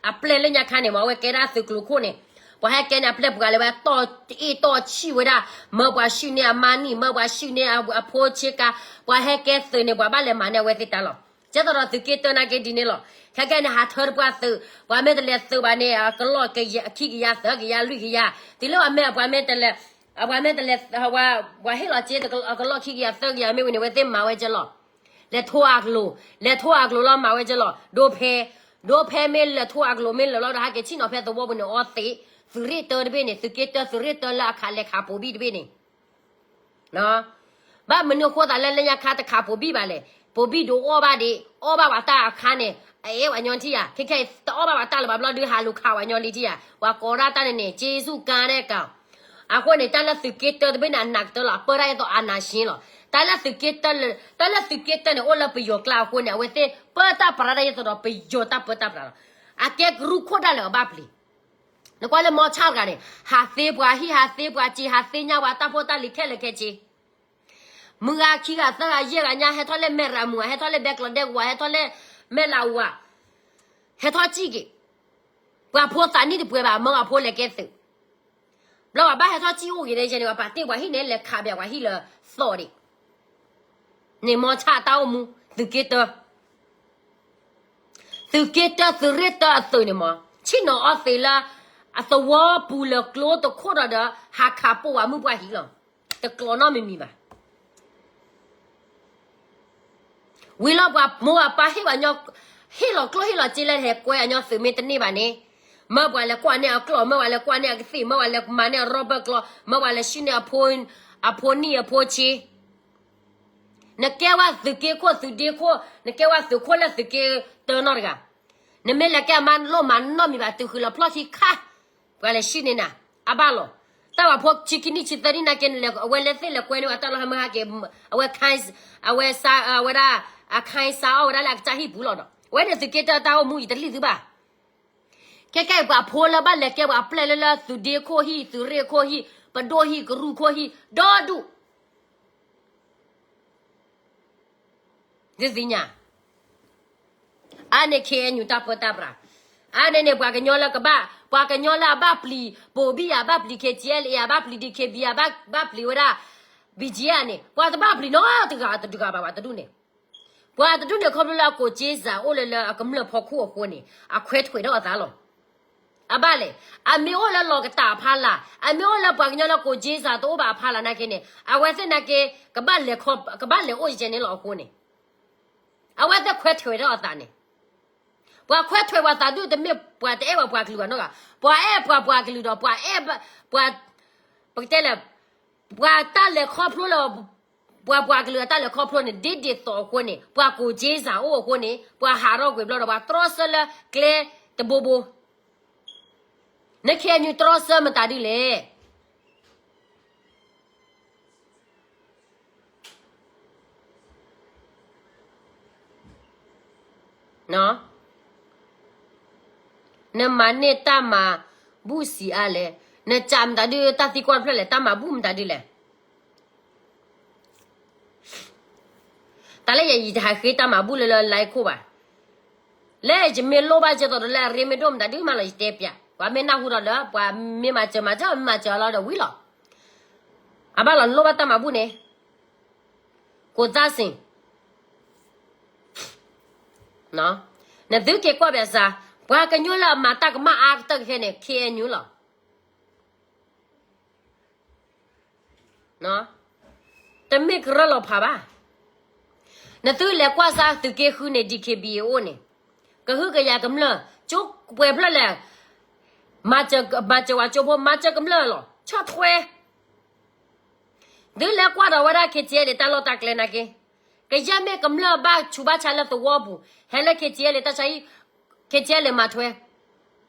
အပျဲၢ်လၢညါခါန့ၣ်မ့ၢ် အဝဲကဲဒၣ်သုးကျိၤခိၣ်န့ၣ်, ပှၤဟဲကဲန့ၢ်အပျဲၢ်ပှၤလၢဝဲတီၢ်အ့ၣ်တီၢ်ဆံၣ်ဝဲဒၣ်, မၢပှၤဆံၣ်န့ၢ်အမါနံၣ် မၢပှၤဆံၣ်န့ၢ်အဖိဆ့ကၤ, ပှၤဟဲကဲသုးန့ၣ် ပှၤဘၣ်လဲၤမၤန့ၢ်အဝဲသ့ၣ်တၢ်လီၤ. ကဲသိးဒီးသုးက့တၢနာ်က့ဒ်န့ၣ်လီၤ. ခဲကဲန့ၣ် ဟးထၢတပှၢ်သုး, ပှၤမ့ၢ်တလဲၤသုးဘၣ်န့ၣ် အကလီၢ်ခံကယၤ သၢကယၤ လွံၢ်ကယၤ, တုၤလၢပှၤမ့ၢ် ပှၤမ့ၢ်တလဲၤ, ပှၤမ့ၢ်တလဲၤ, ပှၤဟ့ၣ်လီၤစ့ အကလီၢ်ခံကယၤ သၢကယၤ မ့ၢ်ဝံၤန့ၣ် အဝဲသ့ၣ်မၤဝဲကလီၤ. လဲၤထိအကျိၤ, လဲၤထိအကျိၤလီၤ မၤဝဲကလီၤ. ဒိဖဲ, ဒိဖဲမ့ၢ်လဲၤထိအကျိၤမ့ၢ်လၢာ်လီၤဒီး ဟဲက့ၤဆ့ၣ်နီၤဖဲသဝီပူၤန့ၣ် အီသံး, သုးရ့ၣ်တၢတဘ့ၣ်န့ၣ် သုးက့တၢ သုးရ့ၣ်တၢလၢအခးလဲၤခးပိာ်ဘံၣ်တဘ့ၣ်န့ၣ် ဘၣ်မနုၤအဃိသးလၢလၢညါခါတခးပိာ်ဘံၣ်ဘၣ်လဲၣ်, ပိာ်ဘံၣ်ဒိးအီၣ်ဘၣ်ဒံး, အီၣ်ဘၣ်ပှၤတၢ်အခါန့ၣ်, အအဲၣ်ပှၤညီထံၣ်ယၤ, ခဲခဲအံၤတအီၣ်ဘၣ်ပှၤတၢ်လၢၤဘၣ်ဘျီဒုး ဟးလူၤခးပှၤညီလံထံၣ်ယၤ, ပှၤကိးဒၣ်တၢ်န့ၣ်န့ၣ် က့စူၣ်ကါဒဲကၤ. အဃိန့ၣ် တၢ်လၢသုးက့တၢတဘ့ၣ်န့ၣ် အနးကတၢၢ်လီၤ, အပၢတၢ်ယဲသိးအနးရှ့လီၤ. တၢ်လၢသုးက့တၢ, တၢ်လၢသုးက့တၢန့ၣ် အိၣ်လၢပယီၤကျါအဃိန့ၣ် အဝဲသ့ၣ်ပၢတၢ်ပြးတၢ်ယဲသိးဒီးပယီၤတၢ်ပၢတၢ်ပြးလီၤ. အကဲကရူၢ်ခိၣ်ဒၣ်လဲာ်အဘၣ်ပျံၤ နကွၢ်လၢမီဆၣ်တဂၤန့ၣ် ဟးသ့ပှၤဟံၣ် ဟးသ့ပှၤစ့ ဟးသ့ညါပှၤတၢ်ဖိတၢ်လံၤခဲလၢာ်ခဲဆ့, မုၢ်ဂၤခံဂၤသၢဂၤယဲၢ်ဂၤညါ ဟဲထီၣ်လၢမဲၢ်ရၤမုၢ်ဧါ, ဟဲထီၣ်လၢဘဲကျီးဒဲကဝီၤ, ဟဲထီၣ်လၢမဲၢ်လးအူဧါ, ဟဲထီၣ်စံၣ်က့ၤ, ပှၤဖိသးနံၣ်တပှဲၤဘၣ် မၢပှၤဖိလဲၤကဲသုး, ဘျီပှၤဘၣ်ဟဲထီၣ်စံၣ်အိၣ်က့ၤန့ၣ် ယဲန့ၣ် ပှၤပာ်တ့ၢ်ပှၤဟံၣ်န့ၣ် လဲၤခးဘၣ်ပှၤဟံၣ်လၢသီၣ်ဒံး, န့ၣ်မီဆၣ်တၢ်အိၣ်မူ သုးက့တၢ သုးက့တၢ သုးရ့ၣ်တၢအသုးန့ၣ်မး ဆ့ၣ်နီၤအီသံးလၢ အသဝီပူၤလၢကျိတခိၣ်ဒီးဒီး ဟးခးပိာ်ဝဲမုၢ်ပှၢ်ဟံၣ်လီၤ. တကျိးနီတမံၤမံၤဘၣ်. ဝံၤလီၤပှၤမိၢ်ပှၤပၢ်ဟ့ၣ်ပှၤညီ, ဟ့ၣ်လီၤကျိၣ်ဟ့ၣ်လီၤစ့လၢဟဲကွဲအညီသုးမ့ၢ်တန့ၢ်ဘၣ်န့ၣ်, မၢပှၤလဲၤကွၢ်န့ၢ်အကျိၣ်, မၢပှၤလဲၤကွၢ်န့ၢ်အကသံၣ်, မၢပှၤလဲၤမၤန့ၢ်အရီဘၢၣ်ကျိ, မၢပှၤလဲၤဆံၣ်န့ၢ်အဖိနံၣ်အဖိဆ့ နကဲဝဲသုးက့ခိၣ်သုးဒ့ခိၣ်, နကဲဝဲသုးခိၣ်လၢသုးက့တၢနီတဂၤ, နမ့ၢ်လဲၤကဲအမါလိၣ်မၤနီတမံၤဘၣ်, တုၤဃုာ်လီၤဖျီၣ်ထံခါ, ပှၤလဲၤဆံၣ်န့ၢ်နၤ, အဘၣ်လီၤ. တၢ်ပှၤဖိဆံခံနံၣ်ဆံသၢနံၣ်နာ်က့န့ၣ် အဝဲလဲၤသ့ၣ်လဲၤကွဲန့ၢ်ပှၤတၢ်လီၢ်ဟဲမုၢ်ဟါက့ၤ, အဝဲ, အဝဲဒၣ်, အခါအံၤစါအီၣ်ဝဲဒၣ်လၢအကစၢ်ဟံၣ်ပူၤလီၤဒီး အဝဲန့ၣ်သုးက့တၢတၢ်အိၣ်မူအံၤတလံၣ်သုဘၣ်. ခဲကဲအံၤပှၤဖိလၢဘၣ်လဲၤကဲပှၤပျဲၢ်လၢလၢသုးဒ့ခိၣ်ဟံၣ်, သုးရ့ၣ်ခိၣ်ဟံၣ်, ပဒိၣ်ဟံၣ်, ကရူၢ်ခိၣ်ဟံၣ်, ဒီဒူၣ် ဒ်သ့ၣ်ညါ, အါန့ၣ် ခ့ၣ်အဲၣ်ယူၣ် တၢ်ပၢတၢ်ပြး, အါန့ၣ်န့ၣ် ပှၤကညီလၢကဘၣ်, ပှၤကညီလၢအဘၣ်ပျံၤပိာ်ဘံၣ်ယၤ, ဘၣ်ပျံၤ ခ့ၣ်ထံအဲလ်အ့ ယၤ, ဘၣ်ပျံၤ ဒ့ခ့ဘံ ယၤ, ဘၣ်ပျံၤဝဲဒၣ် ဘံၣ်ကၠံအၤန့ၣ် ပှၤတဘၣ်ပျံၤနီတဂၤတဂၤဘၣ် ပှၤတဒူၣ်န့ၣ်, ပှၤတဒူၣ်န့ၣ် ခီဖျိလၢအကိးက့စးအိၣ်လၢလၢအကမျၢၢ်ဖီခိၣ်အဃိန့ၣ် အခွဲးထွဲးဒီးအသးလီၤ. အဘၣ်လဲၣ်, အမ့ၢ်အိၣ်လၢလီၤကတၢ်အဖီလာ်, အမ့ၢ်အိၣ်လၢပှၤကညီလၢကိးက့စးတအိၣ်ဘၣ်အဖီလာ်နာ်က့န့ၣ် အဝဲသ့ၣ်နာ်က့ ကဘၣ်လဲၤအိၣ်ယဲန့ၣ်လီၤအဃိန့ၣ် အဝဲသ့ၣ်ခွဲးထွဲးဒီးအသးန့ၣ်, ပှၤခွဲးထွဲးပှၤသးဒူၣ်တမ့ၢ်ပှၤတအဲၣ်ပှၤပှၤကလုာ်ဘၣ်နီတဂၤ, ပှၤအဲၣ်ပှၤပှၤကလုာ်ဒီး ပှၤအဲၣ်ပှၤ, ပကတဲလဲၣ်, ပှၤတၢ်လဲၤခီဖျိလၢ ပှၤပှၤကလုာ်အတၢ်လဲၤခီဖျိန့ၣ် ဒ်ဒ်သိးအဃိန့ၣ် ပှၤကိးက့စၢ်အိၣ်အဃိန့ၣ် ပှၤဟးထီၣ်ကွံာ်ဘျီဒီး ပှၤတြီဆၢလၢကျဲတဘိဘိ. န ခ့ၣ်အဲၣ်ယူၣ် တြီဆၢမတၤဒ်လဲၣ်. နမၤန့ၢ်တၢ်မၤဘူၣ်စံးအါလဲၣ်. နစံးမတၤဒ်တၢ်သံကွၢ်တဖျၢၣ်လဲၣ်, တၢ်မၤဘူၣ်မတၤဒ်လဲၣ်. တၢ်လၢယ ယတဟးဃ့တၢ်မၤဘူၣ်လၢလၢ line ခိၣ်ဘၣ်. လၢယမ့ၢ်လိၣ်ဘၣ်ကဲသိးဒီးလၢအရ့မ့ၢ်ဒိၣ်မတၤဒ်မးလီၤ ယတဲပျး, ပှၤမ့ၢ်နၢ်ဟူဒီးလၢ ပှၤမ့ၢ်မၤစၢၤမၤစၢၤ မ့ၢ်မၤစၢၤလီၤဒီးဝံၤလီၤ. အဘၣ်လီၤ နလိၣ်ဘၣ်တၢ်မၤဘူၣ်န့ၣ် ကိးသၣ်စ့ၣ် နသုက့ၤကွၢ်ပၠးစၢ်, ပှၤကညီလၢအမၤတၢ်ကမၣ်အါကတၢၢ်ခဲခဲန့ၣ် ခ့ၣ်အဲၣ်ယူၣ်လီၤ. တမ့ၢ်ကရၢလီၤဖးဘၣ်. နသုလဲၤကွၢ်စၢ်သုးက့ဃုန့ၣ် DKBA အိၣ်န့ၣ်, ကဟုကယာ်ကမျၢၢ်, ကၠိပှဲၤဖျၢၣ်လဲၣ်, မၤစၢၤဝဲကၠိဖိ မၤစၢၤကမျၢၢ်လီၤ, ဆီၣ်ထွဲ သုလဲၤကွၢ်ဒီးဝဲဒၣ် KTLA တၢ်လီၢ်တၢ်ကျဲနာ်က့, ကယဲၢ်မ့ၢ်ကမျၢၢ်ဘၣ်ဆူးဘၣ်ဆါလၢသဝီပူၤ, ဟဲလၢ KTLA တၢ်ဆါဟံၣ်, KTLA မၤထွဲ,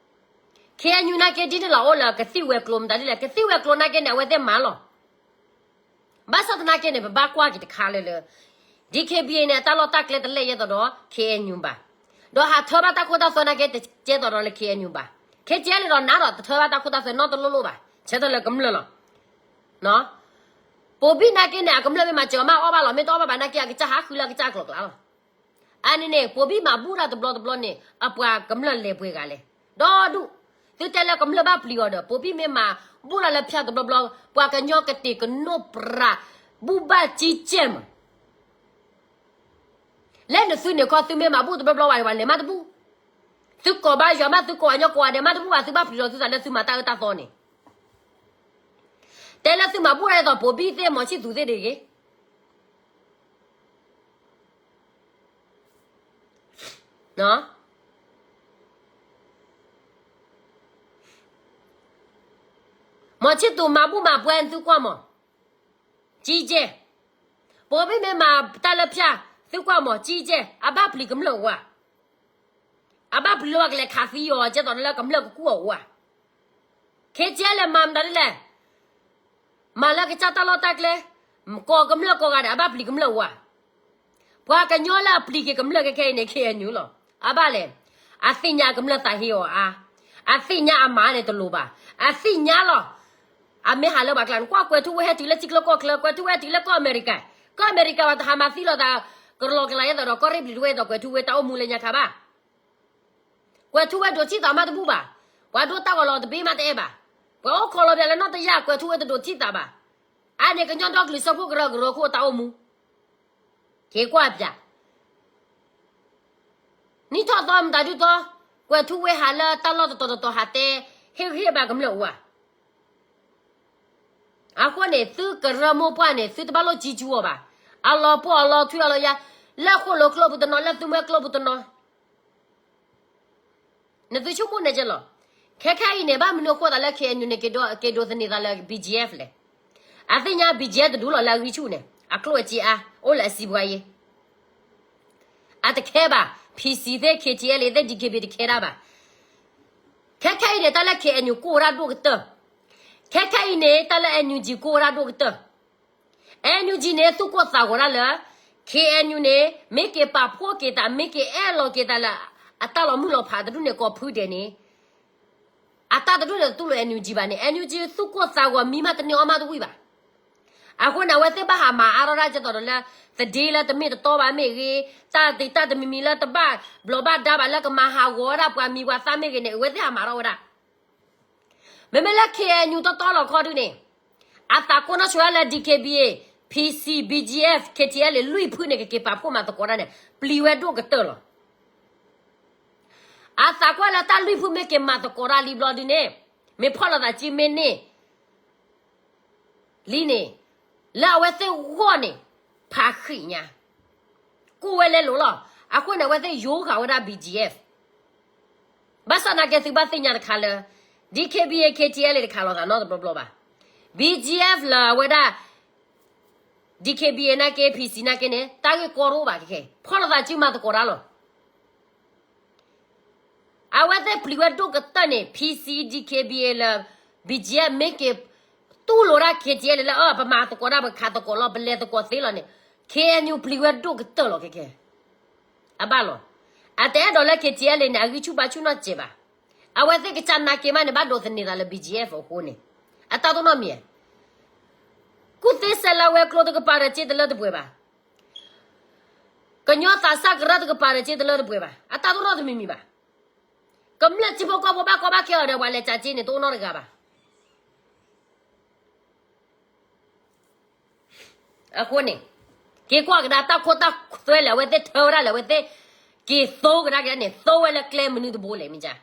KNU နာ်က့ဒ်န့ၣ်လီၤ အိၣ်လၢကသံၣ်ဝဲၤကျိၤမတၤဒ်လဲၣ်, ကသံၣ်ဝဲၤကျိၤနာ်က့န့ၣ် အဝဲသ့ၣ်မၤလီၤ. ဘၣ်ဆၣ်သနာ်က့န့ၣ် ပဘၣ်ကွၢ်က့ၤတခါလၢလၢ DKBA န့ၣ် အတၢ်လီၢ်တၢ်ကျဲတလဲၣ်ယဲသိးဒီး KNU ဘၣ်, ဒီးဟးထၢဘၣ်တၢ်ခိတၢ်သွဲနာ်က့တကဲသိးဒီးလၢ KNU ဘၣ်, KTLA ဒီးနၤဒီးတထၢဘၣ်တၢ်ခိတၢ်သွဲနီတလိၣ်လိၣ်ဘၣ်, ဆၢထၢၣ်လၢကမျၢၢ်လီၤ. ပိာ်ဘံၣ်နာ်က့န့ၣ် အကမျၢၢ်မ့ၢ်မၤစၢၤအီၤမးအီၣ်ဘၣ်လီၤ, မ့ၢ်တအီၣ်ဘၣ်ဘၣ်နာ်က့ အကစၢ်ဟးဃုလၢအကစၢ်ကျိၤကျါလီၤ. အန့ၣ်န့ၣ် ပိာ်ဘံၣ်မၤဘူၣ်တၢ်တဘျီတဘျီန့ၣ် အပှၤကမျၢၢ်လဲၤပှဲၤဂၤလဲၣ်, ဒီဒူၣ်, သုတဲလၢကမျၢၢ်ဘၣ်ပျံၤအီၤဒီး ပိာ်ဘံၣ်မ့ၢ်မၤဘူၣ်တၢ်လၢဖၠၣ်တဘျီဘျီ, ပှၤကညီကတဲာ်ကနိပြး ဘူၣ်ဘၣ်ကံကဲမး လၢနသုန့ၣ်ခီ သုမ့ၢ်မၤဘူၣ်တဘျီဘျီဝဲ ပှၤလဲၤမးတဘူၣ်, သုကိးဘၣ်ယွၤမး သုကိးအညီကိးဂၤဒဲးမးတဘူၣ်ဘၣ်, သုဘၣ်ပျံၤလီၤသုသးလၢသုမၤတၢ်အၢတၢ်သီန့ၣ်, တဲလၢသုမၤဘူၣ်တၢ်ဒ်သိး ပိာ်ဘံၣ်သ့ၣ် မီၤဆံၣ်သူးသ့ၣ်တဂ့ၤ မီၤဆံၣ်သူးမၤဘူၣ်မၤပှဲၤ သုကွၢ်မး, ကံကဲ, ပိာ်ဘံၣ်မ့ၢ်မၤတၢ်လၢဖၠၣ် သုကွၢ်မး ကံကဲ, အဘၣ်ပျံၤကမျၢၢ်ဝဲ, အဘၣ်ပျံၤလၢပှၤကလဲၤခးသံအီၤ ကဲသိးလၢကမျၢၢ်ကကူၣ်အီၤဝဲ, ခဲကဲလဲၣ် မၤမတၤဒ်လဲၣ် မၤလၢကစၢ်တၢ်လီၢ်တၢ်ကျဲ, ကိးကမျၢၢ်ကိးဂၤဒဲး အဘၣ်ပျံၤကမျၢၢ်ဝဲ, ပှၤကညီလၢအပျံၤက့ၤကမျၢၢ်ခဲခဲအံၤန့ၣ် ခ့ၣ်အဲၣ်ယူၣ်လီၤ. အဘၣ်လဲၣ်, အသ့ၣ်ညါကမျၢၢ်သးဟ့အီၤအါ, အသ့ၣ်ညါအမၤန့ၣ်တလိၤဘၣ်, အသ့ၣ်ညါလီၤ. အမ့ၢ်ဟးလၢပှၤကျါန့ၣ် ကွၢ်ကွဲၤထူဝ့ဟဲတုၤလၢထံချၢကီၢ်ချၢ, ကွဲၤထူဝ့ဟဲတုၤလၢကီၢ်အမဲရကၤ, ကီၢ်အမဲရကၤပှၤတဟးမၤသံလီၤသး ကလီကလးယဲသိးဒီး ကီၢ်ရ့ၣ်ဘျံးတဝဲၢ်ဒီးကွဲၤထူဝ့တၢ်အိၣ်မူလၢညါခါဘၣ်. ကွဲၤထူဝ့ဒိးထံၣ်သးမးတဘူၣ်ဘၣ်, ပှၤဒိတၢ်ဂီၤလီၤတဘ့ၣ်မးတအဲၣ်ဘၣ်, ပှၤအိၣ်ခိးလီၤပှၤလၢနီၢ်တယၢ် ကွဲၤထူဝ့တဒိးထံၣ်သးဘၣ်. အါန့ၣ်ကညီဒီကလုာ်စၢဖှိၣ်ကရၢကရိခိၣ်တၢ်အိၣ်မူ က့ၤကွၢ်ပၠး, နံၣ်ထီၣ်သီမတၤဒုသီ, ကွဲၤထူဝ့ဟးလၢတၢ်လီၢ်တတီၤတတီၤဟးတဲ, ဟ့ၣ်ဂံၢ်ဟ့ၣ်ဘါကမျၢၢ်အူဧါ. အဃိန့ၣ် သုကရၢမိၢ်ပှၢ်န့ၣ် သုတဘၣ်လိၣ်ကံကူအီၤဘၣ်. အလီၤပှီၢ်အလီၤထွံအလီၤယါ, လၢဃိၣ်လိာ်ကျိပူၤတနီၤ လၢသုမွဲကျိပူၤတနီၤ နသုဆိကမိၣ်န့ၣ်ကဲလီၤ. ခဲခဲအံၤန့ၣ် ဘၣ်မနုၤအဃိသးလၢ ခ့ၣ်အဲၣ်ယူၣ်န့ၣ် က့ၤဒိးသန့ၤသးလၢ ဘံၣ်ကၠံၣ်အဲၣ် လဲၣ်. အသ့ၣ်ညါ ဘံၣ်ကၠံၣ်အဲၣ် တဒူလီၤလၢအဂံၢ်ဆူၣ်န့ၣ် အကျိၣ်အစ့အါ အိၣ်လၢအစံးပှၤယ့ အတခဲဘၣ် PC သ့ၣ် KTLA သ့ၣ် DKBA တခဲတၢ်ဘၣ်. ခဲခဲအံၤန့ၣ် တၢ်လၢ ခ့ၣ်အဲၣ်ယူၣ် ကိၢ်ဝဲဒၣ်ဒိၣ်ကတၢၢ်. ခဲခဲအံၤန့ၣ် တၢ်လၢ NUG ကိၢ်ဝဲဒၣ်ဒိၣ်ကတၢၢ်. NUG န့ၣ် သူၣ်ကိၢ်သးဂီၤဒၣ်လၢ ခ့ၣ်အဲၣ်ယူၣ်န့ၣ် မ့ၢ်က့ၤပာ်ဖှိၣ်က့ၤသး မ့ၢ်က့ၤအဲၣ်လီၤက့ၤသးလၢ အတၢ်လီၤမုၢ်လီၤဖးတဒူၣ်န့ၣ် ကိးဖုဒဲးန့ၣ် အတၢ်တဒူၣ်န့ၣ်တတူၢ်လိာ် NUG ဘၣ်န့ၣ် NUG သူၣ်ကိၢ်သးဂီၤမံမးတန့ၢ်အီၣ်မးတဝံၣ်ဘၣ်. အဃိန့ၣ် အဝဲသ့ၣ်ဘၣ်ဟးမၤအါထီၣ်ဒၣ်ကဲသိးဒီးလၢ သဒ့လၢတမ့ၢ်တတီဘၣ်မ့ၢ်ဂ့ၤ, တၢ်သ့ၣ်တၢ်တမံၤမံၤလၢတဘၣ် ဘျီးဘၣ်ဒါဘၣ်လၢကမၤဟးဂီၤဝဲဒၣ်ပှၤမံၤပှၤသၣ်မ့ၢ်ဂ့ၤန့ၣ် အဝဲသ့ၣ်ဟးမၤထီၣ်ဝဲဒၣ် မ့မ့ၢ်လၢ ခ့ၣ်အဲၣ်ယူၣ် တီတီလီၤခီဒုန့ၣ် အသးကိးနီၢ်ဆှၢလၢ DKBA, PC, BGF, KTLA လွံၢ်ဖုန့ၣ် ကက့ၤပာ်ဖှိၣ်မၤသကိးတၢ်န့ၣ် ပျံၤဝဲဒိၣ်ကတၢၢ်လီၤ. အသးကွၢ်လၢတၢ်လွံၢ်ဖုမ့ၢ်က့ၤမၤသကိးတၢ်လံဘျီဒုန့ၣ် မ့ၢ်ဖီၣ်လိာ်သးက့မ့ၢ်န့ၢ် လံန့ၣ် လၢအဝဲသ့ၣ်ဂီၢ်န့ၣ် ဖးဃံးညါ ကိၢ်ဝဲလဲလိာ်လီၤ. အဃိန့ၣ် အဝဲသ့ၣ်ယိၤဃာ်ဝဲဒၣ် BGF. ဘၣ်ဆၣ်သနာ်က့သုဘၣ်သ့ၣ်ညါတခါလၢ DKBA, KTLA တခးလိာ်သးနီတဘျီဘျီဘၣ်. BGF လၢအဝဲဒၣ် DKBA နာ်က့ PC နာ်က့န့ၣ် တၢ်ဂ့ၢ်ကီတအိၣ်ဘၣ်ခဲခဲ, ဖီၣ်လိာ်သးစုမၤသကိးတၢ်လီၤ. အဝဲသ့ၣ်ပျံၤဝဲဒိၣ်ကတၢၢ်န့ၣ် PC, DKBA လၢ BGF မ့ၢ်က့ၤ တူၢ်လိာ်ဒၣ် KTLA လၢ အၢ ပမၤသကိးတၢ် ပခးသကိးလီၤ ပလဲၤသကိးသ့လီၤန့ၣ် KNU ပျံၤဝဲဒိၣ်ကတၢၢ်လီၤခဲခဲ. အဘၣ်လီၤ. အတအဲၣ်ဒိးလၢ KTLA န့ၣ် အဂံၢ်ဆူၣ်ဘါဆူၣ်နီတစဲးဘၣ်. အဝဲသ့ၣ်ကစၢ်နာ်က့မးန့ၣ် ဘၣ်ဒိးသန့ၤသးလၢ BGF အဃိန့ၣ် အတၢ်တအိၣ်နီတမံၤဧါ. ကူၣ်သ့စဲးလၢဝဲၤကျိၤတကပၤဒီးစ့တလၢတပှဲၤဘၣ်. ကညီသးစၢ်ကရၢတကပၤဒီးစ့တလၢတပှဲၤဘၣ်. အတၢ်တအိၣ်နီတမံၤမံၤဘၣ်. ကမျၢၢ်ထံဖိကီၢ်ဖိဘၣ်ကီဘၣ်ခဲအီၤဒီး ပှၤလဲၤကးစ့န့ၣ် တအိၣ်နီတဂၤဘၣ်. အဃိန့ၣ် က့ၤကွၢ်ကဒါတၢ်ခိတၢ်သွဲလၢအဝဲသ့ၣ်ထၢဝဲဒၣ်လၢအဝဲသ့ၣ် က့ၤသိကဒါက့ၤန့ၣ် သိဝဲလၢကျဲမနုၤတဘိလဲၣ်မ့ၢ်ကါ.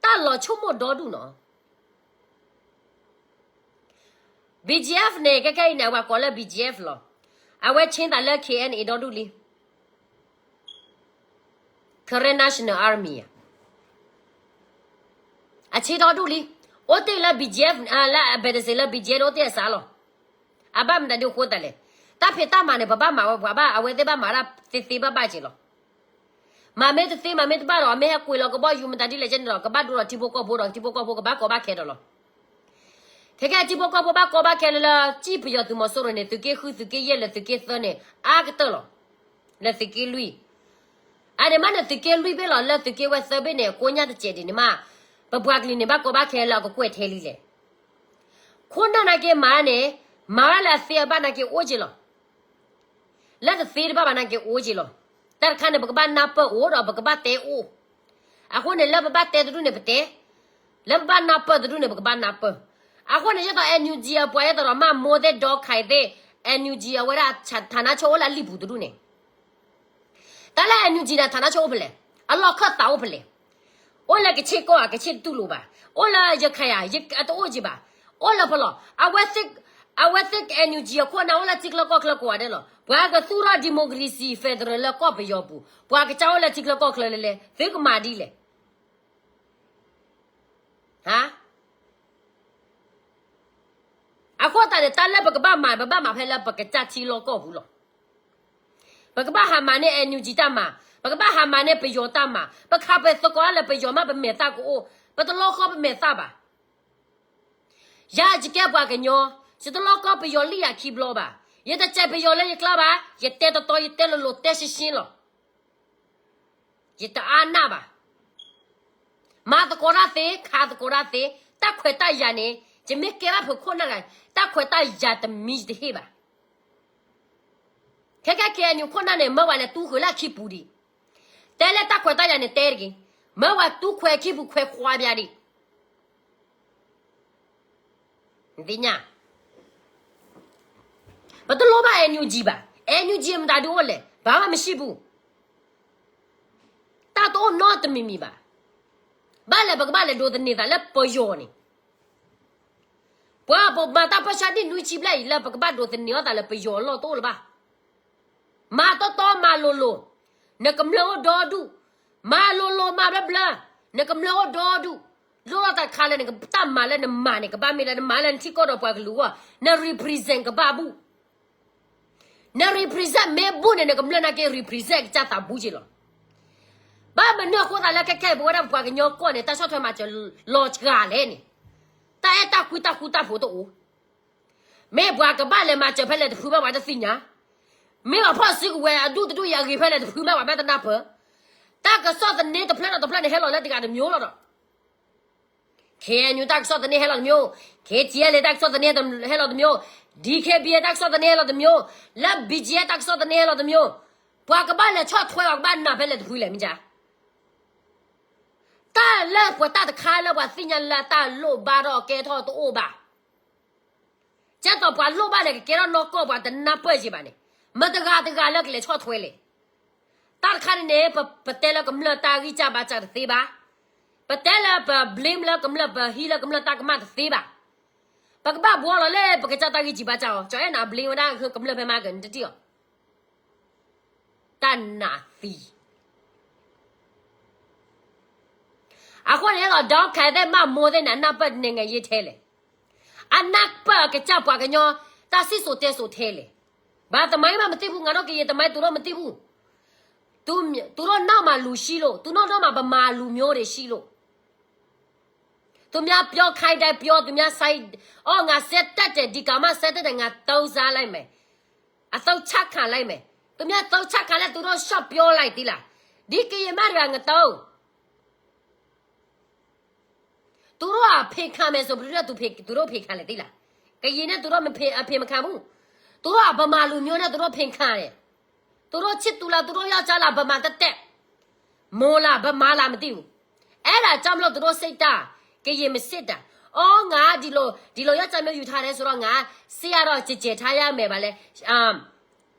တၢ်လီၤဆိကမိၣ်ဒီဒူၣ်နီၤ. BGF န့ၣ် ခဲခဲအံၤန့ၣ် အဝဲကိးလၢ BGF လီၤ. အဝဲဆ့သးလၢ KNA ဒီဒူၣ်လံ. Karen National Army အဆ့ဒီဒူၣ်လံ. အိၣ်တ့ၢ်လၢ BGF လၢအဘဲးတစ့းလၢ BGF န့ၣ် အိၣ်တ့ၢ်အစးလီၤ. အဘၣ်မတၤဒ်အဃိသတးလဲၣ်. တၢ်ဖံးတၢ်မၤန့ၣ် ပဘၣ်မၤဝဲပှၤဘၣ် အဝဲသ့ၣ်ဘၣ်မၤဒၣ်သ့သ့ဘၣ်ဘၣ်က့ၤလီၤ. မၤမ့ၢ်တသ့မၤမ့ၢ်တဘၣ်ဒီး အမ့ၢ်ဟဲကွံာ်လီၤကဘီယူၤမတၤဒ်လဲၣ်ကဲန့ၣ်ဒီး ကဘၣ်ဒိဒီးထံဖိကီၢ်ဖိဒီးထံဖိကီၢ်ဖိကဘၣ်ကီဘၣ်ခဲဒီးလီၤ. ခဲကဲထံဖိကီၢ်ဖိဘၣ်ကီဘၣ်ခဲလၢလၢ စံၣ်ပယီၤသုးမီၤစိရိၤန့ၣ် သုးက့ဃု သုးက့ယဲၢ်လၢသုးက့သၢန့ၣ် အါကတၢၢ်လီၤ. လၢသုးက့လွံၢ် အန့ၣ်မ့ၢ်န့ၣ်သုးက့လွံၢ်ဘ့ၣ်လီၤ လၢသုးက့ဝဲသၢဘ့ၣ်န့ၣ် ကိညၣ်တစဲးဒ်န့ၣ်မး ပပှၤကလုာ်န့ၣ် ဘၣ်ကီဘၣ်ခဲလၢအကကွဲၢ်ထဲလံလဲၣ်. ခိၣ်နၢ်နာ်က့မၤန့ၣ် မၤဝဲလၢအသ့အဘၣ်နာ်က့အိၣ်က့ၤလီၤ. လၢတသ့တဘၣ်ဘၣ်နာ်က့အိၣ်က့ၤလီၤ. တၢ်တခါန့ၣ် ပကဘၣ်နၢ်ပၢၢ်အိၣ်ဒီးပကဘၣ်တဲအိၣ်. အဃိန့ၣ် လၢပဘၣ်တဲတဒူၣ်န့ၣ်ပတဲ, လၢပဘၣ်နၢ်ပၢၢ်တဒူၣ်န့ၣ် ပကဘၣ်နၢ်ပၢၢ်. အဃိန့ၣ် ယဲသိး NUG အပှၤယဲသိးဒီးမၤမိၢ်သ့ၣ်ဒီးခးသ့ၣ် NUG အဝဲဒၣ် ဌာနချုပ် အိၣ်လၢအလံာ်ပူၤတဒူၣ်န့ၣ် တၢ်လၢ NUG န့ၣ် ဌာနချုပ် အိၣ်ဖဲလဲၣ်, အလီၢ်ခၢၣ်သးအိၣ်ဖဲလဲၣ်. အိၣ်လၢကဆ့ကီၢ်ဧါ, ကဆ့တတူၢ်လိာ်ဘၣ်. အိၣ်လၢရခိုင်ဧါ, အတအိၣ်က့ၤဘၣ်. အိၣ်လၢဖဲလဲၣ်. အဝဲသ့ၣ် အဝဲသ့ၣ် NUG အခိၣ်အနၢ်အိၣ်လၢထံချၢကီၢ်ချၢကိးဂၤဒဲးလီၤ. ပှၤကသူၣ်ထီၣ် democracy federal လၢကီၢ်ပယီၤပူၤ, ပှၤကစၢ်အိၣ်လၢထံချၢကီၢ်ချၢလဲၣ်လဲၣ်, သုကမၤဒ်လဲၣ်. ဟါ အဃိသတးန့ၣ် တၢ်လၢပကဘၣ်မၤ ပဘၣ်မၤဖဲလၢပကစၢ်ထံလီၢ်ကီၢ်ပူၤလီၤ. ပကဘၣ်ဟးမၤန့ၢ် NUG တၢ်မၤ, ပကဘၣ်ဟးမၤန့ၢ်ပယီၤတၢ်မၤ, ပခးပသကိးလၢပယီၤမး ပမဲာ်သၣ်ကအိၣ်, ပတလီၤဃီပမဲာ်သၣ်ဘၣ်. ယၤယကဲပှၤကညီ, ယတလီၤဃီပယီၤလံယၤခံဘျီဘၣ်. ယတစဲးပယီၤလၢယကျါဘၣ်, ယတဲတတီ ယတဲလိၤလိၤ တဲရှင်းရှင်းလီၤ. ယတအါနၢ်ဘၣ်. မၤသကိးတၢ်သ့, ခးသကိးတၢ်သ့, တၢ်ခွဲးတၢ်ယာ်န့ၣ် ယမ့ၢ်ကဲဘၣ်ဖုးခိၣ်နၢ်ဂၤ, တၢ်ခွဲးတၢ်ယာ်တမံၤယတဟ့ၣ်ဘၣ်. ခဲကဲ KNU ခိၣ်နၢ်န့ၣ် မၢဝဲလဲၤတူၢ်ဃုာ်လၢအခံပူၤဒံး. တဲလၢတၢ်ခွဲးတၢ်ယာ်န့ၣ်တဲတဂ့ၤ. မၢဝဲတူၢ်ခွဲးခံပူၤခွဲးခွါပျါဒံး. နသ့ၣ်ညါ, ပတလိၣ်ဘၣ် NUG ဘၣ်. NUG မတၤဒုးအိၣ်လဲၣ်, ဘာမှမရှိဘူး. တၢ်တအိၣ်နီတမံၤမံၤဘၣ်. ဘၣ်လဲၣ် ပကဘၣ်လဲၤဒိးသန့ၤသးလၢပယီၤန့ၣ်. ပှၤပမၤတၢ်ပၢဆှၢဒံၣ်နွံဆံဘျဲၣ်အံၤ လၢပကဘၣ်ဒိးသန့ၤအီၣ်သးလၢပယီၤအလီၢ်တအိၣ်လၢၤဘၣ်. မၤတီတီမၤလိၤလိၤ, နကမျၢၢ်အိၣ်ဒီဒူၣ်, မၤလိၤလိၤမၤဘျၢဘျၢ, နကမျၢၢ်အိၣ်ဒီဒူၣ်, လိၣ်လီၤတၢ်တခါလၢနကတၢ်မၤလၢနမၤန့ၣ် ကဘၣ်မ့ၢ်လၢနမၤလၢနထံကီၢ်ဒီးပှၤကလုာ်အဂီၢ်, န represent ကဘၣ်ဘူး. န represent မ့ၢ်ဘူးန့ၣ် နကမျၢၢ်နာ်က့ represent ကစၢ်သးဘူးက့ၤလီၤ. ဘၣ်မနုၤအဃိသတးလၢခဲခဲအံၤ ပဝဲဒၣ်ပပှၤကညီကီၢ်န့ၣ် တၢ်ဆီၣ်ထွဲမၤစၢၤလီၤစှၤလဲၣ်န့ၣ်, တၢ်အဲၣ်တၢ်ကွံတၢ်ဃူတၢ်ဖိးတအိၣ်. မ့ၢ်ပှၤကဘၣ်လဲၤမၤစၢၤဖဲလဲၣ်တဖုဘၣ်ပှၤတသ့ၣ်ညါ, မ့ၢ်ပှၤဖီၣ်စုကဝဲၤအဒူၣ်တဒူၣ်အံၤအဂ့ၤဖဲလဲၣ်တဖုဘၣ်ပှၤမ့ၢ်တနၢ်ပၢၢ်, တၢ်ကစီၣ်သန့တဖျၢၣ်ဒီးတဖျၢၣ်န့ၣ် ဟဲလီၤလၢတဂၤတမျိုးလီၤဒီး KNU တၢ်ကစီၣ်သန့ဟဲလီၤတမျိုး, KTLA တၢ်ကစီၣ်သန့ဟဲလီၤတမျိုး, DKBA တၢ်ကစီၣ်သန့ဟဲလီၤတမျိုး, လၢ BGF တၢ်ကစီၣ်သန့ဟဲလီၤတမျိုး, ပှၤကဘၣ်လဲၤဆီၣ်ထွဲအီၤကဘၣ်နၢ်ဖဲလဲၣ်တဖုလဲၣ်မ့ၢ်ကါ. တၢ်လၢပှၤတၢ်တခါလၢပှၤသ့ၣ်ညါလၢတၢ်လိၣ်ဘၣ်ထီၣ်ကဲထီၣ်တအိၣ်ဘၣ်. ကဲသိးပှၤလိၣ်ဘၣ်လဲၣ်ကကဲထီၣ်နီၢ်ကီၢ်ပှၤတနၢ်ပၢၢ်က့ၤဘၣ်န့ၣ်, မတၤတဂၤတဂၤလၢကလဲၤဆီၣ်ထွဲလဲၣ်. တၢ်တခါန့ၣ်န့ၣ် ပ ပတဲလၢကမျၢၢ်တၢ်ဂံၢ်စၢ်ဘါစၢ်တသ့ဘၣ်. ပတဲလၢပ blame လၢကမျၢၢ် ပဟံးလၢကမျၢၢ်တၢ်ကမၣ်တသ့ဘၣ်. ပကဘၣ်ဘှီလီၤလၢပကစၢ်တၢ်ဂံၢ်စၢ်ဘါစၢ်အီၤ, ကၠီအဲၣ်နၤ blame ဝဲဒၣ်ကမျၢၢ်ဖဲမၤကၢၤနတထံၣ်အီၤ တၢ်နးသံ. အဃိန့ၣ်ဒီး ဒီးခဲသ့ၣ်မၤမိၢ်သ့ၣ်န့ၣ် အနၢ်ပၢၢ်တနံၤငယ်ရေးထဲလဲၣ်. အနၢ်ပၢၢ်အကစၢ်ပှၤကညီ တၢ်စံၣ်စိၤတဲစိၤထဲလဲၣ်. ဘာသမိုင်းမှမသိဘူး, ငါတို့ကရင်သမိုင်း သူတို့မသိဘူး. သူတို့နောက်မှာလူရှိလို့, သူတို့နောက်မှာဗမာလူမျိုးတွေရှိလို့. သူများပြောခိုင်းတိုင်းပြော, သူများဆိုင်, အော်, ငါစဲတတ်တယ်, ဒီကောင်မစဲတတ်တယ်, ငါသုံးစားလိုက်မယ်, အသုံးချခံလိုက်မယ်. သူများသုံးချခံလိုက်, သူတို့ရှော့ပြောလိုက်သီးလား. ဒီကရင်မတဂၤငတုံး သူတို့ကဖံးခံမယ်ဆိုပြီးတော့ သူဖံး, သူတို့ဖံးခံလဲသီးလား. ကရင်နဲ့ သူတို့မဖံး, အဖံးမခံဘူး. သူတို့ကဗမာလူမျိုးနဲ့ သူတို့ဖံးခံတယ်. သူတို့ချစ်သူလား, သူတို့ယောက်ျားလား, ဗမာတတဲ, မိုးလား, ဗမာလား, မသိဘူး. အဲ့ဒါကြောင့်မလို့ သူတို့စိတ်ဓာတ်, ကရင်မစိတ်ဓာတ်. အော်, ငါဒီလို, ဒီလိုယောက်ျားမျိုးယူထားတယ်ဆိုတော့ ငါစိတ်ကတော့ ကျယ်ကျယ်ထားရမယ်ပါလဲ. အာ,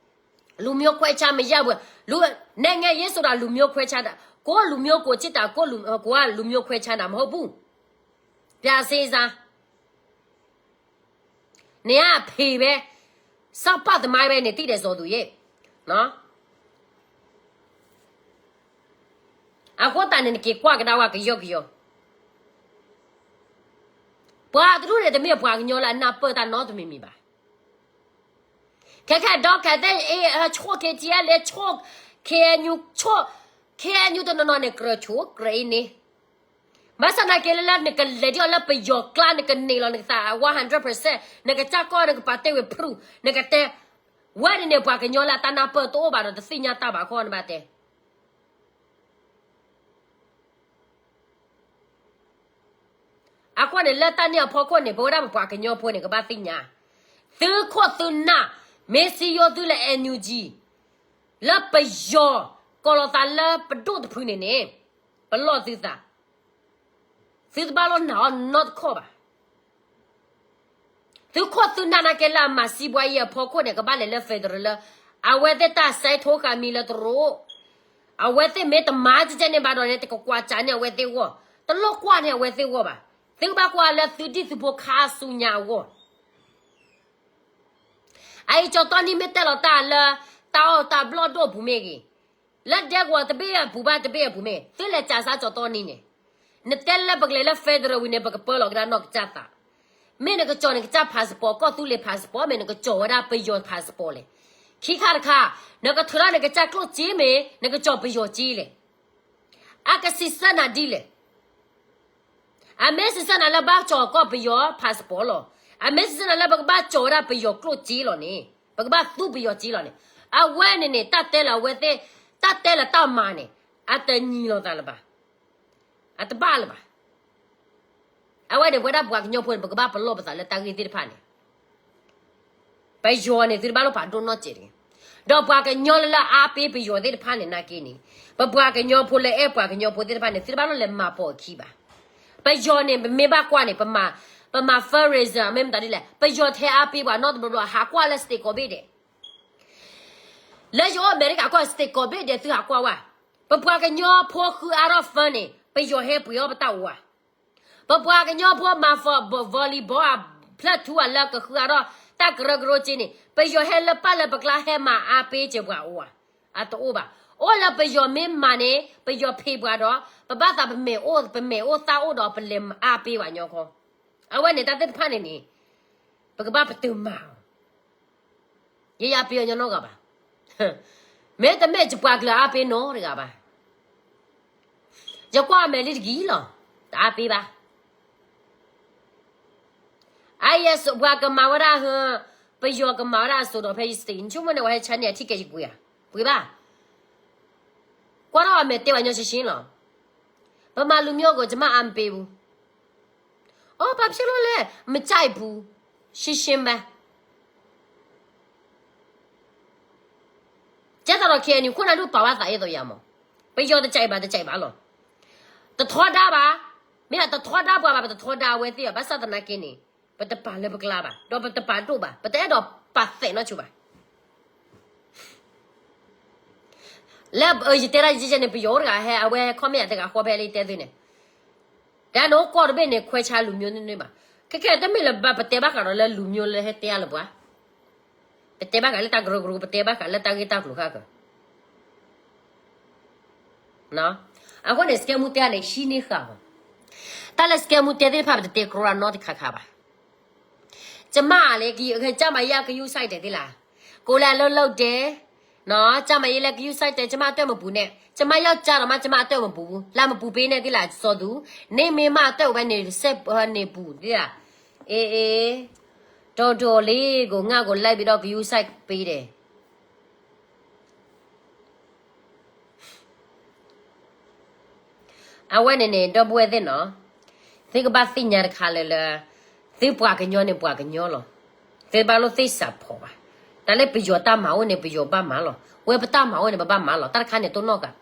လူမျိုးခွဲခြားမရဘူး. လူ, နိုင်ငံရေးဆိုတာ လူမျိုးခွဲခြားတာ, ကိုယ့်လူမျိုးကိုချစ်တာ, ကိုယ့်လူ, ကိုယ်ကလူမျိုးခွဲခြားတာမဟုတ်ဘူး. ပြန်စဉ်းစား. နင်ကအဖေပဲ, စောက်ပသမိုင်းပဲ, နင်သိတယ် ဇော်သူရေ. နော်. အဃိသတးန့ၣ် နက့ၤကွၢ်ကဒါဝဲကယီကယီ. ပှၤတရူးန့ၣ် တမ့ၢ်ပှၤကညီလၢအနၢ်ပၢၢ်တၢ်နီတမံၤမံၤဘၣ်. ခဲခဲဒီးခဲသ့ၣ်, အ့, ဆိၣ် KTLA, ဆိၣ် KNU, ဆိၣ် KNU တနီၤနီၤန့ၣ် ကြၢးဆိၣ်ကြၢးအ့န့ၣ်. ဘၣ်ဆၣ်သနာ်က့လၢ လၢနကလဲၤဒ်အီၤလၢပယီၤကျါ နကန့ၢ်လီၤနကသး one hundred percent, နကစၢ်ကီၢ် နကပာ်တ့ၢ်ဝံၤ proof, နကတဲ, ဝဲန့ၣ်န့ၣ် ပှၤကညီလၢအတၢ်နၢ်ပၢၢ်တအိၣ်ဘၣ်ဒီး တသ့ၣ်ညါတၢ်ဘၣ်ခီ နဘၣ်တဲ. အဃိန့ၣ် လၢတၢ်န့ၣ်အဖီခိၣ်န့ၣ် ပဝဲဒၣ်ပပှၤကညီဖိန့ၣ် ကဘၣ်သ့ၣ်ညါ, သုခိၣ်သုနၢ်, မ့ၢ်စံယိသုလၢ NUG, လၢပယီၤ ကိးလီၤသးလၢပဒိၣ်တဖုန့ၣ်န့ၣ်, ပလီၢ်သုသး, သုတဘၣ်လီၤနာ်အီၤနီတခီၣ်ဘၣ်. သုခိၣ်သုနၢ်နာ်က့လၢအမၤစံးဘှါယံၤအဖီခိၣ်န့ၣ် ကဘၣ်လဲၤလၢ federal လၢ အဝဲသ့ၣ်တၢ်စဲထိဃာ်မံၤလၢတရူး, အဝဲသ့ၣ်မ့ၢ်တမၤကဲကဲန့ၣ်ဘၣ်ဒီးန့ၣ် တကကွၢ်စးန့ၢ်အဝဲသ့ၣ်ဂီၢ်, တလိၣ်ကွၢ်န့ၢ်အဝဲသ့ၣ်ဂီၢ်ဘၣ်. သုကဘၣ်ကွၢ်လၢသုဒံၣ်သုဖိခါဆူညါအဂီၢ်. အအံၤကၠီတီနံမ့ၢ်တဲလီၤတၢ်လၢ တၢ်အီၣ်တၢ်ဘျီၣ်ဒိၣ်ပူၤမ့ၢ်ဂ့ၤ, လၢဒဲကဝီၤတဘ့ၣ်အပူၤဘၣ်တဘ့ၣ်အပူၤမ့ၢ် သုလဲၤကးစးကၠီတီနံန့ၣ်, နတဲလၢပကလဲၤလၢ federal ဝံၤန့ၣ် ပကပၢလီၤကဒါနီၢ်ကစၢ်သး, မ့ၢ်နကကၠီၤနကစၢ် passport ကီၢ်သူလ့ၤ passport မ့ၢ်နကကၠီၤဝဲဒၣ်ပယီၤ passport လဲၣ်. ခံခါတခါ, နကထုးထီၣ်နကစၢ်ကျိၣ်စ့မ့ၢ် နကကၠီၤပယီၤစ့လဲၣ်. အကစံးဆၢနၤဒ်လဲၣ်. အမ့ၢ်စံးဆၢနၤလၢဘၣ်ကၠီၤကီၢ်ပယီၤ passport လီၤ. အမ့ၢ်စံးဆၢနၤလၢပကဘၣ်ကၠီၤဝဲဒၣ်ပယီၤကျိၣ်စ့လီၤန့ၣ်, ပကဘၣ်သူပယီၤစ့လီၤန့ၣ်, အဝဲန့ၣ်န့ၣ် တၢ်တဲလၢအဝဲသ့ၣ်, တၢ်တဲလၢတၢ်မၤန့ၣ်, အတညီလိာ်သးလၢၤဘၣ်, အတဘၣ်လၢၤဘၣ်. အဝဲန့ၣ် ပဝဲဒၣ်ပှၤကညီဖိန့ၣ် ပကဘၣ်ပလီၢ်ပသးလၢတၢ်ဂ့ၢ်သ့ၣ်တဖၣ်န့ၣ် ပယီၤန့ၣ် သုတဘၣ်လိၣ်ဖးဒိၣ်နီတစဲးတဂ့ၤ. ဒီးပှၤကညီလၢလၢအါပ့ၤပယီၤသ့ၣ်တဖၣ်န့ၣ် နာ်က့န့ၣ်, ပပှၤကညီဖိလၢအဲၣ်ပှၤကညီဖိသ့ၣ်တဖၣ်န့ၣ် သုတဘၣ်လိၣ်လဲၤမၤပိာ်အခံဘၣ်. ပယီၤန့ၣ် ပမ့ၢ်ဘၣ်ကွၢ်န့ၣ်, ပမၤ, ပမၤ fundraiser မ့ၢ်မတၤဒ်လဲၣ်, ပယီၤထဲအါပ့ၤပှၤနီတဘျီဘျီ ဟးကွၢ်လၢ state ကိးဘ့ၣ်ဒဲး, လၢယအိၣ်အမဲရကၤကီၢ် state ကိးဘ့ၣ်ဒဲး သုဟးကွၢ်ဝဲ, ပပှၤကညီဖိဃုအါထီၣ် fund န့ၣ် ပယီၤဟဲပှ့ၤအီၣ်ပတၢ်အိၣ်ဧါ. ပပှၤကညီဖိမၤ volleyball ဖျၢၣ်ထူအလၢကဃုအါထီၣ် တၢ်ကရၢကရိက့န့ၣ် ပယီၤဟဲလၢပၢ်လၢပကျါဟဲမၤအါပ့ၤစၢၤပှၤအိၣ်ဧါ. အတအိၣ်ဘၣ်. အိၣ်လၢပယီၤမ့ၢ်မၤန့ၣ် ပယီၤဖံးပှၤဒီး ပဘၣ်သးပမဲာ်အိၣ်, ပမဲာ်အိၣ်သၣ်အိၣ်ဒီးပလဲၤအါပ့ၤပှၤညီခီ. အဝဲန့ၣ်တၢ်သ့ၣ်တဖၣ်န့ၣ်န့ၣ် ပကဘၣ်ပတုာ်မၤအီၤ ယယါပယီၤညီနီတဂၤဘၣ်. မ့တမ့ၢ်ယပှၤကလုာ်အါပ့ၤနီတဂၤဘၣ်. ယကွၢ်အမဲာ်လံတဂ့ၤလီၤ. တအါပ့ၤဘၣ်. အယဲၢ်ပှၤကမၤဝဲဒၣ်, ပယီၤကမၤဝဲဒၣ်အစိၤဒီးဖဲယစတ့ၣ် နဆိကမိၣ်န့ၣ် ဝဲဟဲဆါန့ၢ်အထံၣ်ကဲယကွံာ်ဧါ. ပှ့ၤဘၣ်. ကွၢ်ထီၣ်အမဲာ်တဲပှၤညီရှင်းရှင်းလီၤ. ဗမာလူမျိုးကို ကျွန်မ အားမပေးဘူး. အော် ဘာဖြစ်လို့လဲ မကြိုက်ဘူး. ရှင်းရှင်းပဲ. ကဲသိးဒီး KNU ခိၣ်နၢ်ဒိၣ်ပာ်ဝဲသးအဲၣ်သိးယၤမး. ပယီၤတကြိုက်ဘၣ် တကြိုက်ဘၣ်လီၤ. တထီဒါဘၣ်. မ့ၢ်ဒၣ်တထီဒါပှၤဘၣ် ပတထီဒါအဝဲသ့ၣ်ဘၣ်. ဘၣ်ဆၣ်သနာ်က့န့ၣ် ပတပာ်လၢပကျါဘၣ် ဒီးပတပာ်ဒိၣ်ဘၣ် ပတအဲၣ်ဒိးပာ်သးနီဆိဘၣ်. လၢယတဲဒၣ်ယဲန့ၣ် ပယီၤအိၣ်တဂၤဟဲ အဝဲ comment တဂၤဃီဖဲလၢယတဲသုန့ၣ်, တၢ်နအိၣ်ကီၢ်တဘ့ၣ်န့ၣ် ခွဲခြားလူမျိုးန့ၣ်ဘၣ်. ခဲခဲတမ့ၢ်လၢၤဘၣ် ပတဲဘၣ်ဃးဒီးလၢလူမျိုးလၢဟဲတဲအါလၢၤပှၤ, ပတဲဘၣ်ဃးလၢတၢ်ကရၢကရိ ပတဲဘၣ်ဃးလၢတၢ်ဂ့ၢ်တၢ်ကျိၤဃၣ်ကၢ အဃိန့ၣ် စကဲမူတဲန့ၣ် ဟံးန့ၢ်ဃာ်အီၤ, တၢ်လၢစကဲမူတဲသ့ၣ်တဖၣ် ပတတဲကြီနီတခါခါဘၣ်. ကမၣ်လၢ ကမၣ်ယဲကယူၢ်စဲးတဲသ့လၢ်, ကိးလၢအလၢလၢတဲ, နီၤ ကမၣ်ယဲလၢကယူၢ်စဲးတဲ ကမၣ်တၢၢ်မပူၤန့ၣ် ကမၣ်ယီၢ်ကၢ်ဒီးမး ကမၣ်တၢၢ်မပူၤ လၢမပူၤပ့ၤန့ၣ်သ့လၢ် စီၤသူ, န့ၣ်မ့ၢ်မၣ်တၢၢ်အိၣ်ဝဲန့ၣ် စဲးန့ၣ်ပူၤသ့လၢ်, အ့ အ့ တီတီလံ ကိးငၢ်ကိးလဲဘ့ၣ်ဒီးကယူၢ်စဲးပ့ၤဒဲး အဝဲန့ၣ်န့ၣ် ဒီပုၢ်ဝဲၢ်သ့ၣ်နီၤ, သုကဘၣ်သ့ၣ်ညါတခါလၢလၢ သုပှၤကညီန့ၣ် ပှၤကညီလီၤ. သုဘၣ်လိၣ်သ့ၣ်စးဖီၣ်ဘၣ်. တၢ်လၢပယီၤတၢ်မၤအိၣ်န့ၣ် ပယီၤဘၣ်မၤလီၤ. ဝဲပတၢ်မၤအိၣ်န့ၣ် ပဘၣ်မၤလီၤ. တၢ်တခါန့ၣ်တိၢ်နီၣ်ကး,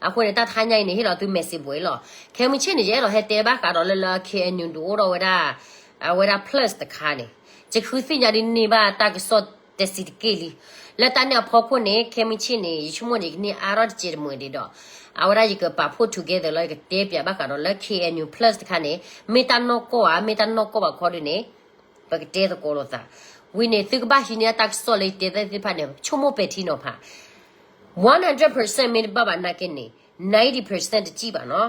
အဃိန့ၣ် တၢ်တဟါညါအံၤန့ၣ် ဟ့ၣ်လီၤသု message ဘၣ်အံၤလီၤ. ခဲမုၢ်ဆ့ၣ်န့ၣ် ယအဲၣ်ဒိးဟဲတဲဘၣ်ဃးဒီးလၢလၢ K N U ဒုးအိၣ်ဒီးဝဲဒၣ်, အဝဲဒၣ် plus တခါန့ၣ်, ယဃုသ့ၣ်ညါဒ်န့ၢ်ဘၣ်တၢ်ကစီၣ်တဆံးတက့ၢ်လံ. လၢတၢ်န့ၣ်အဖီခိၣ်န့ၣ် ခဲမုၢ်ဆ့ၣ်န့ၣ် ယဆိကမိၣ်န့ၣ် ယကန့ၢ်အါထီၣ်တစဲးတမုာ်ဒံးဒီး, အဝဲဒၣ်ယကပာ်ဖှိၣ် together လီၤ ယကတဲပၠးဘၣ်ဃးဒီးလၢ K N U plus တခါန့ၣ် မ့ၢ်တၢ်နီၢ်ကီၢ်ဧါ မ့ၢ်တၢ်နီၢ်ကီၢ်ဘၣ်ခီဒ်န့ၣ် ပကတဲသကိးလိာ်သး. ဝံၤန့ၣ် သုကဘၣ်ဟံးန့ၢ်တၢ်ကစီၣ်လၢယတဲသ့ၣ်တဖၣ်န့ၣ် ဆိကမိၣ်ပဲာ်ထံနီၤဖး, one hundred percent မ့ၢ်တဘၣ်ဘၣ်နာ်က့န့ၣ် ninety percent တစံၣ်ဘၣ်နီၤ.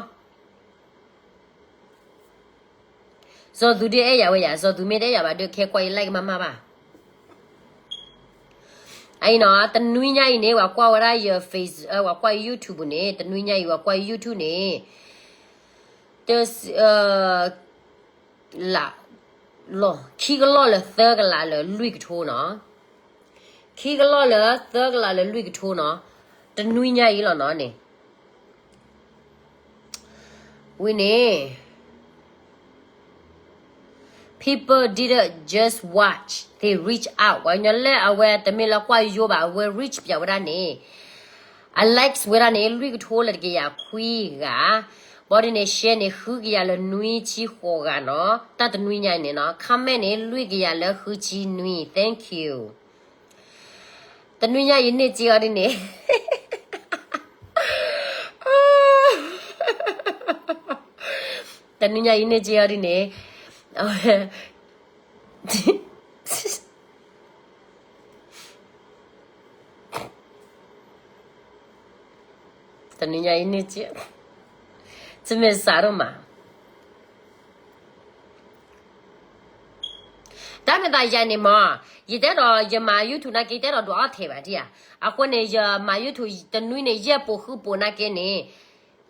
စီၤသူဒုးအဲၣ်ယၤဝဲယၤ, စီၤသူမ့ၢ်တအဲၣ်ယၤဘၣ်ဒီး ခဲကွၢ်ယ like မးမးဘၣ်. အံၤနီၤ တနွံညါအံၤန့ၣ် ပှၤကွၢ်ဝဲဒၣ်ယ face, ပှၤကွၢ်ယ YouTube န့ၣ် တနွံညါအံၤ ပှၤကွၢ်ယ YouTube န့ၣ် တ, လၢ, ခံကလီၢ်လၢသၢကလးလၢလွံၢ်ကထိနီၤ. ခံကလီၢ်လၢသၢကလးလၢလွံၢ်ကထိနီၤ. တနွံညါအံၤလီၤနီၤန့ၣ် ဝံၤန့ၣ် people didn't just watch, they reach out. ပှၤကညီလၢအဝဲတမ့ၢ်လၢကွၢ်ယိဘၣ် အဝဲ reach ပၠးဝဲဒၣ်န့ၣ်, အ likes ဝဲဒၣ်န့ၣ် လွံၢ်ကထိလၢတကယၤခွံဂၤ, ဘၣ်ဒ်န့ၣ် share န့ၣ် ဃုကယၤလၢနွံဆံဃိးဂၤနီၤ. တၢ်တနွံညါအံၤန့ၣ်နီၤ comment န့ၣ် လွံၢ်ကယၤလၢဃုဆံနွံ, thank you. တနွံညါယန့ၢ်စ့အီၤဒ်န့ၣ် တနွံညါယန့ၢ်စ့အီၤဒ်န့ၣ်, အဝဲ တနွံညါယန့ၢ်စ့, တမ့ၢ်စးထီၣ်မး တၢ်မ့ၢ်သးယၤန့ၣ်မး, ယတဲဒီးယမၤ YouTube နာ်က့ ယတဲဒီးဒွးအီၣ်ထဲးဘၣ်ဒံးဧါ. အဃိန့ၣ် ယမၤ YouTube တနွံန့ၣ် ယဲၢ်ပိာ်ဃုပိာ်နာ်က့န့ၣ်,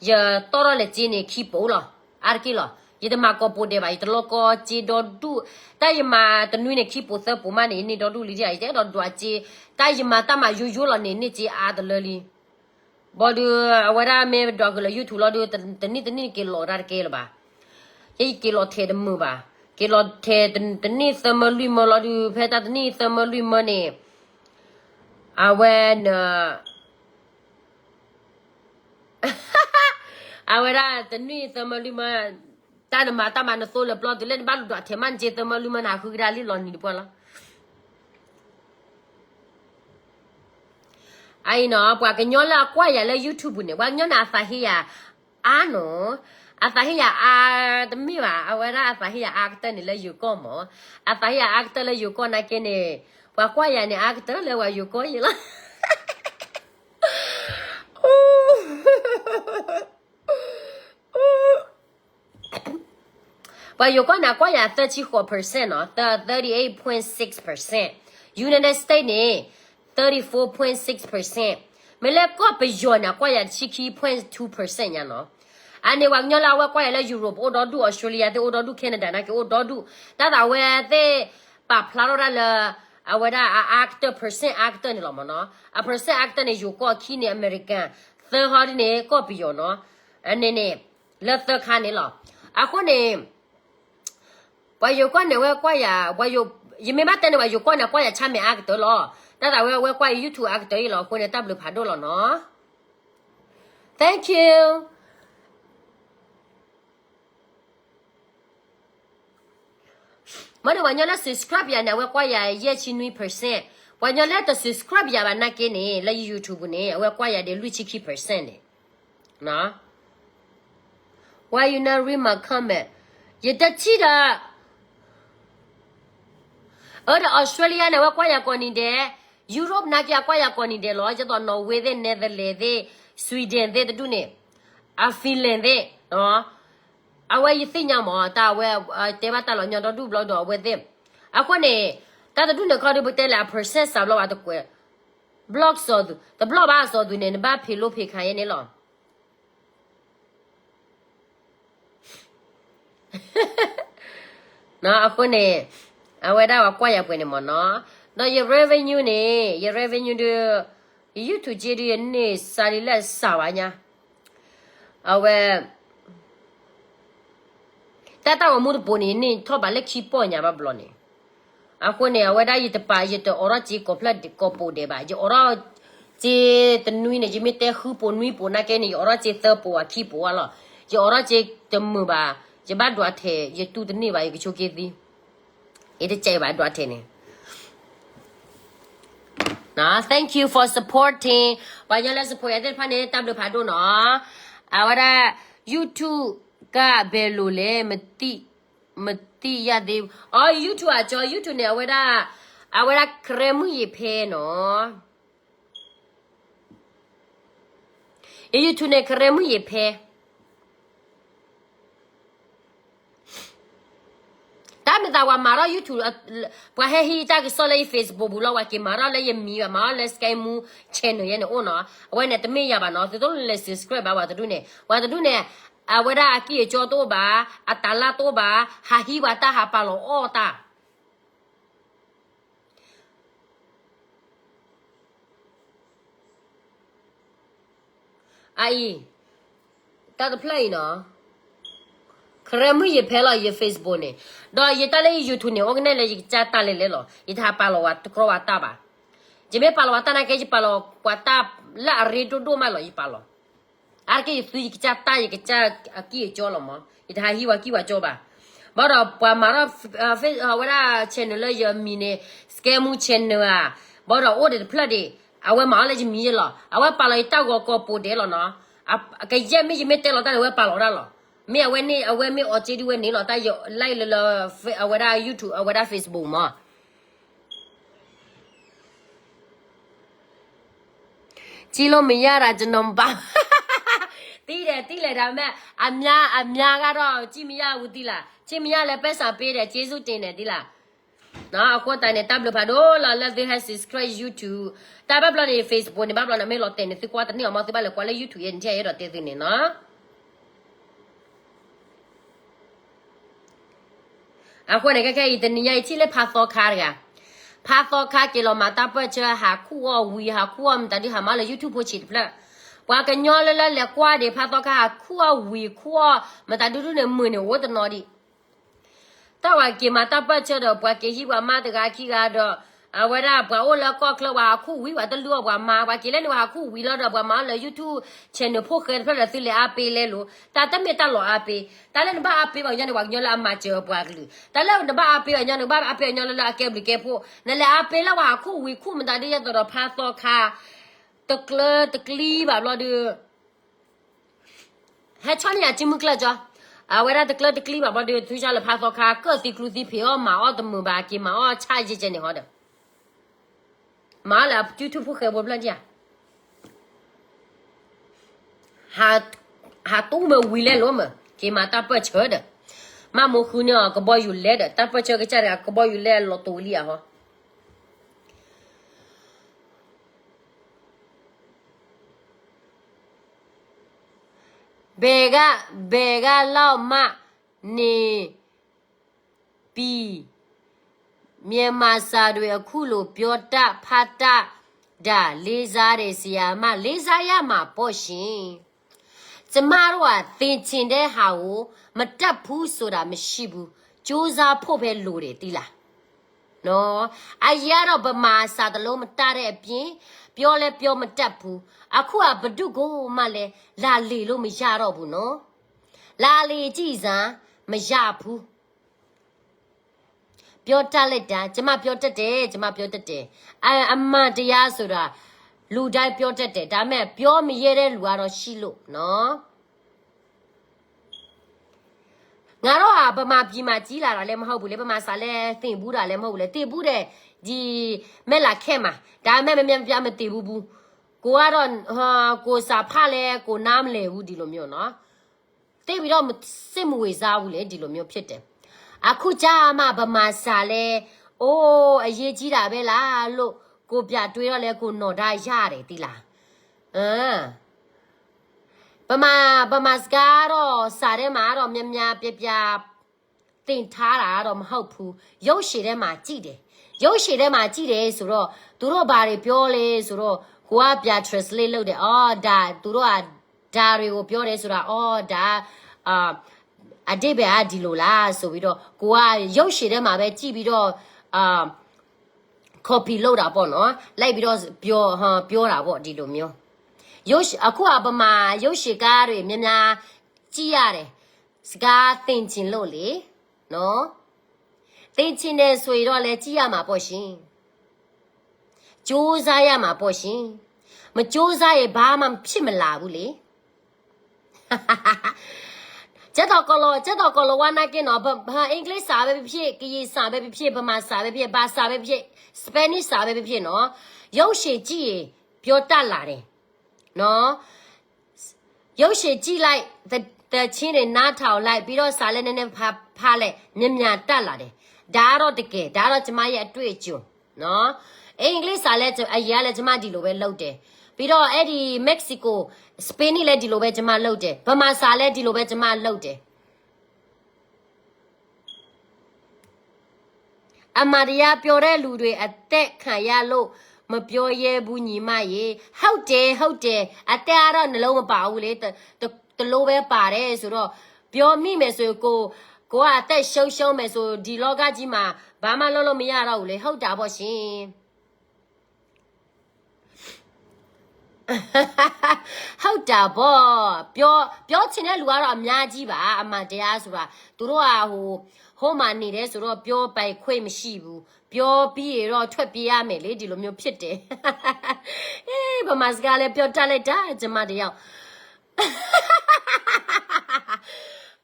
ယတီၣ်ထီၣ်လဲၤစ့န့ၣ် ခံပိာ်လီၤ. အါတက့ၢ်လီၤ. ယတမၤကိးပိာ်ဒဲးဘၣ်, ယတလီကီစ့ဒီဒူၣ်. တၢ်ယမၤတနွံန့ၣ် ခံပိာ်သၢပိာ်မးန့ၣ် ယန့ၢ်ဒီဒူၣ်လံဒံးဧါ. ယတဲဒီးဒွးစ့, တၢ်ယမၤတၢ်မၤယိယိလီၤန့ၣ် န့ၢ်စ့အါတလၢလံ ဘၣ်ဒီး အဝဲဒၣ်မ့ၢ်ဒွးက့ၤလၢ YouTube လီၤဒီး တနံၣ်တနံၣ်န့ၣ် က့ၤလီၤတၢ်တကဲလၢၤဘၣ်. ယဲယက့ၤလီၤထဲးတမုာ်ဘၣ်. က့ၤလီၤထဲးတနံၣ်သၢမၢလွံၢ်မၢလီၤဒီး ဖဲတၢ်တနံၣ်သၢမၢလွံၢ်မၢန့ၣ် အဝဲန အဝဲဒၣ်တနွံသၢမၢလွံၢ်မၢ, တၢ်နမၤတၢ်မၤနသိလၢပျီတုၤလၢနဘၣ်ဒွးထဲးမး နစ့သၢမၢလွံၢ်မၢ နဟးဃုကဒါလံလီၤနံၤတပှၢ်လီၤ. အအံၤနီၤ ပှၤကညီလၢအကွၢ်ယၤလၢ YouTube ပူၤန့ၣ် ပှၤကညီန့ၣ် အသးဟ့ယၤအါနီၤ, အသးဟ့ယၤအါတမ့ၢ်ဘၣ်, အဝဲဒၣ်အသးဟ့ယၤအါကတၢၢ်န့ၣ်လၢယိၤကီၢ်မး, အသးဟ့ယၤအါကတၢၢ်လၢယိၤကီၢ်နာ်က့န့ၣ်, ပှၤကွၢ်ယၤန့ၣ် အါကတၢၢ်လၢပှၤယိၤကီၢ်ယဲလီၤ. ပှၤယိၤကီၢ်န့ၣ် အကွၢ်ယၤသၢဆံဃိး percent နီၤ, thirty-eight point six percent, United States န့ၣ် thirty-four point six percent, မ့ၢ်လၢကီၢ်ပယီၤန့ၣ် အကွၢ်ယၤတဆံခံ point two percent ညါနီၤ. အန့ၣ် ပှၤကညီလၢအဝဲကွၢ်ယၤလၢ Europe အိၣ်ဒီဒူၣ်, Australia သ့ၣ်အိၣ်ဒီဒူၣ်, Canada နာ်က့အိၣ်ဒီဒူၣ်, တၢ်သးဝဲသ့ၣ်ပာ်ဖျါထီၣ်ဒၣ်လၢ အဝဲဒၣ်အအါကတၢၢ် percent အါကတၢၢ်န့ၣ်လီၤမးနီၤ. အ percent အါကတၢၢ်န့ၣ် ယိၤကီၢ်, ခံန့ၣ် American, သၢဟီဒ်န့ၣ် ကီၢ်ပယီၤနီၤ. အန့ၣ်န့ၣ် လၢသၢခါန့ၣ်လီၤ. အဃိန့ၣ် ပှၤယိၤကီၢ်န့ၣ် အဝဲကွၢ်ယၤ, ယမ့ၢ်ဘၣ်တဲန့ၣ် ပှၤယိၤကီၢ်န့ၣ် ကွၢ်ယၤဆါမဲာ်အါကတၢၢ်လီၤ. တၢ်သးဝဲ အဝဲကွၢ်ယ YouTube အါကတၢၢ်အံၤလီၤ. အဃိန့ၣ် တၢ်ဘျုးဖးဒိၣ်လီၤနီၤ. Thank you. မ့ၢ်န့ၣ် ပှၤညီလၢ subscribe ယၤန့ၣ် အဝဲကွၢ်ယၤယဲၢ်ဆံနွံ percent, ပှၤညီလၢတ subscribe ယၤဘၣ်နာ်က့န့ၣ် လၢယ YouTube ပူၤန့ၣ် အဝဲကွၢ်ယၤဒ်လွံၢ်ဆံခံ percent န့ၣ် Why you not read my comment? ယတထံၣ်ဒီး, အၢ ဒီး Australia န့ၣ် အဝဲကွၢ်ယၤကိးနံၤဒဲး, Europe နာ်က့ အကွၢ်ယၤကိးနံၤဒဲးလီၤ. ယသိး Norway သ့ၣ်, Netherlands သ့ၣ်, Sweden သ့ၣ်တဒူၣ်န့ၣ်, အ Finland သ့ၣ်, အဝဲယသ့ၣ်ညါမး, တၢ်အဝဲတဲဘၣ်တၢ်လီၤညီဒီဒူၣ်ဘျီဒီး အဝဲသ့ၣ် အဃိန့ၣ် တၢ်တဒူၣ်န့ၣ်ခီဒုး ပတဲလၢအ process စးဘျီဝဲတကွဲး block စီၤသူ, တဘျီဘၣ်စီၤသူန့ၣ် နဘၣ်ဖံးလိဖံးခါယဲန့ၣ်လီၤ. အဃိန့ၣ် အဝဲဒၣ်ဝဲကွၢ်ယၤပှဲၤန့ၣ်မ့ၢ်နီၤ, ဒီးယ revenue န့ၣ် ယ revenue ဒုး ယ YouTube က့ဒုး ယန့ၢ်စးဒ်လဲၣ်စးဘၣ်ညါ, အဝဲ တၢ်တၢ်ဂီၤမူတပိၤန့ၣ် ယန့ၢ်ထီၣ်ဘၣ်လၢခံပီၢ်ညါဘၣ်ဘျီန့ၣ်, အဃိန့ၣ် အဝဲဒၣ်ယတပာ် ယတအိးထီၣ်စ့ကိးဖျၢၣ်ကိးပိၤဒဲးဘၣ်, ယအိးထီၣ်စ့တနွံန့ၣ် ယမ့ၢ်တဲဃုပိၤနွံပိၤနာ်က့န့ၣ် ယအိးထီၣ်စ့သၢပိၤဝဲခံပိၤဝဲလီၤ, ယအိးထီၣ်စ့တမုာ်ဘၣ်, ယဘၣ်ဒွးထဲး ယတူၢ်တန့ၢ်ဘၣ် ယကဆိးက့သံ, ယတကဲဘၣ်ဒွးထဲးန့ၣ် Thank you for supporting. ပှၤညီလၢ support ယၤသ့ၣ်တဖၣ်န့ၣ် တၢ်ဘျုးဖးဒိၣ်နီၤ. အဝဲဒၣ် YouTube ကဘဲလိၤလဲၣ် မသိရသေးဘူး. အီ YouTube အကၠီ YouTube န့ၣ် အဝဲဒၣ် အဝဲဒၣ်ကရၢမုၢ်ယံာ်ဖဲနီၤ. ယ YouTube န့ၣ် ကရၢမုၢ်ယံာ်ဖဲ တၢ်မ့ၢ်သးပှၤမၤထီၣ် YouTube, ပှၤဟဲဟံးတၢ်ကစီၣ်လၢယ Facebook ပူၤလီၤ, ပှၤက့ၤမၤထီၣ်လၢယမံၤဘၣ်, မၤထီၣ်လၢ Sky Moo Channel ယဲန့ၣ်အိၣ်နီၤ. အဝဲန့ၣ်တမ့ၢ်ယၤဘၣ်နီၤ, သုတလဲၤ subscribe ဘၣ်ပှၤတဒူၣ်န့ၣ်, ပှၤတဒူၣ်န့ၣ် အဝဲဒၣ်အကံၢ်အကၠီတအိၣ်ဘၣ်, အတၤလၢ်တအိၣ်ဘၣ်, ဟးဟံးပှၤတၢ် ဟးပာ်လီၤအီၣ်တၢ် အအံၤ, တၢ်တဖျၢၣ်အံၤနီၤ, ကရၢမုၢ်ယံာ်ဖဲလီၤ ယ Facebook န့ၣ်, ဒီးယတၢ်လၢယ YouTube န့ၣ် အိၣ်ကနဲၣ်လၢယကစၢ်တၢ်လဲၤလဲၤလီၤ. ယတဟးပာ်လီၤဝဲတကြၢးဝဲတၢ်ဘၣ်. ယမ့ၢ်ပာ်လီၤဝဲတၢ်နာ်က့ ယပာ်လီၤပှၤတၢ်လၢအရ့ဒိၣ်ဒိၣ်မးလီၤ ယပာ်လီၤ. အါတက့ၢ်ယသူယကစၢ်တၢ် ယကစၢ်အကံၢ်အကၠီလီၤမး, ယတဟးဟံးပှၤကံၢ်ပှၤကၠီဘၣ်. ဘၣ်ဒီးပှၤမၤထီၣ် အဝဲဒၣ် channel လၢယမံၤန့ၣ် Sky Moo Channel ဧါ, ဘၣ်ဒီးအိၣ်ဒီးတဖျၢၣ်ဒံး, အဝဲမၤအီၣ်လၢယမံၤယဲလီၤ. အဝဲပာ်လီၤယတၢ်ဂီၤကိးပိၤဒဲးလီၤနီၤ. ကယဲၢ်မ့ၢ်ယမ့ၢ်တဲလီၤတၢ်န့ၣ် အဝဲပာ်လီၤတၢ်လီၤ. မ့ၢ်အဝဲန့ၣ် အဝဲမ့ၢ်အီၤစ့ဒုးဝဲန့ၣ်လီၤ, တၢ်ယ like လၢလၢ အဝဲဒၣ် YouTube အဝဲဒၣ် Facebook မး ကြည့်လို့မရတာ ကျွန်တော်မပါ သိတယ် သိတယ် ဒါပေမဲ့ အများ အများကတော့ ကြည့်မရဘူး သိလား ကြည့်မရလည်း ပိုက်ဆံပေးတယ် ကျေးဇူးတင်တယ် သိလား အဃိသတးန့ၣ် တၢ်ဘျုးဖးဒိၣ်လီၤ လၢသုဟဲ subscribe YouTube တၢ်ဘၣ်ဘျီန့ၣ် Facebook န့ၣ် ဘၣ်ဘျီန့ၣ် မ့ၢ်လီၤတဲာ်န့ၣ် သုကွၢ်တန့ၢ်အီၤမ့ၢ် သုဘၣ်လဲၤကွၢ်လၢ YouTube ယဲန့ၣ် ထဲယအဲၣ်ဒိးတဲသုန့ၣ်နီၤ အဃိန့ၣ် ခဲခဲအံၤ တနံၤညါအံၤ ထံၣ်လၢဖါသီခါတဂၤ, ဖါသီခါက့ၤလီၤမၤတၢ်ပၢၢ်ဆၢ ဟးခူၣ်အီၣ်ဝံၤ ဟးခူၣ်အီၣ်မတၤဒုး ဟးမၤလၢ YouTube ဖိဆံးတဖျၢၣ်, ပှၤကညီလၢလၢလဲၤကွၢ်ဒံး ဖါသီခါ ဟးခူၣ်အီၣ်ဝံၤ ခူၣ်အီၣ်မတၤဒုဒုန့ၣ် မုာ်န့ၣ် အိၣ်တနီၤဒံး တၢ်ဝဲက့ၤမၤတၢ်ပၢၢ်ဆၢဒီး ပှၤက့ၤဟံးပှၤမါတဂၤခံဂၤဒီး အဝဲဒၣ်ပှၤအိၣ်လၢကီၢ်ချၢ ပှၤဟးခူၣ်ဝံၤ ပှၤတလုၢ်အီၣ်ပှၤမါ ပှၤက့ၤလၢန့ၣ် ပှၤဟးခူၣ်ဝံၤလီၤဒီး ပှၤမၤအီၣ်လၢ YouTube channel ဖိဃဲတဖျၢၣ်ဒီး သုလဲၤအါပ့လဲလိာ် တၢ်တမ့ၢ်တၢ်လီၤအါပ့, တၢ်လၢနဘၣ်အါပ့ပှၤကညီန့ၣ် ပှၤကညီလၢအမၤစၢၤပှၤကလုာ်, တၢ်လၢနဘၣ်အါပ့ပှၤကညီန့ၣ် ဘၣ်အါပ့ပှၤကညီလၢလၢအကဲဘျုးကဲဖှိၣ်, နလဲၤအါပ့လၢပှၤဟးခူၣ်ဝံၤခူၣ်မတၤဒ်ယဲသိးဒီးဖါသီခါ တကျၢတကျံဘၣ်ဘျီဒုး ဟဲဆီၣ်န့ၢ်ယၤစုမုၢ်ကျၢၢ်ကၠီ, အဝဲဒၣ်တကျၢတကျံဘၣ်ဘျီဒုး သုဆၢလၢဖါသီခါ ကၢၣ်သံကျူသံဖံးအီၣ် မၤအီၣ်တမုာ်ဘၣ် က့ၤမၤအီၣ်ဆၣ်ယဲကဲန့ၣ်ဟီဒီး မၤအီၣ်လၢ YouTube ဖိဃဲဖိဖျၢၣ်ဒံးဧါ, ဟးတူၢ်မ့ၢ်ဝံၤလဲလိာ်မ့ၢ် က့ၤမၤတၢ်ပၢၢ်ဆၢဒီး မၤမူဃုန့ၢ်အီၤကဘီယူၤလဲဒီး တၢ်ပၢၢ်ဆၢကစၢ်တဂၤ ကဘီယူၤလဲလီၤတိၤလံဧါဟီ ဘဲဂၤ ဘဲဂၤလီၤမးန့ၣ် ပံၤ မြန်မာစာတွေ အခုလို ပြောတတ် ဖတ်တတ်တာ လေးစားတဲ့ ဆရာမ လေးစားရမှာပေါ့ရှင်။ ကျမတို့က သင်ချင်တဲ့ဟာကို မတတ်ဘူးဆိုတာ မရှိဘူး။ ကြိုးစားဖို့ပဲ လိုတယ် သိလား။ နော်။ အရင်ကတော့ ဗမာစာတစ်လုံး မတတ်တဲ့အပြင် ပြောလည်း ပြောမတတ်ဘူး။ အခုက ဘယ်သူ့ကိုမှလည်း လာလေလို့ မရတော့ဘူးနော်။ လာလေကြည့်စမ်း မရဘူး။ ပြောတတ်လိုက်တာ ကျမပြောတတ်တယ် ကျမပြောတတ်တယ် အ- အမှန်တရားဆိုတာ လူတိုင်းပြောတတ်တယ် ဒါပေမဲ့ ပြောမရဲတဲ့လူကတော့ရှိလို့နော် ငါတို့ဟာ ဗမာပြည်မှာ ကြီးလာတာလည်း မဟုတ်ဘူးလေ ဗမာစာလည်း သင်ဘူးတာလည်း မဟုတ်ဘူးလေ သင်ဘူးတယ် ဒီ မဲလာခဲမှာ ဒါပေမဲ့ မများများ မသင်ဘူးဘူး ကိုကတော့ ဟို ကိုစာဖတ်လဲ ကိုနားမလည်ဘူး ဒီလိုမျိုးနော် သိပ်ပြီးတော့ မ- စိတ်မဝင်စားဘူးလေ ဒီလိုမျိုးဖြစ်တယ်။ အခုကျမှ ဗမာစာလည်း အိၣ်အရေးကြီးတာပဲလားလို့ ကိုပြတွေးတော့လဲ ကိုနော်ဒါရတယ် သိလား။ အင်း ဗမာ ဗမာစကားတော့ စာထဲမှာတော့ များများပြပြ သင်ထားတာတော့ မဟုတ်ဘူး။ ရုပ်ရှင်ထဲမှာ ကြည့်တယ်။ ရုပ်ရှင်ထဲမှာ ကြည့်တယ်ဆိုတော့ သူတို့ဘာတွေပြောလဲဆိုတော့ ကိုက ပြန် translate လုပ်တယ်။ အော် ဒါ သူတို့က ဒါတွေကို ပြောတယ်ဆိုတာ အော် ဒါ အာ အဓိပ္ပာယ်က ဒီလိုလားဆိုပြီးတော့ ကိုက ရုပ်ရှင်ထဲမှာပဲ ကြည့်ပြီးတော့ အာ copy လုပ်တာပေါ့နော်။ လိုက်ပြီးတော့ ပြော ဟာ ပြောတာပေါ့ ဒီလိုမျိုး။ ရုပ်ရှင် အခုက ဗမာရုပ်ရှင်ကားတွေ များများ ကြည့်ရတယ်။ စကားသင်ချင်လို့လေနော်။ သင်ချင်တယ်ဆိုရင်တော့လည်း ကြည့်ရမှာပေါ့ရှင်။ ကြိုးစားရမှာပေါ့ရှင်။ မကြိုးစားရင် ဘာမှဖြစ်မလာဘူးလေ။ ကျက်တော်ကလော် ကျက်တော်ကလော်ဝါနာကင်းနော်။ ဘာ အင်္ဂလိပ်စာပဲဖြစ်ဖြစ်၊ ကရင်စာပဲဖြစ်ဖြစ်၊ ဗမာစာပဲဖြစ်ဖြစ်၊ ဘာစာပဲဖြစ်ဖြစ်၊ Spanish စာပဲဖြစ်ဖြစ်နော်။ ရုပ်ရှင်ကြည့်ရင် ပြောတတ်လာတယ်နော်။ ရုပ်ရှင်ကြည့်လိုက်၊ သ သီချင်းတွေနားထောင်လိုက်၊ ပြီးတော့စာလည်းနည်းနည်းဖတ်ဖတ်လိုက်၊ မြန်မြန်တတ်လာတယ်။ ဒါကတော့တကယ်၊ ဒါကတော့ကျမရဲ့အတွေ့အကြုံနော်။ အင်္ဂလိပ်စာလည်း အရင်ကလည်းကျမဒီလိုပဲလုပ်တယ်။ ပြီးတော့အဲ့ဒီ Mexico၊ Spain လည်းဒီလိုပဲကျမလုပ်တယ်။ ဗမာစာလည်းဒီလိုပဲကျမလုပ်တယ်။ အမှန်တရားပြောတဲ့လူတွေ အသက်ခံရလို့ မပြောရဲဘူး ညီမရေ။ ဟုတ်တယ် ဟုတ်တယ်။ အသက်ကတော့ နှလုံးမပါဘူးလေ။ တ တ တလိုပဲပါတယ်ဆိုတော့ ပြောမိမယ်ဆိုရင် ကို ကိုကအသက်ရှုံးရှုံးမယ်ဆို ဒီလောကကြီးမှာ ဘာမှလုပ်လို့မရတော့ဘူးလေ။ ဟုတ်တာပေါ့ရှင်။ ဟုတ်တာပေါ့။ ပြော ပြောချင်တဲ့လူကတော့ အများကြီးပါ။ အမှန်တရားဆိုတာ သူတို့က ဟို ဟိုမှာနေတယ်ဆိုတော့ ပြောပိုင်ခွင့်မရှိဘူး။ ပြောပြီးရင်တော့ ထွက်ပြေးရမယ်လေ။ ဒီလိုမျိုးဖြစ်တယ်။ အေး ဗမာစကားလည်း ပြောတတ်လိုက်တာ ကျမတစ်ယောက်။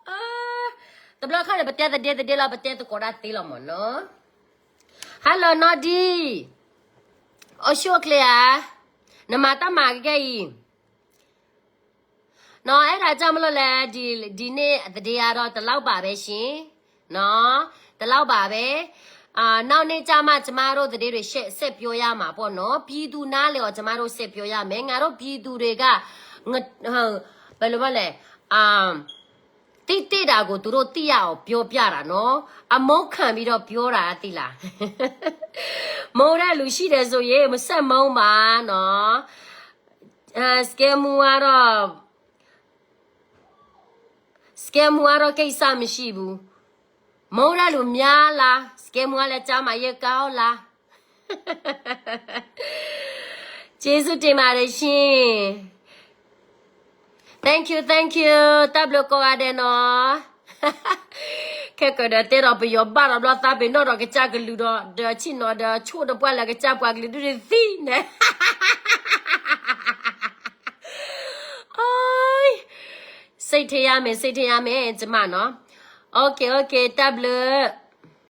အာ တဘျီခါန့ၣ် ပတဲသဒ့သဒ့လီၤ ပတဲသကိးတၢ်သ့လီၤမ့ၢ်နီၤ. Hello နီၢ်ဒံ အိၣ်ဆူၣ်အိၣ်ချ့ဧါ, နမၤတၢ်မၤကဲအံၤ, နော်, အဲဒါကြောင့်မလို့လဲ, ဒီ, ဒီနေ့သတင်းကတော့ ဒီလောက်ပါပဲရှင်, နော်, ဒီလောက်ပါပဲ. အာ, နောက်နေ့ကျမှ ကျမတို့သတင်းတွေ ဆက်, ဆက်ပြောရမှာပေါ့နော်. ပြည်သူနားလည်အောင် ကျမတို့ ဆက်ပြောရမယ်. ငါတို့ပြည်သူတွေက င, ဘယ်လိုပြောလဲ, အာ, သိသင့်တာကို သူတို့သိရအောင် ပြောပြတာနော်. အမုန်းခံပြီးတော့ ပြောတာ သိလား. မုန်းတဲ့လူရှိတယ်ဆိုရင် မဆက်မုန်းပါနော်. အဲ, scammer ကတော့, scammer ကတော့ ကိစ္စမရှိဘူး. မုန်းတဲ့လူများလား. Scammer ကလည်း ကျန်းမာရေးကောင်းလား. ကျေးဇူးတင်ပါတယ်ရှင်. Thank you, thank you. တၢ်ဘျုးကိးဂၤဒဲးနီၤ. ခဲကဒီးတဲဒီး ပယီၤဘၣ်ဒီးဘျီ သးပ့ၤနီၣ်ဒီးကစၢ်ကလုာ်ဒီး ဒီးဆ့ၣ်နီၤဒီး ဆိၣ်ဒီးပှၢ်လၢကစၢ်ပှၤကလုာ်ဒုးသံန့ၣ်. စိတ်ထဲရမယ်, စိတ်ထဲရမယ်, ကျမနော်. OK, OK, တၢ်ဘျုး.